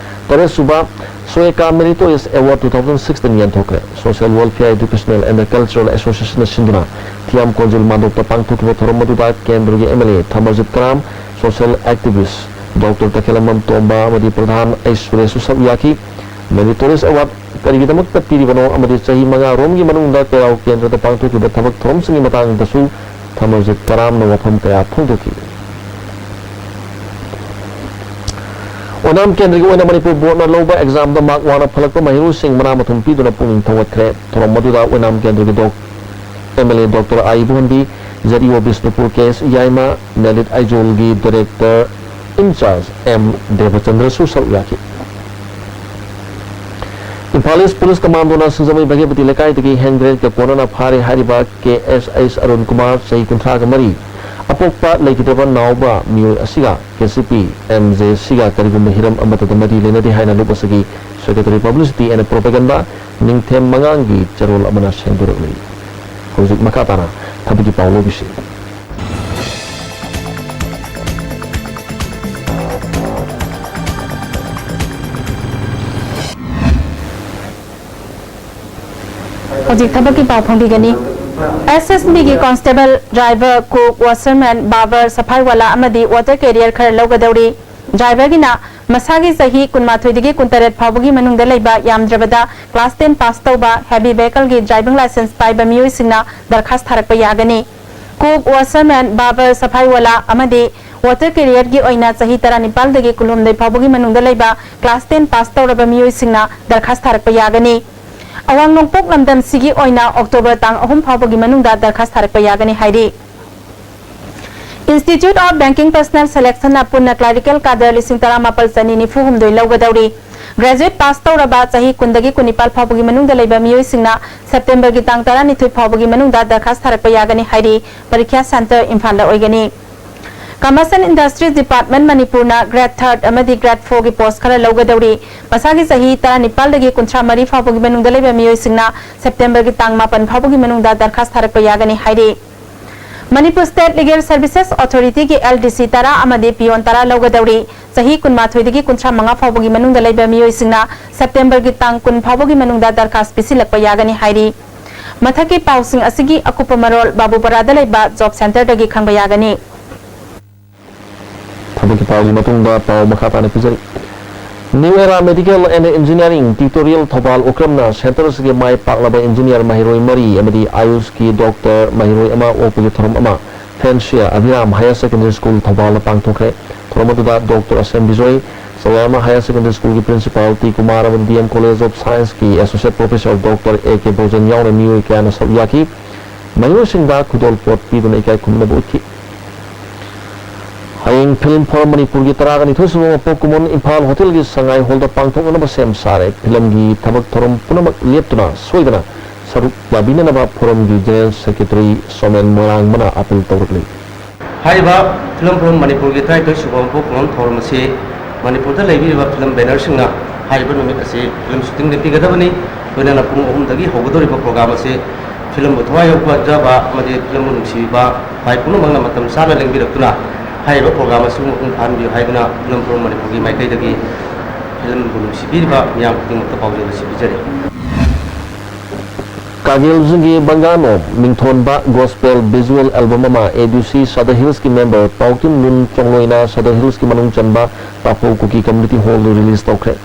ꯇꯔꯦꯠ ꯁꯨꯕ ꯁꯣꯌꯦꯀꯥ Meritorious Award two thousand sixteen ꯌꯦꯟꯊꯣꯛꯈ꯭ꯔꯦ꯫ Social Welfare Educational and Cultural Associationꯅ ꯁꯤꯟꯗꯨꯅ ꯊꯤꯌꯥꯝ ꯀꯣꯟꯖꯤꯜ ꯃꯥꯟꯗꯣꯞꯇ ꯄꯥꯡꯊꯣꯛꯈꯤꯕ ꯊꯧꯔꯝ ꯑꯗꯨꯗ ꯀꯦꯟꯗ꯭ꯔꯒꯤ M L A ꯊꯃꯔꯖꯤꯠ Karam, social activist Doctor ꯇꯈꯦꯂꯝꯕꯝ ꯇꯣꯝꯕ ꯑꯃꯗꯤ ꯄ꯭ꯔꯙꯥꯟ ꯑꯩꯆ ꯁꯨꯔꯦꯁꯁꯨ ꯁꯔꯨꯛ ꯌꯥꯈꯤ꯫ Meritorious Award ꯀꯔꯤꯒꯤꯗꯃꯛꯇ ꯄꯤꯔꯤꯕꯅꯣ ꯑꯃꯗꯤ ꯆꯍꯤ ꯃꯉꯥ ꯔꯣꯝꯒꯤ ꯃꯅꯨꯡꯗ ꯀꯩꯔꯥꯎ ꯀꯦꯟꯗ꯭ꯔꯗ ꯄꯥꯡꯊꯣꯛꯈꯤꯕ ꯊꯕꯛ ꯊꯧꯔꯝꯁꯤꯡꯒꯤ ꯃꯇꯥꯡꯗꯁꯨ ꯊꯃꯔꯖꯤꯠ ꯀꯔꯥꯝꯅ ꯋꯥꯐꯝ ꯀꯌꯥ ꯐꯣꯡꯗꯣꯛꯈꯤ꯫ ꯑꯣꯏꯅꯥꯝ ꯀꯦꯟꯗ꯭ꯔꯒꯤ ꯑꯣꯏꯅ ꯃꯅꯤꯄꯨꯔ ꯕꯣꯔꯗꯅ ꯂꯧꯕ examꯗ mark ꯋꯥꯡꯅ ꯐꯪꯂꯛꯄ ꯃꯍꯩꯔꯣꯏꯁꯤꯡ ꯃꯅꯥ ꯃꯊꯨꯝ ꯄꯤꯗꯨꯅ ꯄꯨꯛꯅꯤꯡ ꯊꯧꯒꯠꯈ꯭ꯔꯦ꯫ ꯊꯧꯔꯝ ꯑꯗꯨꯗ ꯑꯣꯏꯅꯥꯝ ꯀꯦꯟꯗ꯭ꯔꯒꯤ ꯗꯣꯛ-, M L A Doctor I Ibohanbi, Z E O Bishnupur K S Yaima, ꯅꯦꯂꯤꯠ ꯑꯥꯏꯖꯣꯜꯒꯤ Director in Charge M ꯗꯦꯕꯆꯟꯗ꯭ꯔꯁꯨ ꯁꯔꯨꯛ ꯌꯥꯈꯤ꯫ ꯏꯝꯐꯥꯜ ꯏꯁ ꯄꯨꯂꯤꯁ ꯀꯃꯥꯟꯗꯣꯅ ꯁꯤꯡꯖꯃꯩ ꯚꯥꯒꯦꯄꯇꯤ ꯂꯩꯀꯥꯏꯗꯒꯤ ꯍꯦꯟ ꯒ꯭ꯔꯦꯅꯦꯗꯀ ꯀꯣꯟꯅꯅ ꯐꯥꯔꯦ ꯍꯥꯏꯔꯤꯕ ꯀꯦ ꯑꯦꯁ ꯑꯩꯁ ꯑꯔꯨꯟ ꯀꯨꯃꯥꯔ, ꯆꯍꯤ ꯀꯨꯟꯊ꯭ꯔꯥꯒ ꯃꯔꯤ, ꯑꯄꯣꯛꯄ ꯂꯩꯈꯤꯗ꯭ꯔꯕ ꯅꯥꯎꯕ ꯃꯤꯑꯣꯏ ꯑꯁꯤꯒ K C P M J ꯁꯤꯒ ꯀꯔꯤꯒꯨꯝꯕ ꯍꯤꯔꯝ ꯑꯃꯠꯇꯗ ꯃꯔꯤ ꯂꯩꯅꯗꯦ ꯍꯥꯏꯅ ꯂꯨꯞ ꯑꯁꯤꯒꯤ Secretary Publicity and Propaganda ꯅꯤꯡꯊꯦꯝ ꯃꯉꯥꯡꯒꯤ ꯆꯦꯔꯣꯜ ꯑꯃꯅ ꯁꯦꯡꯗꯣꯔꯛꯂꯤ꯫ ꯍꯧꯖꯤꯛ ꯃꯈꯥ ꯇꯥꯅ ꯊꯕꯛꯀꯤ ꯄꯥꯎ ꯂꯧꯕꯤꯁꯤ꯫ ꯍꯧꯖꯤꯛ ꯊꯕꯛꯀꯤ ꯄꯥꯎ ꯐꯣꯡꯕꯤꯒꯅꯤ꯫ ꯑꯦꯁ ꯑꯦꯁ ꯕꯤꯒꯤ constable, driver, cook, washerman, barber, ꯁꯐꯥꯏ Wallah ꯑꯃꯗꯤ water carrier ꯈꯔ ꯂꯧꯒꯗꯧꯔꯤ꯫ Driverꯒꯤꯅ ꯃꯁꯥꯒꯤ ꯆꯍꯤ ꯀꯨꯟꯃꯥꯊꯣꯏꯗꯒꯤ ꯀꯨꯟꯇꯔꯦꯠ ꯐꯥꯎꯕꯒꯤ ꯃꯅꯨꯡꯗ ꯂꯩꯕ, ꯌꯥꯝꯗ꯭ꯔꯕꯗ class ten pass ꯇꯧꯕ, heavy vehicleꯒꯤ driving licence ꯄꯥꯏꯕ ꯃꯤꯑꯣꯏꯁꯤꯡꯅ ꯗꯔꯈꯥꯁ ꯊꯥꯔꯛꯄ ꯌꯥꯒꯅꯤ꯫ Cook, washerman, barber, ꯁꯐꯥꯏ ꯋꯥꯂꯥ ꯑꯃꯗꯤ water carrierꯒꯤ ꯑꯣꯏꯅ ꯆꯍꯤ ꯇꯔꯥꯅꯤꯄꯥꯜꯗꯒꯤ ꯀꯨꯟꯍꯨꯝꯗꯣꯏ ꯐꯥꯎꯕꯒꯤ ꯃꯅꯨꯡꯗ ꯂꯩꯕ class ten pass ꯇꯧꯔꯕ ꯃꯤꯑꯣꯏꯁꯤꯡꯅ ꯗꯔꯈꯥꯁ ꯊꯥꯔꯛꯄ ꯌꯥꯒꯅꯤ꯫ ꯑꯋꯥꯡ ꯅꯣꯡꯄꯣꯛ ꯂꯝꯗꯝꯁꯤꯒꯤ ꯑꯣꯏꯅ October ꯇꯥꯡ ꯑꯍꯨꯝ ꯐꯥꯎꯕꯒꯤ ꯃꯅꯨꯡꯗ ꯗꯔꯈꯥꯁ ꯊꯥꯔꯛꯄ ꯌꯥꯒꯅꯤ ꯍꯥꯏꯔꯤ꯫ Institute of Banking Personnel Selectionꯅ ꯄꯨꯟꯅ clerical cadre ꯂꯤꯁꯤꯡ ꯇꯔꯥꯃꯥꯄꯜ ꯆꯅꯤ ꯅꯤꯐꯨ ꯍꯨꯝꯗꯣꯏ ꯂꯧꯒꯗꯧꯔꯤ꯫ Graduate pass ꯇꯧꯔꯕ ꯆꯍꯤ ꯀꯨꯟꯗꯒꯤ ꯀꯨꯟꯅꯤꯄꯥꯜ ꯐꯥꯎꯕꯒꯤ ꯃꯅꯨꯡꯗ ꯂꯩꯕ ꯃꯤꯑꯣꯏꯁꯤꯡꯅ Septemberꯒꯤ ꯇꯥꯡ ꯇꯔꯥꯅꯤꯊꯣꯏ ꯐꯥꯎꯕꯒꯤ ꯃꯅꯨꯡꯗ ꯗꯔꯈꯥꯁ ꯊꯥꯔꯛꯄ ꯌꯥꯒꯅꯤ ꯍꯥꯏꯔꯤ꯫ ꯄꯔꯤꯈ꯭ꯌꯥ centre ꯏꯝꯐꯥꯜꯗ ꯑꯣꯏꯒꯅꯤ꯫ Commerce and Industries Department ꯃꯅꯤꯄꯨꯔꯅ grade third ꯑꯃꯗꯤ grade fourꯒꯤ post ꯈꯔ ꯂꯧꯒꯗꯧꯔꯤ꯫ ꯃꯁꯥꯒꯤ ꯆꯍꯤ ꯇꯔꯥꯅꯤꯄꯥꯜꯗꯒꯤ ꯀꯨꯟꯊ꯭ꯔꯥ ꯃꯔꯤ ꯐꯥꯎꯕꯒꯤ ꯃꯅꯨꯡꯗ ꯂꯩꯕ ꯃꯤꯑꯣꯏꯁꯤꯡꯅ Septemberꯒꯤ ꯇꯥꯡ ꯃꯥꯄꯟ ꯐꯥꯎꯕꯒꯤ ꯃꯅꯨꯡꯗ ꯗꯔꯈꯥꯁ ꯊꯥꯔꯛꯄ ꯌꯥꯒꯅꯤ ꯍꯥꯏꯔꯤ꯫ Manipur State Legal Services Authorityꯒꯤ L D C ꯇꯔꯥ ꯑꯃꯗꯤ peon ꯇꯔꯥ ꯂꯧꯒꯗꯧꯔꯤ꯫ ꯆꯍꯤ ꯀꯨꯟꯃꯥꯊꯣꯏꯗꯒꯤ ꯀꯨꯟꯊ꯭ꯔꯥ ꯃꯉꯥ ꯐꯥꯎꯕꯒꯤ ꯃꯅꯨꯡꯗ ꯂꯩꯕ ꯃꯤꯑꯣꯏꯁꯤꯡꯅ Septemberꯒꯤ ꯇꯥꯡ ꯀꯨꯟ ꯐꯥꯎꯕꯒꯤ ꯃꯅꯨꯡꯗ ꯗꯔꯈꯥꯁ ꯄꯤꯁꯤꯜꯂꯛꯄ ꯌꯥꯒꯅꯤ ꯍꯥꯏꯔꯤ꯫ ꯃꯊꯛꯀꯤ ꯄꯥꯎꯁꯤꯡ ꯑꯁꯤꯒꯤ ꯑꯀꯨꯞꯄ ꯃꯔꯣꯜ ꯕꯥꯕꯨꯄꯥꯔꯥꯗ ꯂꯩꯕ job centreꯗꯒꯤ ꯈꯪꯕ ꯌꯥꯒꯅꯤ꯫ ꯊꯕꯛꯀꯤ ꯄꯥꯎꯒꯤ ꯃꯇꯨꯡꯗ ꯄꯥꯎ ꯃꯈꯥ ꯇꯥꯅ ꯄꯤꯖꯔꯤ꯫ New Era Medical and Engineering Tutorial Thoubal ꯎꯀ꯭ꯔꯝꯅ centre ꯑꯁꯤꯒꯤ ꯃꯥꯏ ꯄꯥꯛꯂꯕ engineer ꯃꯍꯩꯔꯣꯏ ꯃꯔꯤ ꯑꯃꯗꯤ ꯑꯌꯨꯁꯀꯤ doctor ꯃꯍꯩꯔꯣꯏ ꯑꯃ ꯑꯣꯛꯄꯒꯤ ꯊꯧꯔꯝ ꯑꯃ Fansia Abhiram Higher Secondary School ꯊꯧꯕꯥꯜꯗ ꯄꯥꯡꯊꯣꯛꯈ꯭ꯔꯦ꯫ ꯊꯧꯔꯝ ꯑꯗꯨꯗ Doctor ꯑꯁꯦꯝ Bijoy, ꯆꯋꯥꯃ Higher Secondary Schoolꯒꯤ Principal T Kumar ꯑꯃꯗꯤ D M College of Scienceꯀꯤ Associate Professor Doctor A K Brojen ꯌꯥꯎꯅ ꯃꯤꯑꯣꯏ ꯀꯌꯥꯅ ꯁꯔꯨꯛ ꯌꯥꯈꯤ꯫ ꯃꯍꯩꯔꯣꯏꯁꯤꯡꯗ ꯈꯨꯗꯣꯜꯄꯣꯠ ꯄꯤꯗꯨꯅ ꯏꯀꯥꯏ ꯈꯨꯝꯅꯕ ꯎꯠꯈꯤ꯫ ꯍꯌꯦꯡ ꯐꯤꯜꯝ ꯐꯣꯔꯝ ꯃꯅꯤꯄꯨꯔꯒꯤ ꯇꯔꯥꯒ ꯅꯤꯊꯣꯏ ꯁꯨꯕ ꯃꯄꯣꯛ ꯀꯨꯝꯑꯣꯟ ꯏꯝꯐꯥꯜ ꯍꯣꯇꯦꯜꯒꯤ ꯁꯉꯥꯏ ꯍꯣꯜꯗ ꯄꯥꯡꯊꯣꯛꯅꯅꯕ ꯁꯦꯝ ꯁꯥꯔꯦ꯫ ꯐꯤꯂꯝꯒꯤ ꯊꯕꯛ ꯊꯧꯔꯝ ꯄꯨꯝꯅꯃꯛ ꯂꯦꯞꯇꯨꯅ ꯁꯣꯏꯗꯅ ꯁꯔꯨꯛ ꯌꯥꯕꯤꯅꯅꯕ ꯐꯣꯔꯝꯒꯤ ꯖꯦꯅꯔꯦꯜ ꯁꯦꯀ꯭ꯔꯦꯇꯔꯤ ꯁꯣꯃꯦꯟ ꯃꯣꯏꯔꯥꯡꯕꯅ ꯑꯥꯄꯤꯜ ꯇꯧꯔꯛꯂꯤ꯫ ꯍꯥꯏꯔꯤꯕ ꯐꯤꯂꯝ ꯐꯣꯔꯝ ꯃꯅꯤꯄꯨꯔꯒꯤ ꯇꯔꯥꯅꯤꯊꯣꯏ ꯁꯨꯕ ꯃꯄꯣꯛ ꯀꯨꯝꯑꯣꯟ ꯊꯧꯔꯝ ꯑꯁꯤ ꯃꯅꯤꯄꯨꯔꯗ ꯂꯩꯕꯤꯔꯤꯕ ꯐꯤꯂꯝ ꯕꯦꯅꯔꯁꯤꯡꯅ ꯍꯥꯏꯔꯤꯕ ꯅꯨꯃꯤꯠ ꯑꯁꯤ ꯐꯤꯂꯝ ꯁꯨꯇꯤꯡ ꯂꯦꯞꯄꯤꯒꯗꯕꯅꯤ꯫ ꯂꯣꯏꯅꯅ ꯄꯨꯡ ꯑꯍꯨꯝꯗꯒꯤ ꯍꯧꯒꯗꯧꯔꯤꯕ ꯄ꯭ꯔꯣꯒ꯭ꯔꯥꯝ ꯑꯁꯤ ꯐꯤꯂꯝꯕꯨ ꯊꯋꯥꯏ ꯌꯥꯎꯖꯕ ꯑꯃꯗꯤ ꯐꯤꯂꯝꯕꯨ ꯅꯨꯡꯁꯤꯕꯤꯕ ꯚꯥꯏ ꯄꯨꯝꯅꯃꯛꯅ ꯃꯇꯝ ꯆꯥꯅ ꯂꯦꯡꯕꯤꯔꯛꯇꯨꯅ ꯍꯥꯏꯔꯤꯕ ꯄ꯭ꯔꯣꯒ꯭ꯔꯥꯝ ꯑꯁꯤꯕꯨ ꯃꯄꯨꯡ ꯐꯥꯍꯟꯕꯤꯌꯨ ꯍꯥꯏꯗꯨꯅ ꯐꯤꯂꯝ ꯐꯣꯔꯝ ꯃꯅꯤꯄꯨꯔꯒꯤ ꯃꯥꯏꯀꯩꯗꯒꯤ ꯐꯤꯂꯝꯕꯨ ꯅꯨꯡꯁꯤꯕꯤꯔꯤꯕ ꯃꯤꯌꯥꯝ ꯈꯨꯗꯤꯡꯃꯛꯇ ꯄꯥꯎꯖꯦꯜ ꯑꯁꯤ ꯄꯤꯖꯔꯤ꯫ ꯀꯥꯒꯦꯜꯖꯤꯡꯒꯤ ꯕꯪꯒꯥꯅꯣ ꯃꯤꯡꯊꯣꯟꯕ ꯒꯣꯁꯄꯦꯜ ꯚꯤꯖꯨꯑꯦꯜ ꯑꯦꯜꯕꯝ ꯑꯃ ꯑꯦ ꯗꯤ ꯁꯤ ꯁꯗꯔ ꯍꯤꯜꯁꯀꯤ ꯃꯦꯝꯕꯔ ꯄꯥꯎꯇꯤꯝ ꯂꯨꯟ ꯆꯣꯡꯂꯣꯏꯅ ꯁꯗꯔ ꯍꯤꯜꯁꯀꯤ ꯃꯅꯨꯡ ꯆꯟꯕ ꯇꯥꯐꯧ ꯀꯨꯀꯤ ꯀꯝꯌꯨꯅꯤꯇꯤ ꯍꯣꯜꯗ ꯔꯤꯂꯤꯖ ꯇꯧꯈ꯭ꯔꯦ꯫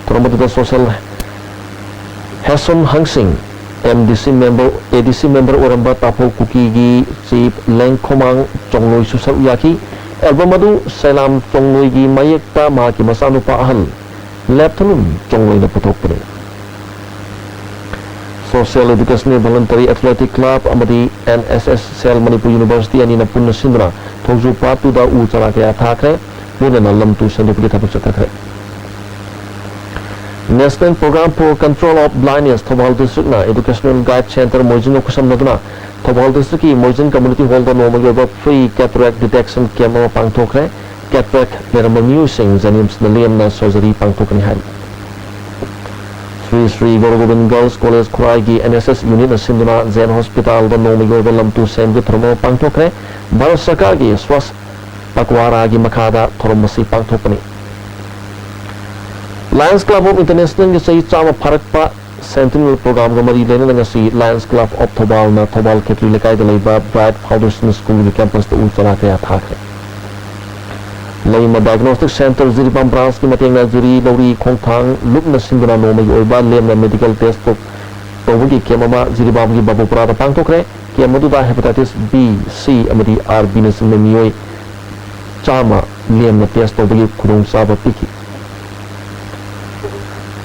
ꯊꯧꯔꯝ ꯑꯗꯨꯗ ꯁꯣꯁꯦꯜ ꯍꯦꯁꯣꯟ ꯍꯪꯁꯤꯡ, ꯑꯦꯝ ꯗꯤ ꯁꯤ ꯃꯦꯝꯕꯔ, ꯑꯦ ꯗꯤ ꯁꯤ ꯃꯦꯝꯕꯔ ꯑꯣꯏꯔꯝꯕ ꯇꯥꯐꯧ ꯀꯨꯀꯤꯒꯤ ꯆꯤꯐ ꯂꯦꯡꯈꯣꯃꯥꯡ ꯆꯣꯡꯂꯣꯏꯁꯨ ꯁꯔꯨꯛ ꯌꯥꯈꯤ꯫ ꯑꯦꯜꯕꯝ ꯑꯗꯨ ꯁꯦꯂꯥꯝ ꯆꯣꯡꯂꯣꯏꯒꯤ ꯃꯌꯦꯛꯇ ꯃꯍꯥꯛꯀꯤ ꯃꯆꯥꯅꯨꯄꯥ ꯑꯍꯜ ꯂꯦꯞꯊꯂꯨꯟ ꯆꯣꯡꯂꯣꯏꯅ ꯄꯨꯊꯣꯛꯄꯅꯤ꯫ ꯁꯣꯁꯤꯌꯦꯜ ꯑꯦꯗꯨꯀꯦꯁꯟꯒꯤ ꯚꯣꯂꯨꯟꯇꯔꯤ ꯑꯦꯊꯂꯦꯇꯤꯛ ꯀ꯭ꯂꯕ ꯑꯃꯗꯤ N S S cell Manipur university ꯑꯅꯤꯅ ꯄꯨꯟꯅ ꯁꯤꯟꯗꯨꯅ ꯊꯣꯡꯖꯨ ꯄꯥꯠ ꯇꯨꯗ ꯎ ꯆꯥꯔꯥ ꯀꯌꯥ ꯊꯥꯈ꯭ꯔꯦ꯫ ꯂꯣꯏꯅꯅ ꯂꯝ ꯇꯨ ꯁꯦꯝꯗꯣꯛꯄꯒꯤ ꯊꯕꯛ ꯆꯠꯊꯈ꯭ꯔꯦ꯫ National Program for Control of Blindness Thoubal ꯗꯤꯁꯇ꯭ꯔꯤꯛꯅ ꯑꯦꯗꯨꯀꯦꯁꯅꯦꯜ ꯒꯥꯏꯗ ꯁꯦꯟꯇꯔ ꯃꯣꯏꯖꯤꯡꯒ ꯈꯨꯠꯁꯝꯅꯗꯨꯅ ꯊꯧꯕꯥꯜ ꯗꯤꯁꯇ꯭ꯔꯤꯛꯀꯤ ꯃꯣꯏꯖꯤꯡ ꯀꯝꯃ꯭ꯌꯨꯅꯤꯇꯤ ꯍꯣꯜꯗ ꯅꯣꯡꯃꯒꯤ ꯑꯣꯏꯕ ꯐ꯭ꯔꯤ ꯀꯦꯇꯔꯦꯛ ꯗꯤꯇꯦꯛꯁꯟ ꯀꯦꯝꯞ ꯑꯃ ꯄꯥꯡꯊꯣꯛꯈ꯭ꯔꯦ꯫ ꯀꯦꯇꯔꯦꯛ ꯂꯩꯔꯝꯕ ꯃꯤꯑꯣꯏꯁꯤꯡ ꯖꯦꯅꯤꯝꯁꯅ ꯂꯦꯝꯅ ꯁꯔꯖꯔꯤ ꯄꯥꯡꯊꯣꯛꯀꯅꯤ ꯍꯥꯏꯔꯤ꯫ ꯁ꯭ꯔꯤ ꯁ꯭ꯔꯤ ꯒꯣꯔꯣꯒꯣꯕꯤꯟ ꯒꯔꯜꯁ ꯀꯣꯂꯦꯖ ꯈꯨꯔꯥꯏꯒꯤ ꯑꯦꯟ ꯑꯦꯁ ꯑꯦꯁ ꯌꯨꯅꯤꯠꯅ ꯁꯤꯟꯗꯨꯅ ꯖꯦꯟ ꯍꯣꯁꯄꯤꯇꯥꯜꯗ ꯅꯣꯡꯃꯒꯤ ꯑꯣꯏꯕ ꯂꯝꯇꯨ ꯁꯦꯝꯒꯤ ꯊꯧꯔꯝ ꯑꯃ ꯄꯥꯡꯊꯣꯛꯈ꯭ꯔꯦ꯫ ꯚꯥꯔꯠ ꯁꯔꯀꯥꯔꯒꯤ ꯁ꯭ꯋꯥꯁ ꯄꯛꯋꯥꯔꯥꯒꯤ ꯃꯈꯥꯗ ꯊꯧꯔꯝ ꯑꯁꯤ ꯄꯥꯡꯊꯣꯛꯄꯅꯤ꯫ Lions Club of Internationalꯒꯤ ꯆꯍꯤ ꯆꯥꯝꯃ ꯐꯥꯔꯛꯄ ꯁꯦꯟꯇꯤꯅꯦꯜ ꯄ꯭ꯔꯣꯒ꯭ꯔꯥꯝꯒ ꯃꯔꯤ ꯂꯩꯅꯅ ꯉꯁꯤ Lions Club of ꯊꯧꯕꯥꯜꯅ ꯊꯧꯕꯥꯜ ꯈꯦꯇ꯭ꯔꯤ ꯂꯩꯀꯥꯏꯗ ꯂꯩꯕ ꯕ꯭ꯔꯥꯏꯠ ꯐꯥꯎꯟꯗꯦꯁꯟ ꯁ꯭ꯀꯨꯜꯒꯤ ꯀꯦꯝꯄꯁꯇ ꯎ ꯆꯥꯔꯥ ꯀꯌꯥ ꯊꯥꯈ꯭ꯔꯦ꯫ ꯂꯩꯃ ꯗꯥꯏꯒꯅꯣꯁꯇꯤꯛ ꯁꯦꯟꯇꯔ ꯖꯤꯔꯤꯕꯥꯝ ꯕ꯭ꯔꯥꯟꯁꯀꯤ ꯃꯇꯦꯡꯅ ꯖꯤꯔꯤ ꯂꯧꯔꯤ ꯈꯣꯡꯊꯥꯡ ꯂꯨꯞꯅ ꯁꯤꯟꯗꯨꯅ ꯅꯣꯡꯃꯒꯤ ꯑꯣꯏꯕ ꯂꯦꯝꯅ ꯃꯦꯗꯤꯀꯦꯜ ꯇꯦꯁ ꯇꯧꯕꯒꯤ ꯀꯦꯝꯞ ꯑꯃ ꯖꯤꯔꯤꯕꯥꯝꯒꯤ ꯕꯥꯕꯨꯄꯨꯔꯥꯗ ꯄꯥꯡꯊꯣꯛꯈ꯭ꯔꯦ꯫ ꯀꯦꯝꯞ ꯑꯗꯨꯗ ꯍꯦꯄꯥꯇꯥꯏꯇꯤꯁ ꯕꯤ, ꯁꯤ ꯑꯃꯗꯤ ꯑꯥꯔ ꯕꯤꯅꯆꯤꯡꯕ ꯃꯤꯑꯣꯏ ꯆꯥꯝꯃ ꯂꯦꯝꯅ ꯇꯦꯁ ꯇꯧꯕꯒꯤ ꯈꯨꯗꯣꯡꯆꯥꯕ ꯄꯤꯈꯤ꯫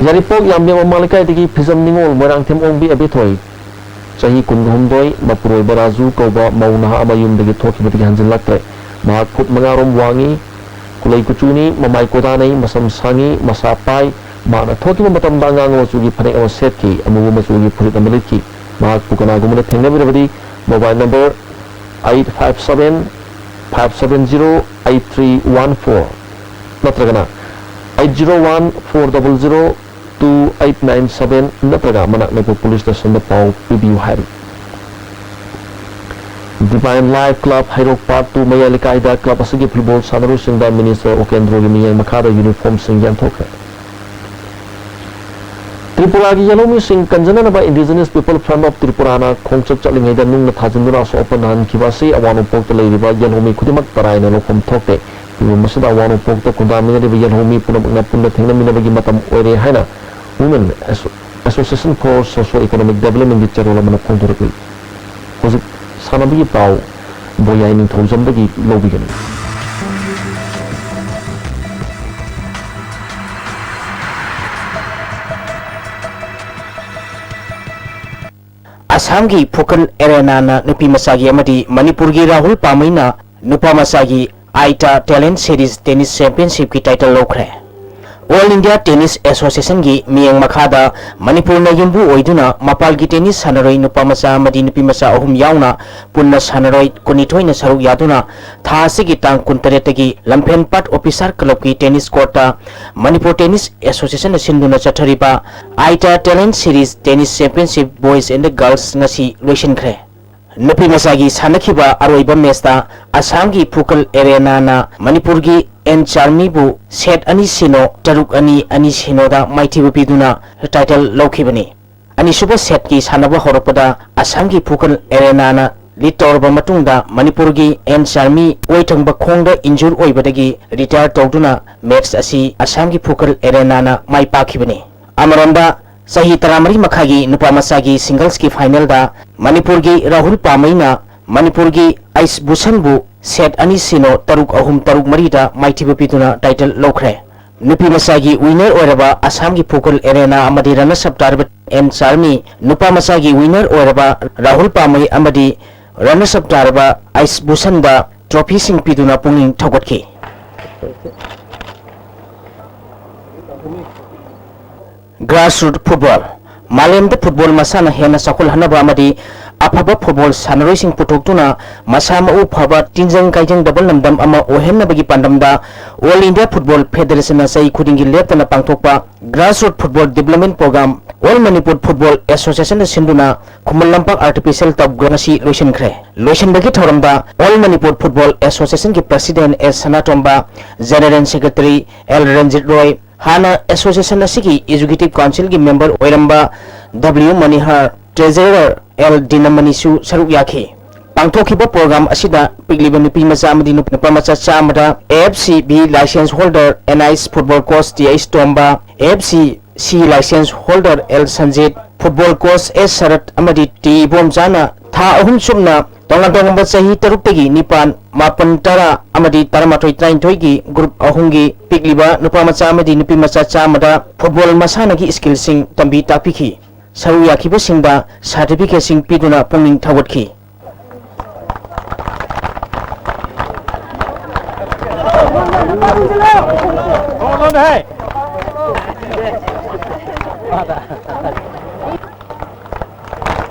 ꯌꯥꯏꯔꯤꯄꯣꯛ ꯌꯥꯝꯕꯦꯝ ꯑꯃꯥ ꯂꯩꯀꯥꯏꯗꯒꯤ ꯐꯤꯖꯝ ꯅꯤꯉꯣꯜ ꯃꯣꯏꯔꯥꯡꯊꯦꯝ ꯑꯣꯡꯕꯤ ꯑꯕꯦꯊꯣꯏ, ꯆꯍꯤ ꯀꯨꯟꯒ ꯍꯨꯝꯗꯣꯏ, ꯃꯄꯨꯔꯣꯏꯕ ꯔꯥꯖꯨ ꯀꯧꯕ ꯃꯧ ꯅꯍꯥ ꯑꯃ ꯌꯨꯝꯗꯒꯤ ꯊꯣꯛꯈꯤꯕꯗꯒꯤ ꯍꯟꯖꯤꯜꯂꯛꯇ꯭ꯔꯦ꯫ ꯃꯍꯥꯛ ꯐꯨꯠ ꯃꯉꯥ ꯔꯣꯝ ꯋꯥꯡꯏ, ꯀꯨꯂꯩ ꯀꯨꯆꯨꯅꯤ, ꯃꯃꯥꯏ ꯀꯣꯗꯥꯅꯩ, ꯃꯁꯝ ꯁꯥꯡꯏ, ꯃꯁꯥ ꯄꯥꯏ꯫ ꯃꯍꯥꯛꯅ ꯊꯣꯛꯈꯤꯕ ꯃꯇꯝꯗ ꯑꯉꯥꯡꯕ ꯃꯆꯨꯒꯤ ꯐꯅꯦꯛ ꯑꯃ ꯁꯦꯠꯈꯤ, ꯑꯃꯨꯕ ꯃꯆꯨꯒꯤ ꯐꯨꯔꯤꯠ ꯑꯃ ꯂꯤꯠꯈꯤ꯫ ꯃꯍꯥꯛꯄꯨ ꯀꯅꯥꯒꯨꯝꯕꯅ ꯊꯦꯡꯅꯕꯤꯔꯕꯗꯤ mobile number eight five seven five seven zero eight three one four ꯅꯠꯇ꯭ꯔꯒꯅ eight zero one four double zero two eight nine seven ꯅꯠꯇ꯭ꯔꯒ ꯃꯅꯥꯛ ꯅꯛꯄ police station ꯗ ꯄꯥꯎ ꯄꯤꯕꯤꯌꯨ ꯍꯥꯏꯔꯤ꯫ Divine Life Club ꯍꯩꯔꯣꯛ Part two ꯃꯌꯥꯏ ꯂꯩꯀꯥꯏꯗ club ꯑꯁꯤꯒꯤ football ꯁꯥꯟꯅꯔꯣꯏꯁꯤꯡꯗ Minister ꯎꯀꯦꯟꯗ꯭ꯔꯣꯒꯤ ꯃꯤꯠꯌꯦꯡ ꯃꯈꯥꯗ uniform ꯁꯤꯡ ꯌꯦꯟꯊꯣꯛꯈ꯭ꯔꯦ꯫ ꯇ꯭ꯔꯤꯄꯨꯔꯥꯒꯤ ꯌꯦꯜꯍꯧꯃꯤꯁꯤꯡ ꯀꯟꯖꯅꯅꯕ Indigenous People Front of Tripura ꯅ ꯈꯣꯡꯆꯠ ꯆꯠꯂꯤꯉꯩꯗ ꯅꯨꯡꯅ ꯊꯥꯖꯤꯟꯗꯨꯅ ꯑꯁꯣꯛ ꯑꯄꯟ ꯅꯪꯍꯟꯈꯤꯕ ꯑꯁꯤ ꯑꯋꯥꯡ ꯅꯣꯡꯄꯣꯛꯇ ꯂꯩꯔꯤꯕ ꯌꯦꯜꯍꯧꯃꯤ ꯈꯨꯗꯤꯡꯃꯛ ꯇꯔꯥꯏꯅ ꯂꯧꯐꯝ ꯊꯣꯛꯇꯦ꯫ ꯃꯤꯄꯨꯝ ꯑꯁꯤꯗ ꯑꯋꯥꯡ ꯅꯣꯡꯄꯣꯛꯇ ꯈꯨꯟꯗꯥꯃꯤꯟꯅꯔꯤꯕ ꯌꯦꯜꯍꯧꯃꯤ ꯄꯨꯝꯅꯃꯛꯅ ꯄꯨꯟꯅ ꯊꯦꯡꯅꯃꯤꯟꯅꯕꯒꯤ ꯃꯇꯝ ꯑꯣꯏꯔꯦ ꯍꯥꯏꯅ Women Asso-, Association for Socio Economic Development ꯀꯤ ꯆꯦꯔꯣꯜ ꯑꯃꯅ ꯐꯣꯡꯗꯣꯔꯛꯂꯤ꯫ ꯍꯧꯖꯤꯛ ꯁꯥꯟꯅꯕꯒꯤ ꯄꯥꯎ ꯕꯣꯌꯥꯏ ꯅꯤꯡꯊꯧꯖꯝꯗꯒꯤ ꯂꯧꯕꯤꯒꯅꯤ꯫ ꯑꯁꯥꯝꯒꯤ ꯐꯨꯀꯟ ꯑꯦꯔꯦꯅꯥꯅ ꯅꯨꯄꯤ ꯃꯆꯥꯒꯤ ꯑꯃꯗꯤ ꯃꯅꯤꯄꯨꯔꯒꯤ ꯔꯥꯍꯨꯜ ꯄꯥꯃꯩꯅ ꯅꯨꯄꯥ ꯃꯆꯥꯒꯤ ꯑꯥꯏꯇꯥ Talent Series Tennis Championship ꯀꯤ title ꯂꯧꯈ꯭ꯔꯦ꯫ All India Tennis Association ꯒꯤ ꯃꯤꯠꯌꯦꯡ ꯃꯈꯥꯗ ꯃꯅꯤꯄꯨꯔꯅ ꯌꯨꯝꯕꯨ ꯑꯣꯏꯗꯨꯅ ꯃꯄꯥꯜꯒꯤ tennis ꯁꯥꯟꯅꯔꯣꯏ ꯅꯨꯄꯥ ꯃꯆꯥ ꯑꯃꯗꯤ ꯅꯨꯄꯤ ꯃꯆꯥ ꯑꯍꯨꯝ ꯌꯥꯎꯅ ꯄꯨꯟꯅ ꯁꯥꯟꯅꯔꯣꯏ ꯀꯨꯟꯅꯤꯊꯣꯏꯅ ꯁꯔꯨꯛ ꯌꯥꯗꯨꯅ ꯊꯥ ꯑꯁꯤꯒꯤ ꯇꯥꯡ ꯀꯨꯟꯇꯔꯦꯠꯇꯒꯤ ꯂꯝꯐꯦꯟꯄꯥꯠ Officer Club ꯀꯤ tennis court ꯇ Manipur Tennis Association ꯅ ꯁꯤꯟꯗꯨꯅ ꯆꯠꯊꯔꯤꯕ ꯑꯥꯏꯇꯥ Talent Series Tennis Championship Boys and Girls ꯉꯁꯤ ꯂꯣꯏꯁꯤꯟꯈ꯭ꯔꯦ꯫ ꯅꯨꯄꯤ ꯃꯆꯥꯒꯤ ꯁꯥꯟꯅꯈꯤꯕ ꯑꯔꯣꯏꯕ match ꯇ ꯑꯁꯥꯝꯒꯤ ꯐꯨꯀꯜ ꯑꯦꯔꯦꯅꯥꯅ ꯃꯅꯤꯄꯨꯔꯒꯤ ꯑꯦꯟ ꯆꯥꯔꯃꯤꯕꯨ set ꯑꯅꯤ ꯁꯤꯅꯣ, ꯇꯔꯨꯛ ꯑꯅꯤ, ꯑꯅꯤ ꯁꯤꯅꯣ ꯗ ꯃꯥꯏꯊꯤꯕ ꯄꯤꯗꯨꯅ title ꯂꯧꯈꯤꯕꯅꯤ꯫ ꯑꯅꯤꯁꯨꯕ set ꯀꯤ ꯁꯥꯟꯅꯕ ꯍꯧꯔꯛꯄꯗ ꯑꯁꯥꯝꯒꯤ ꯐꯨꯀꯜ ꯑꯦꯔꯦꯅꯥꯅ lead ꯇꯧꯔꯕ ꯃꯇꯨꯡꯗ ꯃꯅꯤꯄꯨꯔꯒꯤ ꯑꯦꯟ ꯆꯥꯔꯃꯤ ꯑꯣꯏ ꯊꯪꯕ ꯈꯣꯡꯗ injure ꯑꯣꯏꯕꯗꯒꯤ retire ꯇꯧꯗꯨꯅ match ꯑꯁꯤ ꯑꯁꯥꯝꯒꯤ ꯐꯨꯀꯜ ꯑꯦꯔꯦꯅꯥꯅ ꯃꯥꯏ ꯄꯥꯛꯈꯤꯕꯅꯤ꯫ ꯑꯃꯔꯣꯝꯗ, ꯆꯍꯤ ꯇꯔꯥꯃꯔꯤ ꯃꯈꯥꯏꯒꯤ ꯅꯨꯄꯥ ꯃꯆꯥꯒꯤ singles ꯀꯤ final ꯗ ꯃꯅꯤꯄꯨꯔꯒꯤ ꯔꯥꯍꯨꯜ ꯄꯥꯃꯩꯅ ꯃꯅꯤꯄꯨꯔꯒꯤ ꯑꯩꯁ ꯚꯨꯁꯟꯕꯨ set ꯑꯅꯤ ꯁꯤꯅꯣ, ꯇꯔꯨꯛ ꯑꯍꯨꯝ, ꯇꯔꯨꯛ ꯃꯔꯤ ꯗ ꯃꯥꯏꯊꯤꯕ ꯄꯤꯗꯨꯅ title ꯂꯧꯈ꯭ꯔꯦ꯫ ꯅꯨꯄꯤ ꯃꯆꯥꯒꯤ winner ꯑꯣꯏꯔꯕ ꯑꯁꯥꯝꯒꯤ ꯐꯨꯀꯜ ꯑꯦꯔꯦꯅꯥ ꯑꯃꯗꯤ runners up ꯇꯥꯔꯕ ꯑꯦꯟ ꯆꯥꯔꯃꯤ, ꯅꯨꯄꯥ ꯃꯆꯥꯒꯤ winner ꯑꯣꯏꯔꯕ ꯔꯥꯍꯨꯜ ꯄꯥꯃꯩ ꯑꯃꯗꯤ runners up ꯇꯥꯔꯕ ꯑꯩꯁ ꯚꯨꯁꯟꯗ ꯇ꯭ꯔꯣꯐꯤꯁꯤꯡ ꯄꯤꯗꯨꯅ ꯄꯨꯛꯅꯤꯡ ꯊꯧꯒꯠꯈꯤ꯫ Grassroot football꯫ ꯃꯥꯂꯦꯝꯗ ꯐꯨꯠꯕꯣꯜ ꯃꯁꯥꯟꯅ ꯍꯦꯟꯅ ꯆꯥꯎꯈꯠꯍꯟꯅꯕ ꯑꯃꯗꯤ ꯑꯐꯕ ꯐꯨꯠꯕꯣꯜ ꯁꯥꯟꯅꯔꯣꯏꯁꯤꯡ ꯄꯨꯊꯣꯛꯇꯨꯅ ꯃꯁꯥ ꯃꯎ ꯐꯕ, ꯇꯤꯟꯖꯪ ꯀꯥꯏꯖꯪꯗꯕ ꯂꯝꯗꯝ ꯑꯃ ꯑꯣꯏꯍꯟꯅꯕꯒꯤ ꯄꯥꯟꯗꯝꯗ All India Football Federation ꯅ ꯆꯍꯤ ꯈꯨꯗꯤꯡꯒꯤ ꯂꯦꯞꯇꯅ ꯄꯥꯡꯊꯣꯛꯄ Grassroot Football Development Program All Manipur Football Association ꯅ ꯁꯤꯟꯗꯨꯅ Khuman Lampak Artificial Turf Ground ꯉꯁꯤ ꯂꯣꯏꯁꯤꯟꯈ꯭ꯔꯦ꯫ ꯂꯣꯏꯁꯤꯟꯕꯒꯤ ꯊꯧꯔꯝꯗ All Manipur Football Association ꯒꯤ President S Sanatomba, General Secretary L Ranjit ꯔꯣꯏ, ꯍꯥꯟꯅ association ꯑꯁꯤꯒꯤ Executive Council ꯒꯤ member ꯑꯣꯏꯔꯝꯕ ꯗꯕ꯭ꯂꯤꯎ ꯃꯅꯤꯍꯔ, Treasurer ꯑꯦꯜ ꯗꯤꯅꯃꯅꯤꯁꯨ ꯁꯔꯨꯛ ꯌꯥꯈꯤ꯫ ꯄꯥꯡꯊꯣꯛꯈꯤꯕ program ꯑꯁꯤꯗ ꯄꯤꯛꯂꯤꯕ ꯅꯨꯄꯤ ꯃꯆꯥ ꯑꯃꯗꯤ ꯅꯨꯄꯥ ꯃꯆꯥ ꯆꯥꯝꯃꯗ A F C B license holder N I S football coach T H Tomba, A F C C license holder L Sanjit, football coach S Sarat ꯑꯃꯗꯤ ꯇꯤ ꯏꯕꯣꯝꯆꯥꯅ ꯊꯥ ꯑꯍꯨꯝ ꯆꯨꯞꯅ ꯇꯣꯉꯥꯟ ꯇꯣꯉꯥꯟꯕ ꯆꯍꯤ ꯇꯔꯨꯛꯇꯒꯤ ꯅꯤꯄꯥꯟ, ꯃꯥꯄꯟ, ꯇꯔꯥ ꯑꯃꯗꯤ ꯇꯔꯥꯃꯥꯊꯣꯏ, ꯇꯔꯥꯅꯤꯊꯣꯏꯒꯤ group ꯑꯍꯨꯝꯒꯤ ꯄꯤꯛꯂꯤꯕ ꯅꯨꯄꯥ ꯃꯆꯥ ꯑꯃꯗꯤ ꯅꯨꯄꯤ ꯃꯆꯥ ꯆꯥꯝꯃꯗ football ꯃꯁꯥꯟꯅꯒꯤ skillꯁꯤꯡ ꯇꯝꯕꯤ ꯇꯥꯛꯄꯤꯈꯤ꯫ ꯁꯔꯨꯛ ꯌꯥꯈꯤꯕꯁꯤꯡꯗ certificateꯁꯤꯡ ꯄꯤꯗꯨꯅ ꯄꯨꯛꯅꯤꯡ ꯊꯧꯒꯠꯈꯤ꯫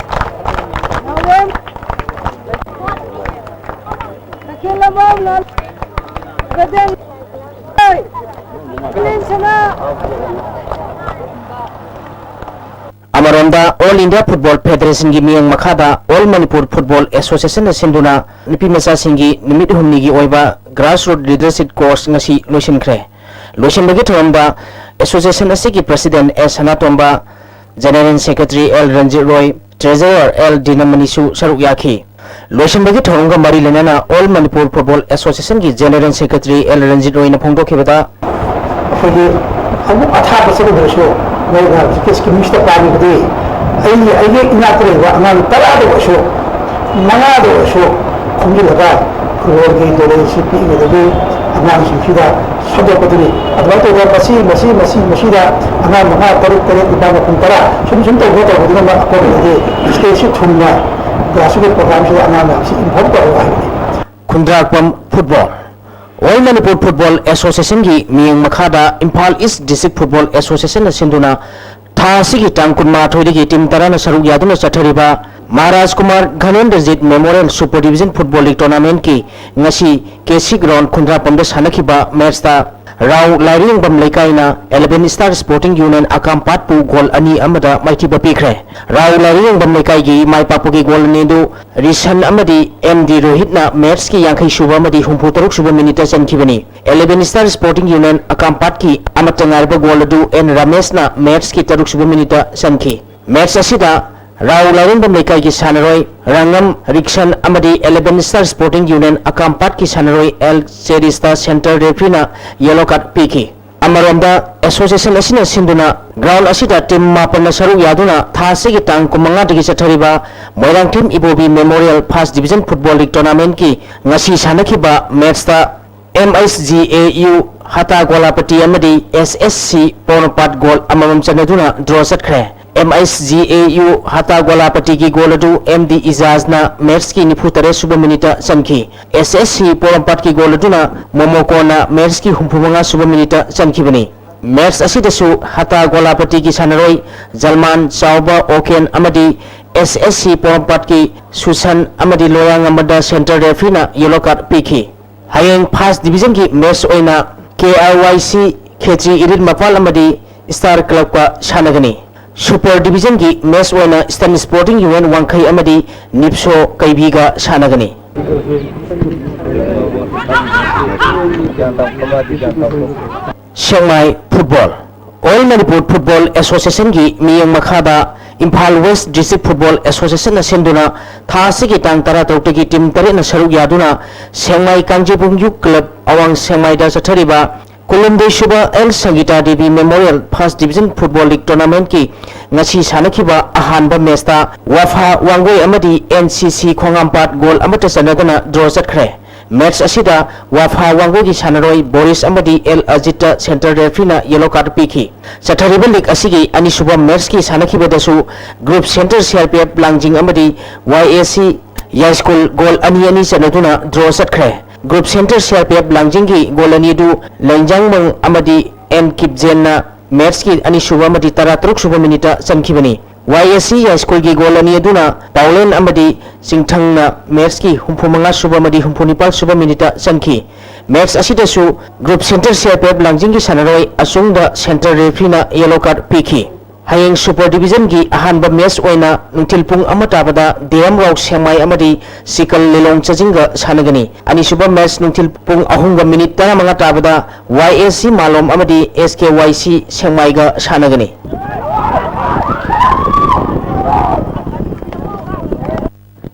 ꯑꯃꯔꯣꯝꯗ, All India Football Federationꯒꯤ ꯃꯤꯠꯌꯦꯡ ꯃꯈꯥꯗ All Manipur Football Associationꯅ ꯁꯤꯟꯗꯨꯅ ꯅꯨꯄꯤ ꯃꯆꯥꯁꯤꯡꯒꯤ ꯅꯨꯃꯤꯠ ꯍꯨꯝꯅꯤꯒꯤ ꯑꯣꯏꯕ Grassroot Leadership Course ꯉꯁꯤ ꯂꯣꯏꯁꯤꯟꯈ꯭ꯔꯦ꯫ ꯂꯣꯏꯁꯤꯟꯕꯒꯤ ꯊꯧꯔꯝꯗ association ꯑꯁꯤꯒꯤ President S Sanatomba, General Secretary L Ranjit Roy, Treasurer L ꯗꯤꯅꯃꯅꯤꯁꯨ ꯁꯔꯨꯛ ꯌꯥꯈꯤ꯫ ꯂꯣꯏꯁꯤꯟꯕꯒꯤ ꯊꯧꯔꯝꯒ ꯃꯔꯤ ꯂꯩꯅꯅ All Manipur Football Associationꯒꯤ General Secretary ꯑꯦꯜ ꯔꯟꯖꯤꯠ ꯔꯣꯏꯅ ꯐꯣꯡꯗꯣꯛꯈꯤꯕꯗ, ꯑꯩꯈꯣꯏꯒꯤ ꯑꯃꯨꯛ ꯑꯊꯥꯞꯄ ꯆꯠꯂꯨꯗ꯭ꯔꯁꯨ ꯃꯣꯏꯅ ꯍꯧꯖꯤꯛꯀꯤ scheme ꯁꯤꯗ ꯄꯥꯝꯃꯤꯕꯗꯤ ꯑꯩ, ꯑꯩꯒꯤ ꯏꯅꯥꯛꯇ ꯂꯩꯕ ꯑꯉꯥꯡ ꯇꯔꯥꯗ ꯑꯣꯏꯔꯁꯨ, ꯃꯉꯥꯗ ꯑꯣꯏꯔꯁꯨ ꯈꯣꯝꯖꯤꯜꯂꯒ footballꯒꯤ knowledgeꯁꯤ ꯄꯤꯛꯏꯉꯩꯗꯒꯤ ꯑꯉꯥꯡꯁꯤꯡꯁꯤꯗ ꯁꯟꯗꯣꯛꯄꯗꯨꯅꯤ꯫ ꯑꯗꯨꯃꯥꯏꯅ ꯇꯧꯗꯅ ꯃꯁꯤ, ꯃꯁꯤ, ꯃꯁꯤꯗ ꯑꯉꯥꯡ ꯃꯉꯥ, ꯇꯔꯨꯛ, ꯇꯔꯦꯠ, ꯅꯤꯄꯥꯜ, ꯃꯥꯄꯟ, ꯇꯔꯥ ꯁꯨꯝ, ꯁꯨꯝ ꯇꯧꯕ ꯇꯧꯕꯗꯨꯅ ꯑꯀꯣꯟꯕꯗꯗꯤ stage ꯁꯤ ꯊꯨꯡꯅ grassroot programꯁꯤꯗ ꯑꯉꯥꯡ ꯃꯌꯥꯝꯁꯤ involve ꯇꯧꯔꯛꯑꯣ ꯍꯥꯏꯕꯅꯤ꯫ ꯈꯨꯟꯗ꯭ꯔꯥꯛꯄꯝ ꯐꯨꯠꯕꯣꯜ꯫ ꯑꯣꯜ ꯃꯅꯤꯄꯨꯔ ꯐꯨꯠꯕꯣꯜ ꯑꯦꯁꯣꯁꯤꯌꯦꯁꯟꯒꯤ ꯃꯤꯠꯌꯦꯡ ꯃꯈꯥꯗ ꯏꯝꯐꯥꯜ ꯏꯁ ꯗꯤꯁꯇ꯭ꯔꯤꯛ ꯐꯨꯠꯕꯣꯜ ꯑꯦꯁꯣꯁꯤꯌꯦꯁꯟꯅ ꯁꯤꯟꯗꯨꯅ ꯊꯥ ꯑꯁꯤꯒꯤ ꯇꯥꯡ ꯀꯨꯟꯃꯥꯊꯣꯏꯗꯒꯤ ꯇꯤꯝ ꯇꯔꯥꯅ ꯁꯔꯨꯛ ꯌꯥꯗꯨꯅ ꯆꯠꯊꯔꯤꯕ Maharaj Kumar Ghanendrajit memorial super division football league ꯇꯣꯔꯅꯥꯃꯦꯟꯠꯀꯤ ꯉꯁꯤ ꯀꯦ ꯁꯤ ꯒ꯭ꯔꯥꯎꯟ ꯈꯨꯟꯗ꯭ꯔꯥꯛꯄꯝꯗ ꯁꯥꯟꯅꯈꯤꯕ ꯃꯦꯠꯁꯇ Rao Lairiyengbam Leikai eleven star sporting union ꯑꯀꯥꯝꯄꯥꯠꯄꯨ ꯒꯣꯜ ꯑꯅꯤ ꯑꯃꯗ ꯃꯥꯏꯊꯤꯕ ꯄꯤꯈ꯭ꯔꯦ꯫ ꯔꯥꯎ ꯂꯥꯏꯔꯤꯌꯦꯡꯕꯝ ꯂꯩꯀꯥꯏꯒꯤ ꯃꯥꯏ ꯄꯥꯛꯄꯒꯤ ꯒꯣꯜ ꯑꯅꯤ ꯑꯗꯨ ꯔꯤꯁꯟ ꯑꯃꯗꯤ ꯑꯦꯝ ꯗꯤ ꯔꯣꯍꯤꯠꯅ ꯃꯦꯠꯁꯀꯤ ꯌꯥꯡꯈꯩ ꯁꯨꯕ ꯑꯃꯗꯤ ꯍꯨꯝꯐꯨ ꯇꯔꯨꯛ ꯁꯨꯕ ꯃꯤꯅꯤꯠꯇ ꯆꯟꯈꯤꯕꯅꯤ꯫ ꯏꯂꯦꯚꯦꯟ ꯁ꯭ꯇꯥꯔ ꯁ꯭ꯄꯣꯔꯇꯤꯡ ꯌꯨꯅꯤꯌꯟ ꯑꯀꯥꯝꯄꯥꯠꯀꯤ ꯑꯃꯠꯇ ꯉꯥꯏꯔꯕ ꯒꯣꯜ ꯑꯗꯨ ꯑꯦꯟ ꯔꯥꯃꯦꯁꯅ ꯃꯦꯠꯁꯀꯤ ꯇꯔꯨꯛ ꯁꯨꯕ ꯃꯤꯅꯤꯠꯇ ꯆꯟꯈꯤ꯫ ꯃꯦꯠꯁ ꯑꯁꯤꯗ ꯔꯥꯎ ꯂꯥꯏꯔꯦꯝꯕꯝ ꯂꯩꯀꯥꯏꯒꯤ ꯁꯥꯟꯅꯔꯣꯏ ꯔꯥꯉꯝ ꯔꯤꯛꯁꯟ ꯑꯃꯗꯤ ꯏꯂꯦꯚꯦꯟ ꯁ꯭ꯇꯥꯔ ꯁ꯭ꯄꯣꯔꯇꯤꯡ ꯌꯨꯅꯤꯌꯟ ꯑꯀꯥꯝꯄꯥꯠꯀꯤ ꯁꯥꯟꯅꯔꯣꯏ ꯑꯦꯜ ꯆꯦꯔꯤꯁꯇ ꯁꯦꯟꯇꯔ ꯔꯦꯐ꯭ꯔꯤꯅ ꯌꯦꯂꯣ ꯀꯥꯔꯗ ꯄꯤꯈꯤ꯫ ꯑꯃꯔꯣꯝꯗ, ꯑꯦꯁꯣꯁꯤꯌꯦꯁꯟ ꯑꯁꯤꯅ ꯁꯤꯟꯗꯨꯅ ꯒ꯭ꯔꯥꯎꯟ ꯑꯁꯤꯗ ꯇꯤꯝ ꯃꯥꯄꯟꯅ ꯁꯔꯨꯛ ꯌꯥꯗꯨꯅ ꯊꯥ ꯑꯁꯤꯒꯤ ꯇꯥꯡ ꯀꯨꯟꯃꯉꯥꯗꯒꯤ ꯆꯠꯊꯔꯤꯕ Moirangthem Ibobi memorial first division football league ꯇꯣꯔꯅꯥꯃꯦꯟꯠꯀꯤ ꯉꯁꯤ ꯁꯥꯟꯅꯈꯤꯕ ꯃꯦꯠꯁꯇ M H G A U Hatta Golapati ꯑꯃꯗꯤ ꯑꯦꯁ ꯑꯦꯁ ꯁꯤ ꯄꯣꯔꯣꯝꯄꯥꯠ ꯒꯣꯜ ꯑꯃꯃꯝ ꯆꯟꯅꯗꯨꯅ ꯗ꯭ꯔꯣ ꯆꯠꯈ꯭ꯔꯦ꯫ M H G A U Hatta ꯒꯣꯂꯥꯄꯇꯤꯒꯤ ꯒꯣꯜ ꯑꯗꯨ ꯑꯦꯝ ꯗꯤ ꯏꯖꯥꯖꯅ ꯃꯦꯠꯁꯀꯤ ꯅꯤꯐꯨ ꯇꯔꯦꯠ ꯁꯨꯕ ꯃꯤꯅꯤꯠꯇ ꯆꯟꯈꯤ꯫ ꯑꯦꯁ ꯑꯦꯁ ꯁꯤ ꯄꯣꯔꯣꯝꯄꯥꯠꯀꯤ ꯒꯣꯜ ꯑꯗꯨꯅ ꯃꯣꯃꯣꯀꯣꯅ ꯃꯦꯠꯁꯀꯤ ꯍꯨꯝꯐꯨ ꯃꯉꯥ ꯁꯨꯕ ꯃꯤꯅꯤꯠꯇ ꯆꯟꯈꯤꯕꯅꯤ꯫ ꯃꯦꯠꯁ ꯑꯁꯤꯗꯁꯨ ꯍꯇꯥ ꯒꯣꯂꯥꯄꯇꯤꯒꯤ ꯁꯥꯟꯅꯔꯣꯏ ꯖꯜꯃꯥꯟ ꯆꯥꯎꯕ ꯑꯣꯀꯦꯟ ꯑꯃꯗꯤ ꯑꯦꯁ ꯑꯦꯁ ꯁꯤ ꯄꯣꯔꯣꯝꯄꯥꯠꯀꯤ ꯁꯨꯁꯟ ꯑꯃꯗꯤ ꯂꯣꯌꯥꯡ ꯑꯃꯗ ꯁꯦꯟꯇꯔ ꯔꯦꯐ꯭ꯔꯤꯅ ꯌꯦꯂꯣ ꯀꯥꯔꯗ ꯄꯤꯈꯤ꯫ ꯍꯌꯦꯡ ꯐꯥꯔꯁ ꯗꯤꯕꯤꯖꯟꯒꯤ ꯃꯦꯠꯁ ꯑꯣꯏꯅ ꯀꯦ ꯑꯥꯔ ꯋꯥꯏ ꯁꯤ ꯈꯦꯇ꯭ꯔꯤ ꯏꯂꯤꯠ ꯃꯄꯥꯜ ꯑꯃꯗꯤ ꯁ꯭ꯇꯥꯔ ꯀ꯭ꯂꯕꯀ ꯁꯥꯟꯅꯒꯅꯤ꯫ ꯁꯨꯄꯔ ꯗꯤꯕꯤꯖꯟꯒꯤ ꯃꯦꯠꯁ ꯑꯣꯏꯅ ꯏꯁꯇꯔꯟ ꯁ꯭ꯄꯣꯔꯇꯤꯡ ꯌꯨꯅꯤꯌꯟ ꯋꯥꯡꯈꯩ ꯑꯃꯗꯤ ꯅꯤꯞꯁꯣ ꯀꯩꯕꯤꯒ ꯁꯥꯟꯅꯒꯅꯤ꯫ ꯁꯦꯛꯃꯥꯏ ꯐꯨꯠꯕꯣꯜ꯫ ꯑꯣꯜ ꯃꯅꯤꯄꯨꯔ ꯐꯨꯠꯕꯣꯜ ꯑꯦꯁꯣꯁꯤꯌꯦꯁꯟꯒꯤ ꯃꯤꯠꯌꯦꯡ ꯃꯈꯥꯗ ꯏꯝꯐꯥꯜ ꯋꯦꯁ ꯗꯤꯁꯇ꯭ꯔꯤꯛ ꯐꯨꯠꯕꯣꯜ ꯑꯦꯁꯣꯁꯤꯌꯦꯁꯟꯅ ꯁꯤꯟꯗꯨꯅ ꯊꯥ ꯑꯁꯤꯒꯤ ꯇꯥꯡ ꯇꯔꯥꯇꯔꯨꯛꯇꯒꯤ ꯇꯤꯝ ꯇꯔꯦꯠꯅ ꯁꯔꯨꯛ ꯌꯥꯗꯨꯅ ꯁꯦꯛꯃꯥꯏ ꯀꯥꯡꯖꯩꯕꯨꯡ ꯌꯨꯠ ꯀ꯭ꯂꯕ ꯑꯋꯥꯡ ꯁꯦꯛꯃꯥꯏꯗ ꯆꯠꯊꯔꯤꯕ ꯀꯨꯟꯍꯨꯝꯗꯣꯏ ꯁꯨꯕ L Sangita Devi memorial first division football league ꯇꯣꯔꯅꯥꯃꯦꯟꯠꯀꯤ ꯉꯁꯤ ꯁꯥꯟꯅꯈꯤꯕ ꯑꯍꯥꯟꯕ ꯃꯦꯠꯁꯇ ꯋꯥꯐꯥ ꯋꯥꯡꯒꯣꯏ ꯑꯃꯗꯤ ꯑꯦꯟ ꯁꯤ ꯁꯤ ꯈꯣꯡꯉꯥꯝꯄꯥꯠ ꯒꯣꯜ ꯑꯃꯠꯇ ꯆꯟꯅꯗꯅ ꯗ꯭ꯔꯣ ꯆꯠꯈ꯭ꯔꯦ꯫ ꯃꯦꯠꯁ ꯑꯁꯤꯗ ꯋꯥꯐꯥ ꯋꯥꯡꯒꯣꯏꯒꯤ ꯁꯥꯟꯅꯔꯣꯏ ꯕꯣꯔꯤꯁ ꯑꯃꯗꯤ ꯑꯦꯜ ꯑꯖꯤꯠꯇ ꯁꯦꯟꯇꯔ ꯔꯦꯐ꯭ꯔꯤꯅ ꯌꯦꯂꯣ ꯀꯥꯔꯗ ꯄꯤꯈꯤ꯫ ꯆꯠꯊꯔꯤꯕ ꯂꯤꯒ ꯑꯁꯤꯒꯤ ꯑꯅꯤꯁꯨꯕ ꯃꯦꯠꯁꯀꯤ ꯁꯥꯟꯅꯈꯤꯕꯗꯁꯨ group centre C R P F Langjing ꯑꯃꯗꯤ ꯋꯥꯏ ꯑꯦ ꯁꯤ ꯌꯥꯏꯁ꯭ꯀꯨꯜ ꯒꯣꯜ ꯑꯅꯤ ꯑꯅꯤ ꯆꯠꯅꯗꯨꯅ ꯗ꯭ꯔꯣ ꯆꯠꯈ꯭ꯔꯦ꯫ Group centre C R P F ꯂꯥꯡꯖꯤꯡꯒꯤ ꯒꯣꯜ ꯑꯅꯤ ꯑꯗꯨ ꯂꯦꯡꯖꯥꯡꯃꯪ ꯑꯃꯗꯤ ꯑꯦꯟ ꯀꯤꯞꯖꯦꯟꯅ ꯃꯦꯠꯁꯀꯤ ꯑꯅꯤꯁꯨꯕ ꯑꯃꯗꯤ ꯇꯔꯥꯇꯔꯨꯛ ꯁꯨꯕ ꯃꯤꯅꯤꯠꯇ ꯆꯟꯈꯤꯕꯅꯤ꯫ ꯋꯥꯏ ꯑꯦꯁ ꯁꯤ ꯌꯥꯏꯁ꯭ꯀꯨꯜꯒꯤ ꯒꯣꯜ ꯑꯅꯤ ꯑꯗꯨꯅ ꯄꯥꯎꯂꯦꯟ ꯑꯃꯗꯤ ꯆꯤꯡꯊꯪꯅ ꯃꯦꯠꯁꯀꯤ ꯍꯨꯝꯐꯨꯃꯉꯥ ꯁꯨꯕ ꯑꯃꯗꯤ ꯍꯨꯝꯐꯨꯅꯤꯄꯥꯜ ꯁꯨꯕ ꯃꯤꯅꯤꯠꯇ ꯆꯟꯈꯤ꯫ ꯃꯦꯠꯁ ꯑꯁꯤꯗꯁꯨ group centre C R P F ꯂꯥꯡꯖꯤꯡꯒꯤ ꯁꯥꯟꯅꯔꯣꯏ ꯑꯆꯨꯡꯗ ꯁꯦꯟꯇꯔ ꯔꯦꯐ꯭ꯔꯤꯅ ꯌꯦꯂꯣ ꯀꯥꯔꯗ ꯄꯤꯈꯤ꯫ ꯍꯌꯦꯡ ꯁꯨꯄꯔ ꯗꯤꯕꯤꯖꯟꯒꯤ ꯑꯍꯥꯟꯕ ꯃꯦꯠꯁ ꯑꯣꯏꯅ ꯅꯨꯡꯊꯤꯜ ꯄꯨꯡ ꯑꯃ ꯇꯥꯕꯗ ꯗꯤ ꯑꯦꯝ ꯔꯥꯎ ꯁꯦꯡꯃꯥꯏ ꯑꯃꯗꯤ ꯁꯤꯀꯜ ꯂꯤꯂꯣꯡ ꯆꯥꯖꯤꯡꯒ ꯁꯥꯟꯅꯒꯅꯤ꯫ ꯑꯅꯤꯁꯨꯕ ꯃꯦꯠꯁ ꯅꯨꯡꯊꯤꯜ ꯄꯨꯡ ꯑꯍꯨꯝꯒ ꯃꯤꯅꯤꯠ ꯇꯔꯥꯃꯉꯥ ꯇꯥꯕꯗ ꯋꯥꯏ ꯑꯦꯁ ꯁꯤ ꯃꯥꯂꯣꯝ ꯑꯃꯗꯤ ꯑꯦꯁ ꯀꯦ ꯋꯥꯏ ꯁꯤ ꯁꯦꯡꯃꯥꯏꯒ ꯁꯥꯟꯅꯒꯅꯤ꯫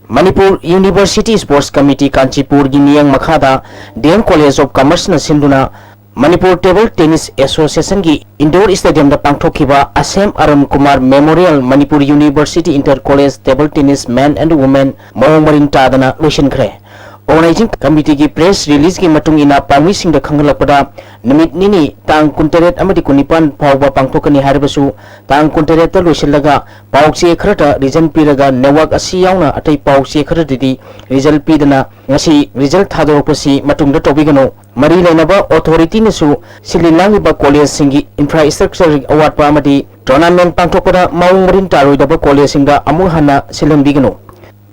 ꯃꯅꯤꯄꯨꯔ ꯌꯨꯅꯤꯚꯔꯁꯤꯇꯤ ꯁ꯭ꯄꯣꯔꯠꯁ ꯀꯃꯤꯇꯤ ꯀꯥꯟꯆꯤꯄꯨꯔꯒꯤ ꯃꯤꯠꯌꯦꯡ ꯃꯈꯥꯗ ꯗꯤ ꯑꯦꯝ ꯀꯣꯂꯦꯖ ꯑꯣꯐ ꯀꯃꯔꯁꯅ ꯁꯤꯟꯗꯨꯅ ꯃꯅꯤꯄꯨꯔ ꯇꯦꯕꯜ ꯇꯦꯅꯤꯁ ꯑꯦꯁꯣꯁꯤꯌꯦꯁꯟꯒꯤ ꯏꯟꯗꯣꯔ ꯁ꯭ꯇꯦꯗꯤꯌꯝꯗ ꯄꯥꯡꯊꯣꯛꯈꯤꯕ Asem Arun Kumar memorial Manipur university inter college table tennis men and women ꯃꯑꯣꯡ ꯃꯔꯤꯟ ꯇꯥꯗꯅ ꯂꯣꯏꯁꯤꯟꯈ꯭ꯔꯦ꯫ ꯑꯣꯔꯒꯅꯥꯏꯖꯤꯡ ꯀꯃꯤꯇꯤꯒꯤ ꯄ꯭ꯔꯦꯁ ꯔꯤꯂꯤꯖꯀꯤ ꯃꯇꯨꯡ ꯏꯟꯅ, ꯄꯥꯎꯃꯤꯁꯤꯡꯗ ꯈꯪꯍꯜꯂꯛꯄꯗ, ꯅꯨꯃꯤꯠ ꯅꯤꯅꯤ, ꯇꯥꯡ ꯀꯨꯟꯇꯔꯦꯠ ꯑꯃꯗꯤ ꯀꯨꯟꯅꯤꯄꯥꯟ ꯐꯥꯎꯕ ꯄꯥꯡꯊꯣꯛꯀꯅꯤ ꯍꯥꯏꯔꯕꯁꯨ, ꯇꯥꯡ ꯀꯨꯟꯇꯔꯦꯠꯇ ꯂꯣꯏꯁꯤꯜꯂꯒ ꯄꯥꯎ ꯆꯦ ꯈꯔꯇ ꯔꯤꯖꯟ ꯄꯤꯔꯒ, ꯅꯦꯠꯋꯥꯛ ꯑꯁꯤ ꯌꯥꯎꯅ ꯑꯇꯩ ꯄꯥꯎ ꯆꯦ ꯈꯔꯗꯗꯤ ꯔꯤꯖꯜ ꯄꯤꯗꯅ ꯉꯁꯤ ꯔꯤꯖꯜ ꯊꯥꯗꯣꯔꯛꯄꯁꯤ ꯃꯇꯨꯡꯗ ꯇꯧꯕꯤꯒꯅꯨ꯫ ꯃꯔꯤ ꯂꯩꯅꯕ ꯑꯣꯊꯣꯔꯤꯇꯤꯅꯁꯨ ꯁꯤꯜꯂꯤ ꯂꯥꯡꯂꯤꯕ ꯀꯣꯂꯦꯖꯁꯤꯡꯒꯤ ꯏꯟꯐ꯭ꯔꯥꯁ꯭ꯇ꯭ꯔꯛꯆꯔꯒꯤ ꯑꯋꯥꯠꯄ ꯑꯃꯗꯤ ꯇꯣꯔꯅꯥꯃꯦꯟꯠ ꯄꯥꯡꯊꯣꯛꯄꯗ ꯃꯑꯣꯡ ꯃꯔꯤꯟ ꯇꯥꯔꯣꯏꯗꯕ ꯀꯣꯂꯦꯖꯁꯤꯡꯗ ꯑꯃꯨꯛ ꯍꯟꯅ ꯁꯤꯜꯍꯟꯕꯤꯒꯅꯨ꯫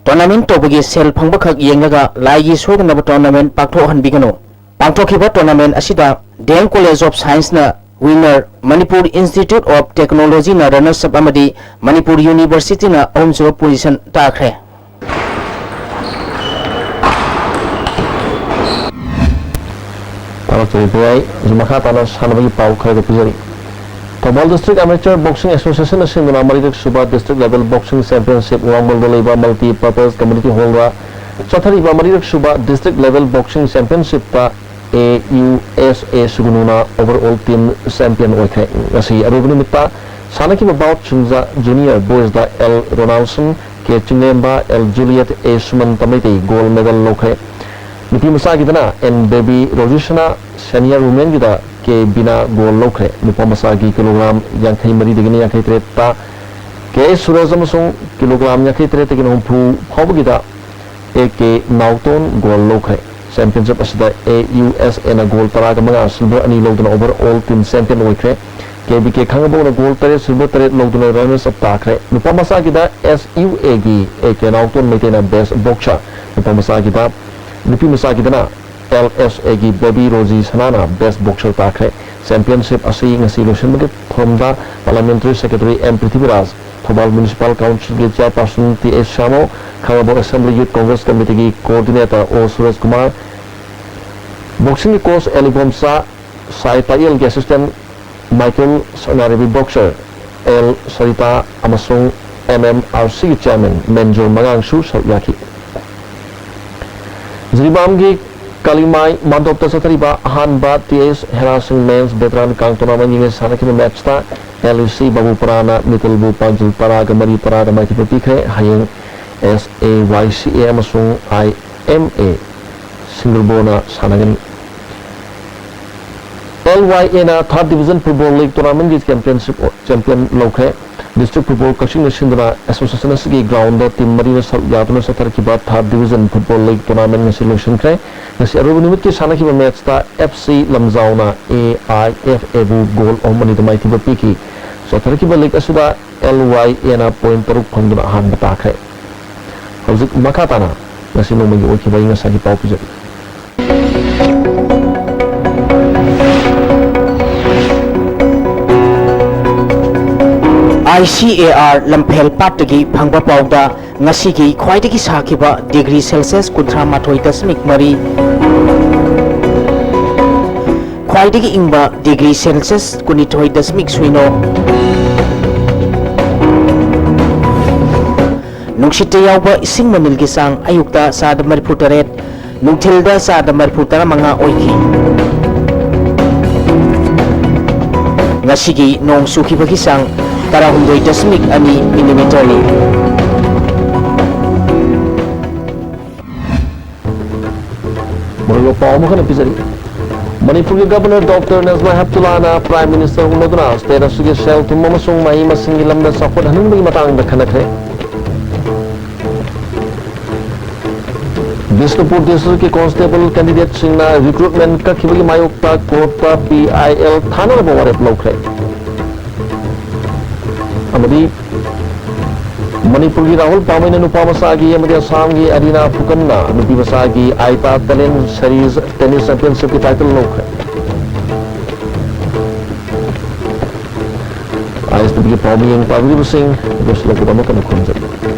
ꯇꯣꯔꯅꯥꯃꯦꯟꯠ ꯇꯧꯕꯒꯤ ꯁꯦꯜ ꯐꯪꯕꯈꯛ ꯌꯦꯡꯂꯒ ꯂꯥꯏꯒꯤ ꯁꯣꯏꯗꯅꯕ ꯇꯣꯔꯅꯥꯃꯦꯟꯠ ꯄꯥꯡꯊꯣꯛꯍꯟꯕꯤꯒꯅꯨ꯫ ꯄꯥꯡꯊꯣꯛꯈꯤꯕ ꯇꯣꯔꯅꯥꯃꯦꯟꯠ ꯑꯁꯤꯗ ꯗꯤ ꯑꯦꯝ ꯀꯣꯂꯦꯖ ꯑꯣꯐ ꯁꯥꯏꯟꯁꯅ ꯋꯤꯟꯅꯔ, ꯃꯅꯤꯄꯨꯔ ꯏꯟꯁꯇꯤꯇ꯭ꯌꯨꯠ ꯑꯣꯐ ꯇꯦꯛꯅꯣꯂꯣꯖꯤꯅ ꯔꯅꯔꯁ ꯑꯞ ꯑꯃꯗꯤ ꯃꯅꯤꯄꯨꯔ ꯌꯨꯅꯤꯚꯔꯁꯤꯇꯤꯅ ꯑꯍꯨꯝꯁꯨꯕ ꯄꯣꯖꯤꯁꯟ ꯇꯥꯈ꯭ꯔꯦ꯫ ꯇꯥꯔꯛꯇꯣꯔꯤꯕ ꯑꯩ ꯍꯧꯖꯤꯛ ꯃꯈꯥ ꯇꯥꯅ ꯁꯥꯟꯅꯕꯒꯤ ꯄꯥꯎ ꯈꯔꯒ ꯄꯤꯖꯔꯤ꯫ ꯊꯧꯕꯥꯜ ꯗꯤꯁꯇ꯭ꯔꯤꯛ ꯑꯦꯃꯦꯆꯔ ꯕꯣꯛꯁꯤꯡ ꯑꯦꯁꯣꯁꯤꯌꯦꯁꯟꯅ ꯁꯤꯟꯗꯨꯅ ꯃꯔꯤꯔꯛ ꯁꯨꯕ ꯗꯤꯁꯇ꯭ꯔꯤꯛ ꯂꯦꯚꯦꯜ ꯕꯣꯛꯁꯤꯡ ꯆꯦꯝꯄꯤꯌꯟꯁꯤꯞ ꯋꯥꯡꯃꯗ ꯂꯩꯕ ꯃꯜꯇꯤ ꯄꯔꯄꯁ ꯀꯝꯃ꯭ꯌꯨꯅꯤꯇꯤ ꯍꯣꯜꯗ ꯆꯠꯊꯔꯤꯕ ꯃꯔꯤꯔꯛ ꯁꯨꯕ ꯗꯤꯁꯇ꯭ꯔꯤꯛ ꯂꯦꯚꯦꯜ ꯕꯣꯛꯁꯤꯡ ꯆꯦꯝꯄꯤꯌꯟꯁꯤꯞꯇ ꯑꯦ ꯌꯨ ꯑꯦꯁ ꯑꯦ ꯁꯨꯒꯨꯅꯨꯅ ꯑꯣꯚꯔ ꯑꯣꯜ ꯇꯤꯝ ꯆꯦꯝꯄꯤꯌꯟ ꯑꯣꯏꯈ꯭ꯔꯦ꯫ ꯉꯁꯤ ꯑꯔꯣꯏꯕ ꯅꯨꯃꯤꯠꯇ ꯁꯥꯟꯅꯈꯤꯕ ꯕꯥꯎꯠꯁꯤꯡꯗ ꯖꯨꯅꯤꯌꯔ ꯕꯣꯏꯁꯇ L Ronalson, K Chinglemba, L Juliet, A Suman Tamaitai gold medal ꯂꯧꯈ꯭ꯔꯦ꯫ ꯅꯨꯄꯤ ꯃꯆꯥꯒꯤꯗꯅ ꯑꯦꯟ ꯕꯦꯕꯤ ꯔꯣꯖꯤꯁꯅ, ꯁꯦꯅꯤꯌꯔ ꯋꯨꯃꯦꯟꯒꯤꯗ ꯀꯦ ꯕꯤꯅꯥ ꯒꯣꯜ ꯂꯧꯈ꯭ꯔꯦ꯫ ꯅꯨꯄꯥ ꯃꯆꯥꯒꯤ ꯀꯤꯂꯣꯒ꯭ꯔꯥꯝ ꯌꯥꯡꯈꯩ ꯃꯔꯤꯗꯒꯤꯅ ꯌꯥꯡꯈꯩ ꯇꯔꯦꯠꯇ ꯀꯦ ꯑꯦꯁ ꯁꯨꯔꯖ ꯑꯃꯁꯨꯡ ꯀꯤꯂꯣꯒ꯭ꯔꯥꯝ ꯌꯥꯡꯈꯩ ꯇꯔꯦꯠꯇꯒꯤꯅ ꯍꯨꯝꯐꯨ ꯐꯥꯎꯕꯒꯤꯗ ꯑꯦ ꯀꯦ ꯅꯥꯎꯇꯣꯟ ꯒꯣꯜ ꯂꯧꯈ꯭ꯔꯦ꯫ ꯆꯦꯝꯄꯤꯌꯟꯁꯤꯞ ꯑꯁꯤꯗ ꯑꯦ ꯌꯨ ꯑꯦꯁ ꯑꯦꯅ ꯒꯣꯜ ꯇꯔꯥꯒ ꯃꯉꯥ, ꯁꯤꯜꯚꯔ ꯑꯅꯤ ꯂꯧꯗꯨꯅ ꯑꯣꯚꯔ ꯑꯣꯜ ꯇꯤꯝ ꯆꯦꯝꯄꯤꯌꯟ ꯑꯣꯏꯈ꯭ꯔꯦ꯫ ꯀꯦ ꯕꯤ ꯀꯦ ꯈꯥꯡꯉꯕꯣꯛꯅ ꯒꯣꯜ ꯇꯔꯦꯠ, ꯁꯤꯜꯚꯔ ꯇꯔꯦꯠ ꯂꯧꯗꯨꯅ ꯔꯅꯔꯁ ꯑꯞ ꯇꯥꯈ꯭ꯔꯦ꯫ ꯅꯨꯄꯥ ꯃꯆꯥꯒꯤꯗ ꯑꯦꯁ ꯌꯨ ꯑꯦꯒꯤ ꯑꯦ ꯀꯦ ꯅꯥꯎꯇꯣꯟ ꯃꯩꯇꯩꯅ ꯕꯦꯁ ꯕꯣꯛꯁꯔ, ꯅꯨꯄꯥ ꯃꯆꯥꯒꯤꯗ, ꯅꯨꯄꯤ ꯃꯆꯥꯒꯤꯗꯅ ꯑꯦꯜ ꯑꯦꯁ ꯑꯦꯒꯤ ꯕꯦꯕꯤ ꯔꯣꯖꯤ ꯁꯅꯥꯅ ꯕꯦꯁ ꯕꯣꯛꯁꯔ ꯇꯥꯈ꯭ꯔꯦ꯫ ꯆꯦꯝꯄꯤꯌꯟꯁꯤꯞ ꯑꯁꯤ ꯉꯁꯤ ꯂꯣꯏꯁꯤꯟꯕꯒꯤ ꯊꯧꯔꯝꯗ parliamentary secretary M Prithibiraj, Thoubal municipal ꯀꯥꯎꯟꯁꯤꯜꯒꯤ chairperson T H Shyamo, Khangabok assembly youth congress ꯀꯃꯤꯇꯤꯒꯤ ꯀꯣꯑꯣꯔꯗꯤꯅꯦꯇꯔ ꯑꯣ ꯁꯨꯔꯦꯁ ꯀꯨꯃꯥꯔ, ꯕꯣꯛꯁꯤꯡꯒꯤ ꯀꯣꯆ ꯑꯦꯜ ꯏꯕꯣꯝꯆꯥ, ꯁꯥꯏ ꯇꯥꯏꯌꯦꯜꯒꯤ ꯑꯦꯁꯤꯁꯇꯦꯟ ꯃꯥꯏꯀꯦꯜ, ꯁꯅꯥꯔꯤꯕꯤ ꯕꯣꯛꯁꯔ ꯑꯦꯜ ꯁꯔꯤꯇꯥ ꯑꯃꯁꯨꯡ ꯑꯦꯝ ꯑꯦꯝ ꯑꯥꯔ ꯁꯤꯒꯤ ꯆꯤꯌꯔꯃꯦꯟ ꯃꯦꯟꯖꯣꯔ ꯃꯉꯥꯡꯁꯨ ꯁꯔꯨꯛ ꯌꯥꯈꯤ꯫ ꯖꯤꯔꯤꯕꯥꯝꯒꯤ ꯀꯥꯂꯤꯃꯥꯏ ꯃꯥꯟꯗꯣꯞꯇ ꯆꯠꯊꯔꯤꯕ ꯑꯍꯥꯟꯕ ꯇꯤ ꯑꯦꯁ ꯍꯦꯔꯥ ꯁꯤꯡ ꯃꯦꯟꯁ ꯚꯦꯇꯔꯥꯟ ꯀꯥꯡ ꯇꯣꯔꯅꯥꯃꯦꯟꯒꯤ ꯉꯁꯤ ꯁꯥꯟꯅꯈꯤꯕ ꯃꯦꯠꯁꯇ ꯑꯦꯜ ꯏ ꯁꯤ ꯕꯥꯕꯨꯄꯔꯥꯅ ꯃꯤꯇꯜꯕꯨ ꯄꯥꯡꯖꯤꯜ ꯇꯔꯥꯒ ꯃꯔꯤ, ꯇꯔꯥꯗ ꯃꯥꯏꯊꯤꯕ ꯄꯤꯈ꯭ꯔꯦ꯫ ꯍꯌꯦꯡ ꯑꯦꯁ ꯑꯦ ꯋꯥꯏ ꯁꯤ ꯑꯦ ꯑꯃꯁꯨꯡ ꯑꯥꯏ ꯑꯦꯝ ꯑꯦ ꯁꯤꯡꯒꯜꯕꯣꯅ ꯁꯥꯟꯅꯒꯅꯤ꯫ ꯑꯦꯜ ꯋꯥꯏ ꯑꯦꯅ ꯊꯥꯔꯠ ꯗꯤꯕꯤꯖꯟ ꯐꯨꯠꯕꯣꯜ ꯂꯤꯒ ꯇꯣꯔꯅꯥꯃꯦꯟꯒꯤ ꯆꯦꯝꯄꯤꯌꯟꯁꯤꯞ, ꯆꯦꯝꯄꯤꯌꯟ ꯂꯧꯈ꯭ꯔꯦ꯫ ꯗꯤꯁꯇ꯭ꯔꯤꯛ ꯐꯨꯠꯕꯣꯜ ꯀꯛꯆꯤꯡꯅ ꯁꯤꯟꯗꯨꯅ ꯑꯦꯁꯣꯁꯤꯌꯦꯁꯟ ꯑꯁꯤꯒꯤ ꯒ꯭ꯔꯥꯎꯟꯗ ꯇꯤꯝ ꯃꯔꯤꯅ ꯁꯔꯨꯛ ꯌꯥꯗꯨꯅ ꯆꯠꯊꯔꯛꯈꯤꯕ third division football league tournament ꯉꯁꯤ ꯂꯣꯏꯁꯤꯟꯈ꯭ꯔꯦ꯫ ꯉꯁꯤ ꯑꯔꯣꯏꯕ ꯅꯨꯃꯤꯠꯀꯤ ꯁꯥꯟꯅꯈꯤꯕ ꯃꯦꯠꯁꯇ F C ꯂꯝꯖꯥꯎꯅ A I F ꯑꯦꯕꯨ goal ꯑꯍꯨꯝ ꯑꯅꯤꯗ ꯃꯥꯏꯊꯤꯕ ꯄꯤꯈꯤ꯫ ꯆꯠꯊꯔꯛꯈꯤꯕ ꯂꯤꯒ ꯑꯁꯤꯗ ꯑꯦꯜ ꯋꯥꯏ ꯑꯦꯅ ꯄꯣꯏꯟ ꯇꯔꯨꯛ ꯐꯪꯗꯨꯅ ꯑꯍꯥꯟꯕ ꯇꯥꯈ꯭ꯔꯦ꯫ ꯍꯧꯖꯤꯛ ꯃꯈꯥ ꯇꯥꯅ ꯉꯁꯤ ꯅꯣꯡꯃꯒꯤ ꯑꯣꯏꯈꯤꯕ ꯑꯏꯪ ꯑꯁꯥꯒꯤ ꯄꯥꯎ ꯄꯤꯖꯔꯤ꯫ ꯑꯥꯏ ꯁꯤ ꯑꯦ ꯑꯥꯔ ꯂꯝꯐꯦꯜ ꯄꯥꯠꯇꯒꯤ ꯐꯪꯕ ꯄꯥꯎꯗ, ꯉꯁꯤꯒꯤ ꯈ꯭ꯋꯥꯏꯗꯒꯤ ꯁꯥꯈꯤꯕ ꯗꯤꯒ꯭ꯔꯤ ꯁꯦꯜꯁꯤꯌꯁ ꯀꯨꯟꯊ꯭ꯔꯥ ꯃꯥꯊꯣꯏ ꯗꯁꯃꯤꯛ ꯃꯔꯤ, ꯈ꯭ꯋꯥꯏꯗꯒꯤ ꯏꯪꯕ ꯗꯤꯒ꯭ꯔꯤ ꯁꯦꯜꯁꯤꯌꯁ ꯀꯨꯟꯅꯤꯊꯣꯏ ꯗꯁꯃꯤꯛ ꯁꯤꯅꯣ, ꯅꯨꯡꯁꯤꯠꯇ ꯌꯥꯎꯕ ꯏꯁꯤꯡ ꯃꯅꯤꯜꯒꯤ ꯆꯥꯡ ꯑꯌꯨꯛꯇ ꯆꯥꯗ ꯃꯔꯤꯐꯨ ꯇꯔꯦꯠ, ꯅꯨꯡꯊꯤꯜꯗ ꯆꯥꯗ ꯃꯔꯤꯐꯨ ꯇꯔꯥꯃꯉꯥ ꯑꯣꯏꯈꯤ꯫ ꯉꯁꯤꯒꯤ ꯅꯣꯡ ꯆꯨꯈꯤꯕꯒꯤ ꯆꯥꯡ ꯇꯔꯥꯍꯨꯝꯗꯣꯏ ꯗꯁꯃꯤꯛ ꯑꯅꯤ ꯃꯤꯂꯤꯃꯤꯇꯔꯅꯤ꯫ ꯃꯔꯨꯑꯣꯏꯕ ꯄꯥꯎ ꯑꯃꯈꯛꯅ ꯄꯤꯖꯔꯤ꯫ ꯃꯅꯤꯄꯨꯔꯒꯤ ꯒꯕꯔꯅꯔ ꯗꯣꯛꯇꯔ ꯅꯖꯃꯥ ꯍꯦꯞꯇꯨꯂꯥꯅ ꯄ꯭ꯔꯥꯏꯝ ꯃꯤꯅꯤꯁꯇꯔ ꯎꯅꯗꯨꯅ ꯁ꯭ꯇꯦꯠ ꯑꯁꯤꯒꯤ ꯁꯦꯜ ꯊꯨꯝ ꯑꯃꯁꯨꯡ ꯃꯍꯩ ꯃꯁꯤꯡꯒꯤ ꯂꯝꯗ ꯆꯥꯎꯈꯠꯍꯟꯅꯤꯡꯕꯒꯤ ꯃꯇꯥꯡꯗ ꯈꯟꯅꯈ꯭ꯔꯦ꯫ ꯕꯤꯁꯅꯨꯄꯨꯔ ꯗꯤꯁꯇ꯭ꯔꯤꯛꯀꯤ ꯀꯣꯟꯁꯇꯦꯕꯜ ꯀꯦꯟꯗꯤꯗꯦꯠꯁꯤꯡꯅ ꯔꯤꯀ꯭ꯔꯨꯠꯃꯦꯟ ꯀꯛꯈꯤꯕꯒꯤ ꯃꯥꯌꯣꯛꯇ ꯀꯣꯔꯠꯇ ꯄꯤ ꯑꯥꯏ ꯑꯦꯜ ꯊꯥꯅꯅꯕ ꯋꯥꯔꯦꯞ ꯂꯧꯈ꯭ꯔꯦ꯫ ꯑꯃꯗꯤ ꯃꯅꯤꯄꯨꯔꯒꯤ ꯔꯥꯍꯨꯜ ꯄꯥꯃꯩꯅ ꯅꯨꯄꯥ ꯃꯆꯥꯒꯤ ꯑꯃꯗꯤ ꯑꯁꯥꯝꯒꯤ ꯑꯔꯤꯅꯥ ꯐꯨꯀꯟꯅ ꯅꯨꯄꯤ ꯃꯆꯥꯒꯤ ꯑꯥꯏꯇꯥ ꯇꯦꯂꯦꯟ ꯁꯦꯔꯤꯁ ꯇꯦꯅꯤꯁ ꯆꯦꯝꯄꯤꯌꯟꯁꯤꯞꯀꯤ ꯇꯥꯏꯇꯜ ꯂꯧꯈ꯭ꯔꯦ꯫ ꯑꯥꯏ ꯑꯦꯁ ꯇꯤ ꯚꯤꯒꯤ ꯄꯥꯎꯃꯤ ꯌꯦꯡ ꯄꯥꯕꯤꯔꯤꯕꯁꯤꯡ ꯂꯣꯏꯁꯤꯜꯂꯛꯄꯗ ꯑꯃꯨꯛ ꯍꯟꯅ ꯈꯨꯔꯨꯝꯖꯔꯤ꯫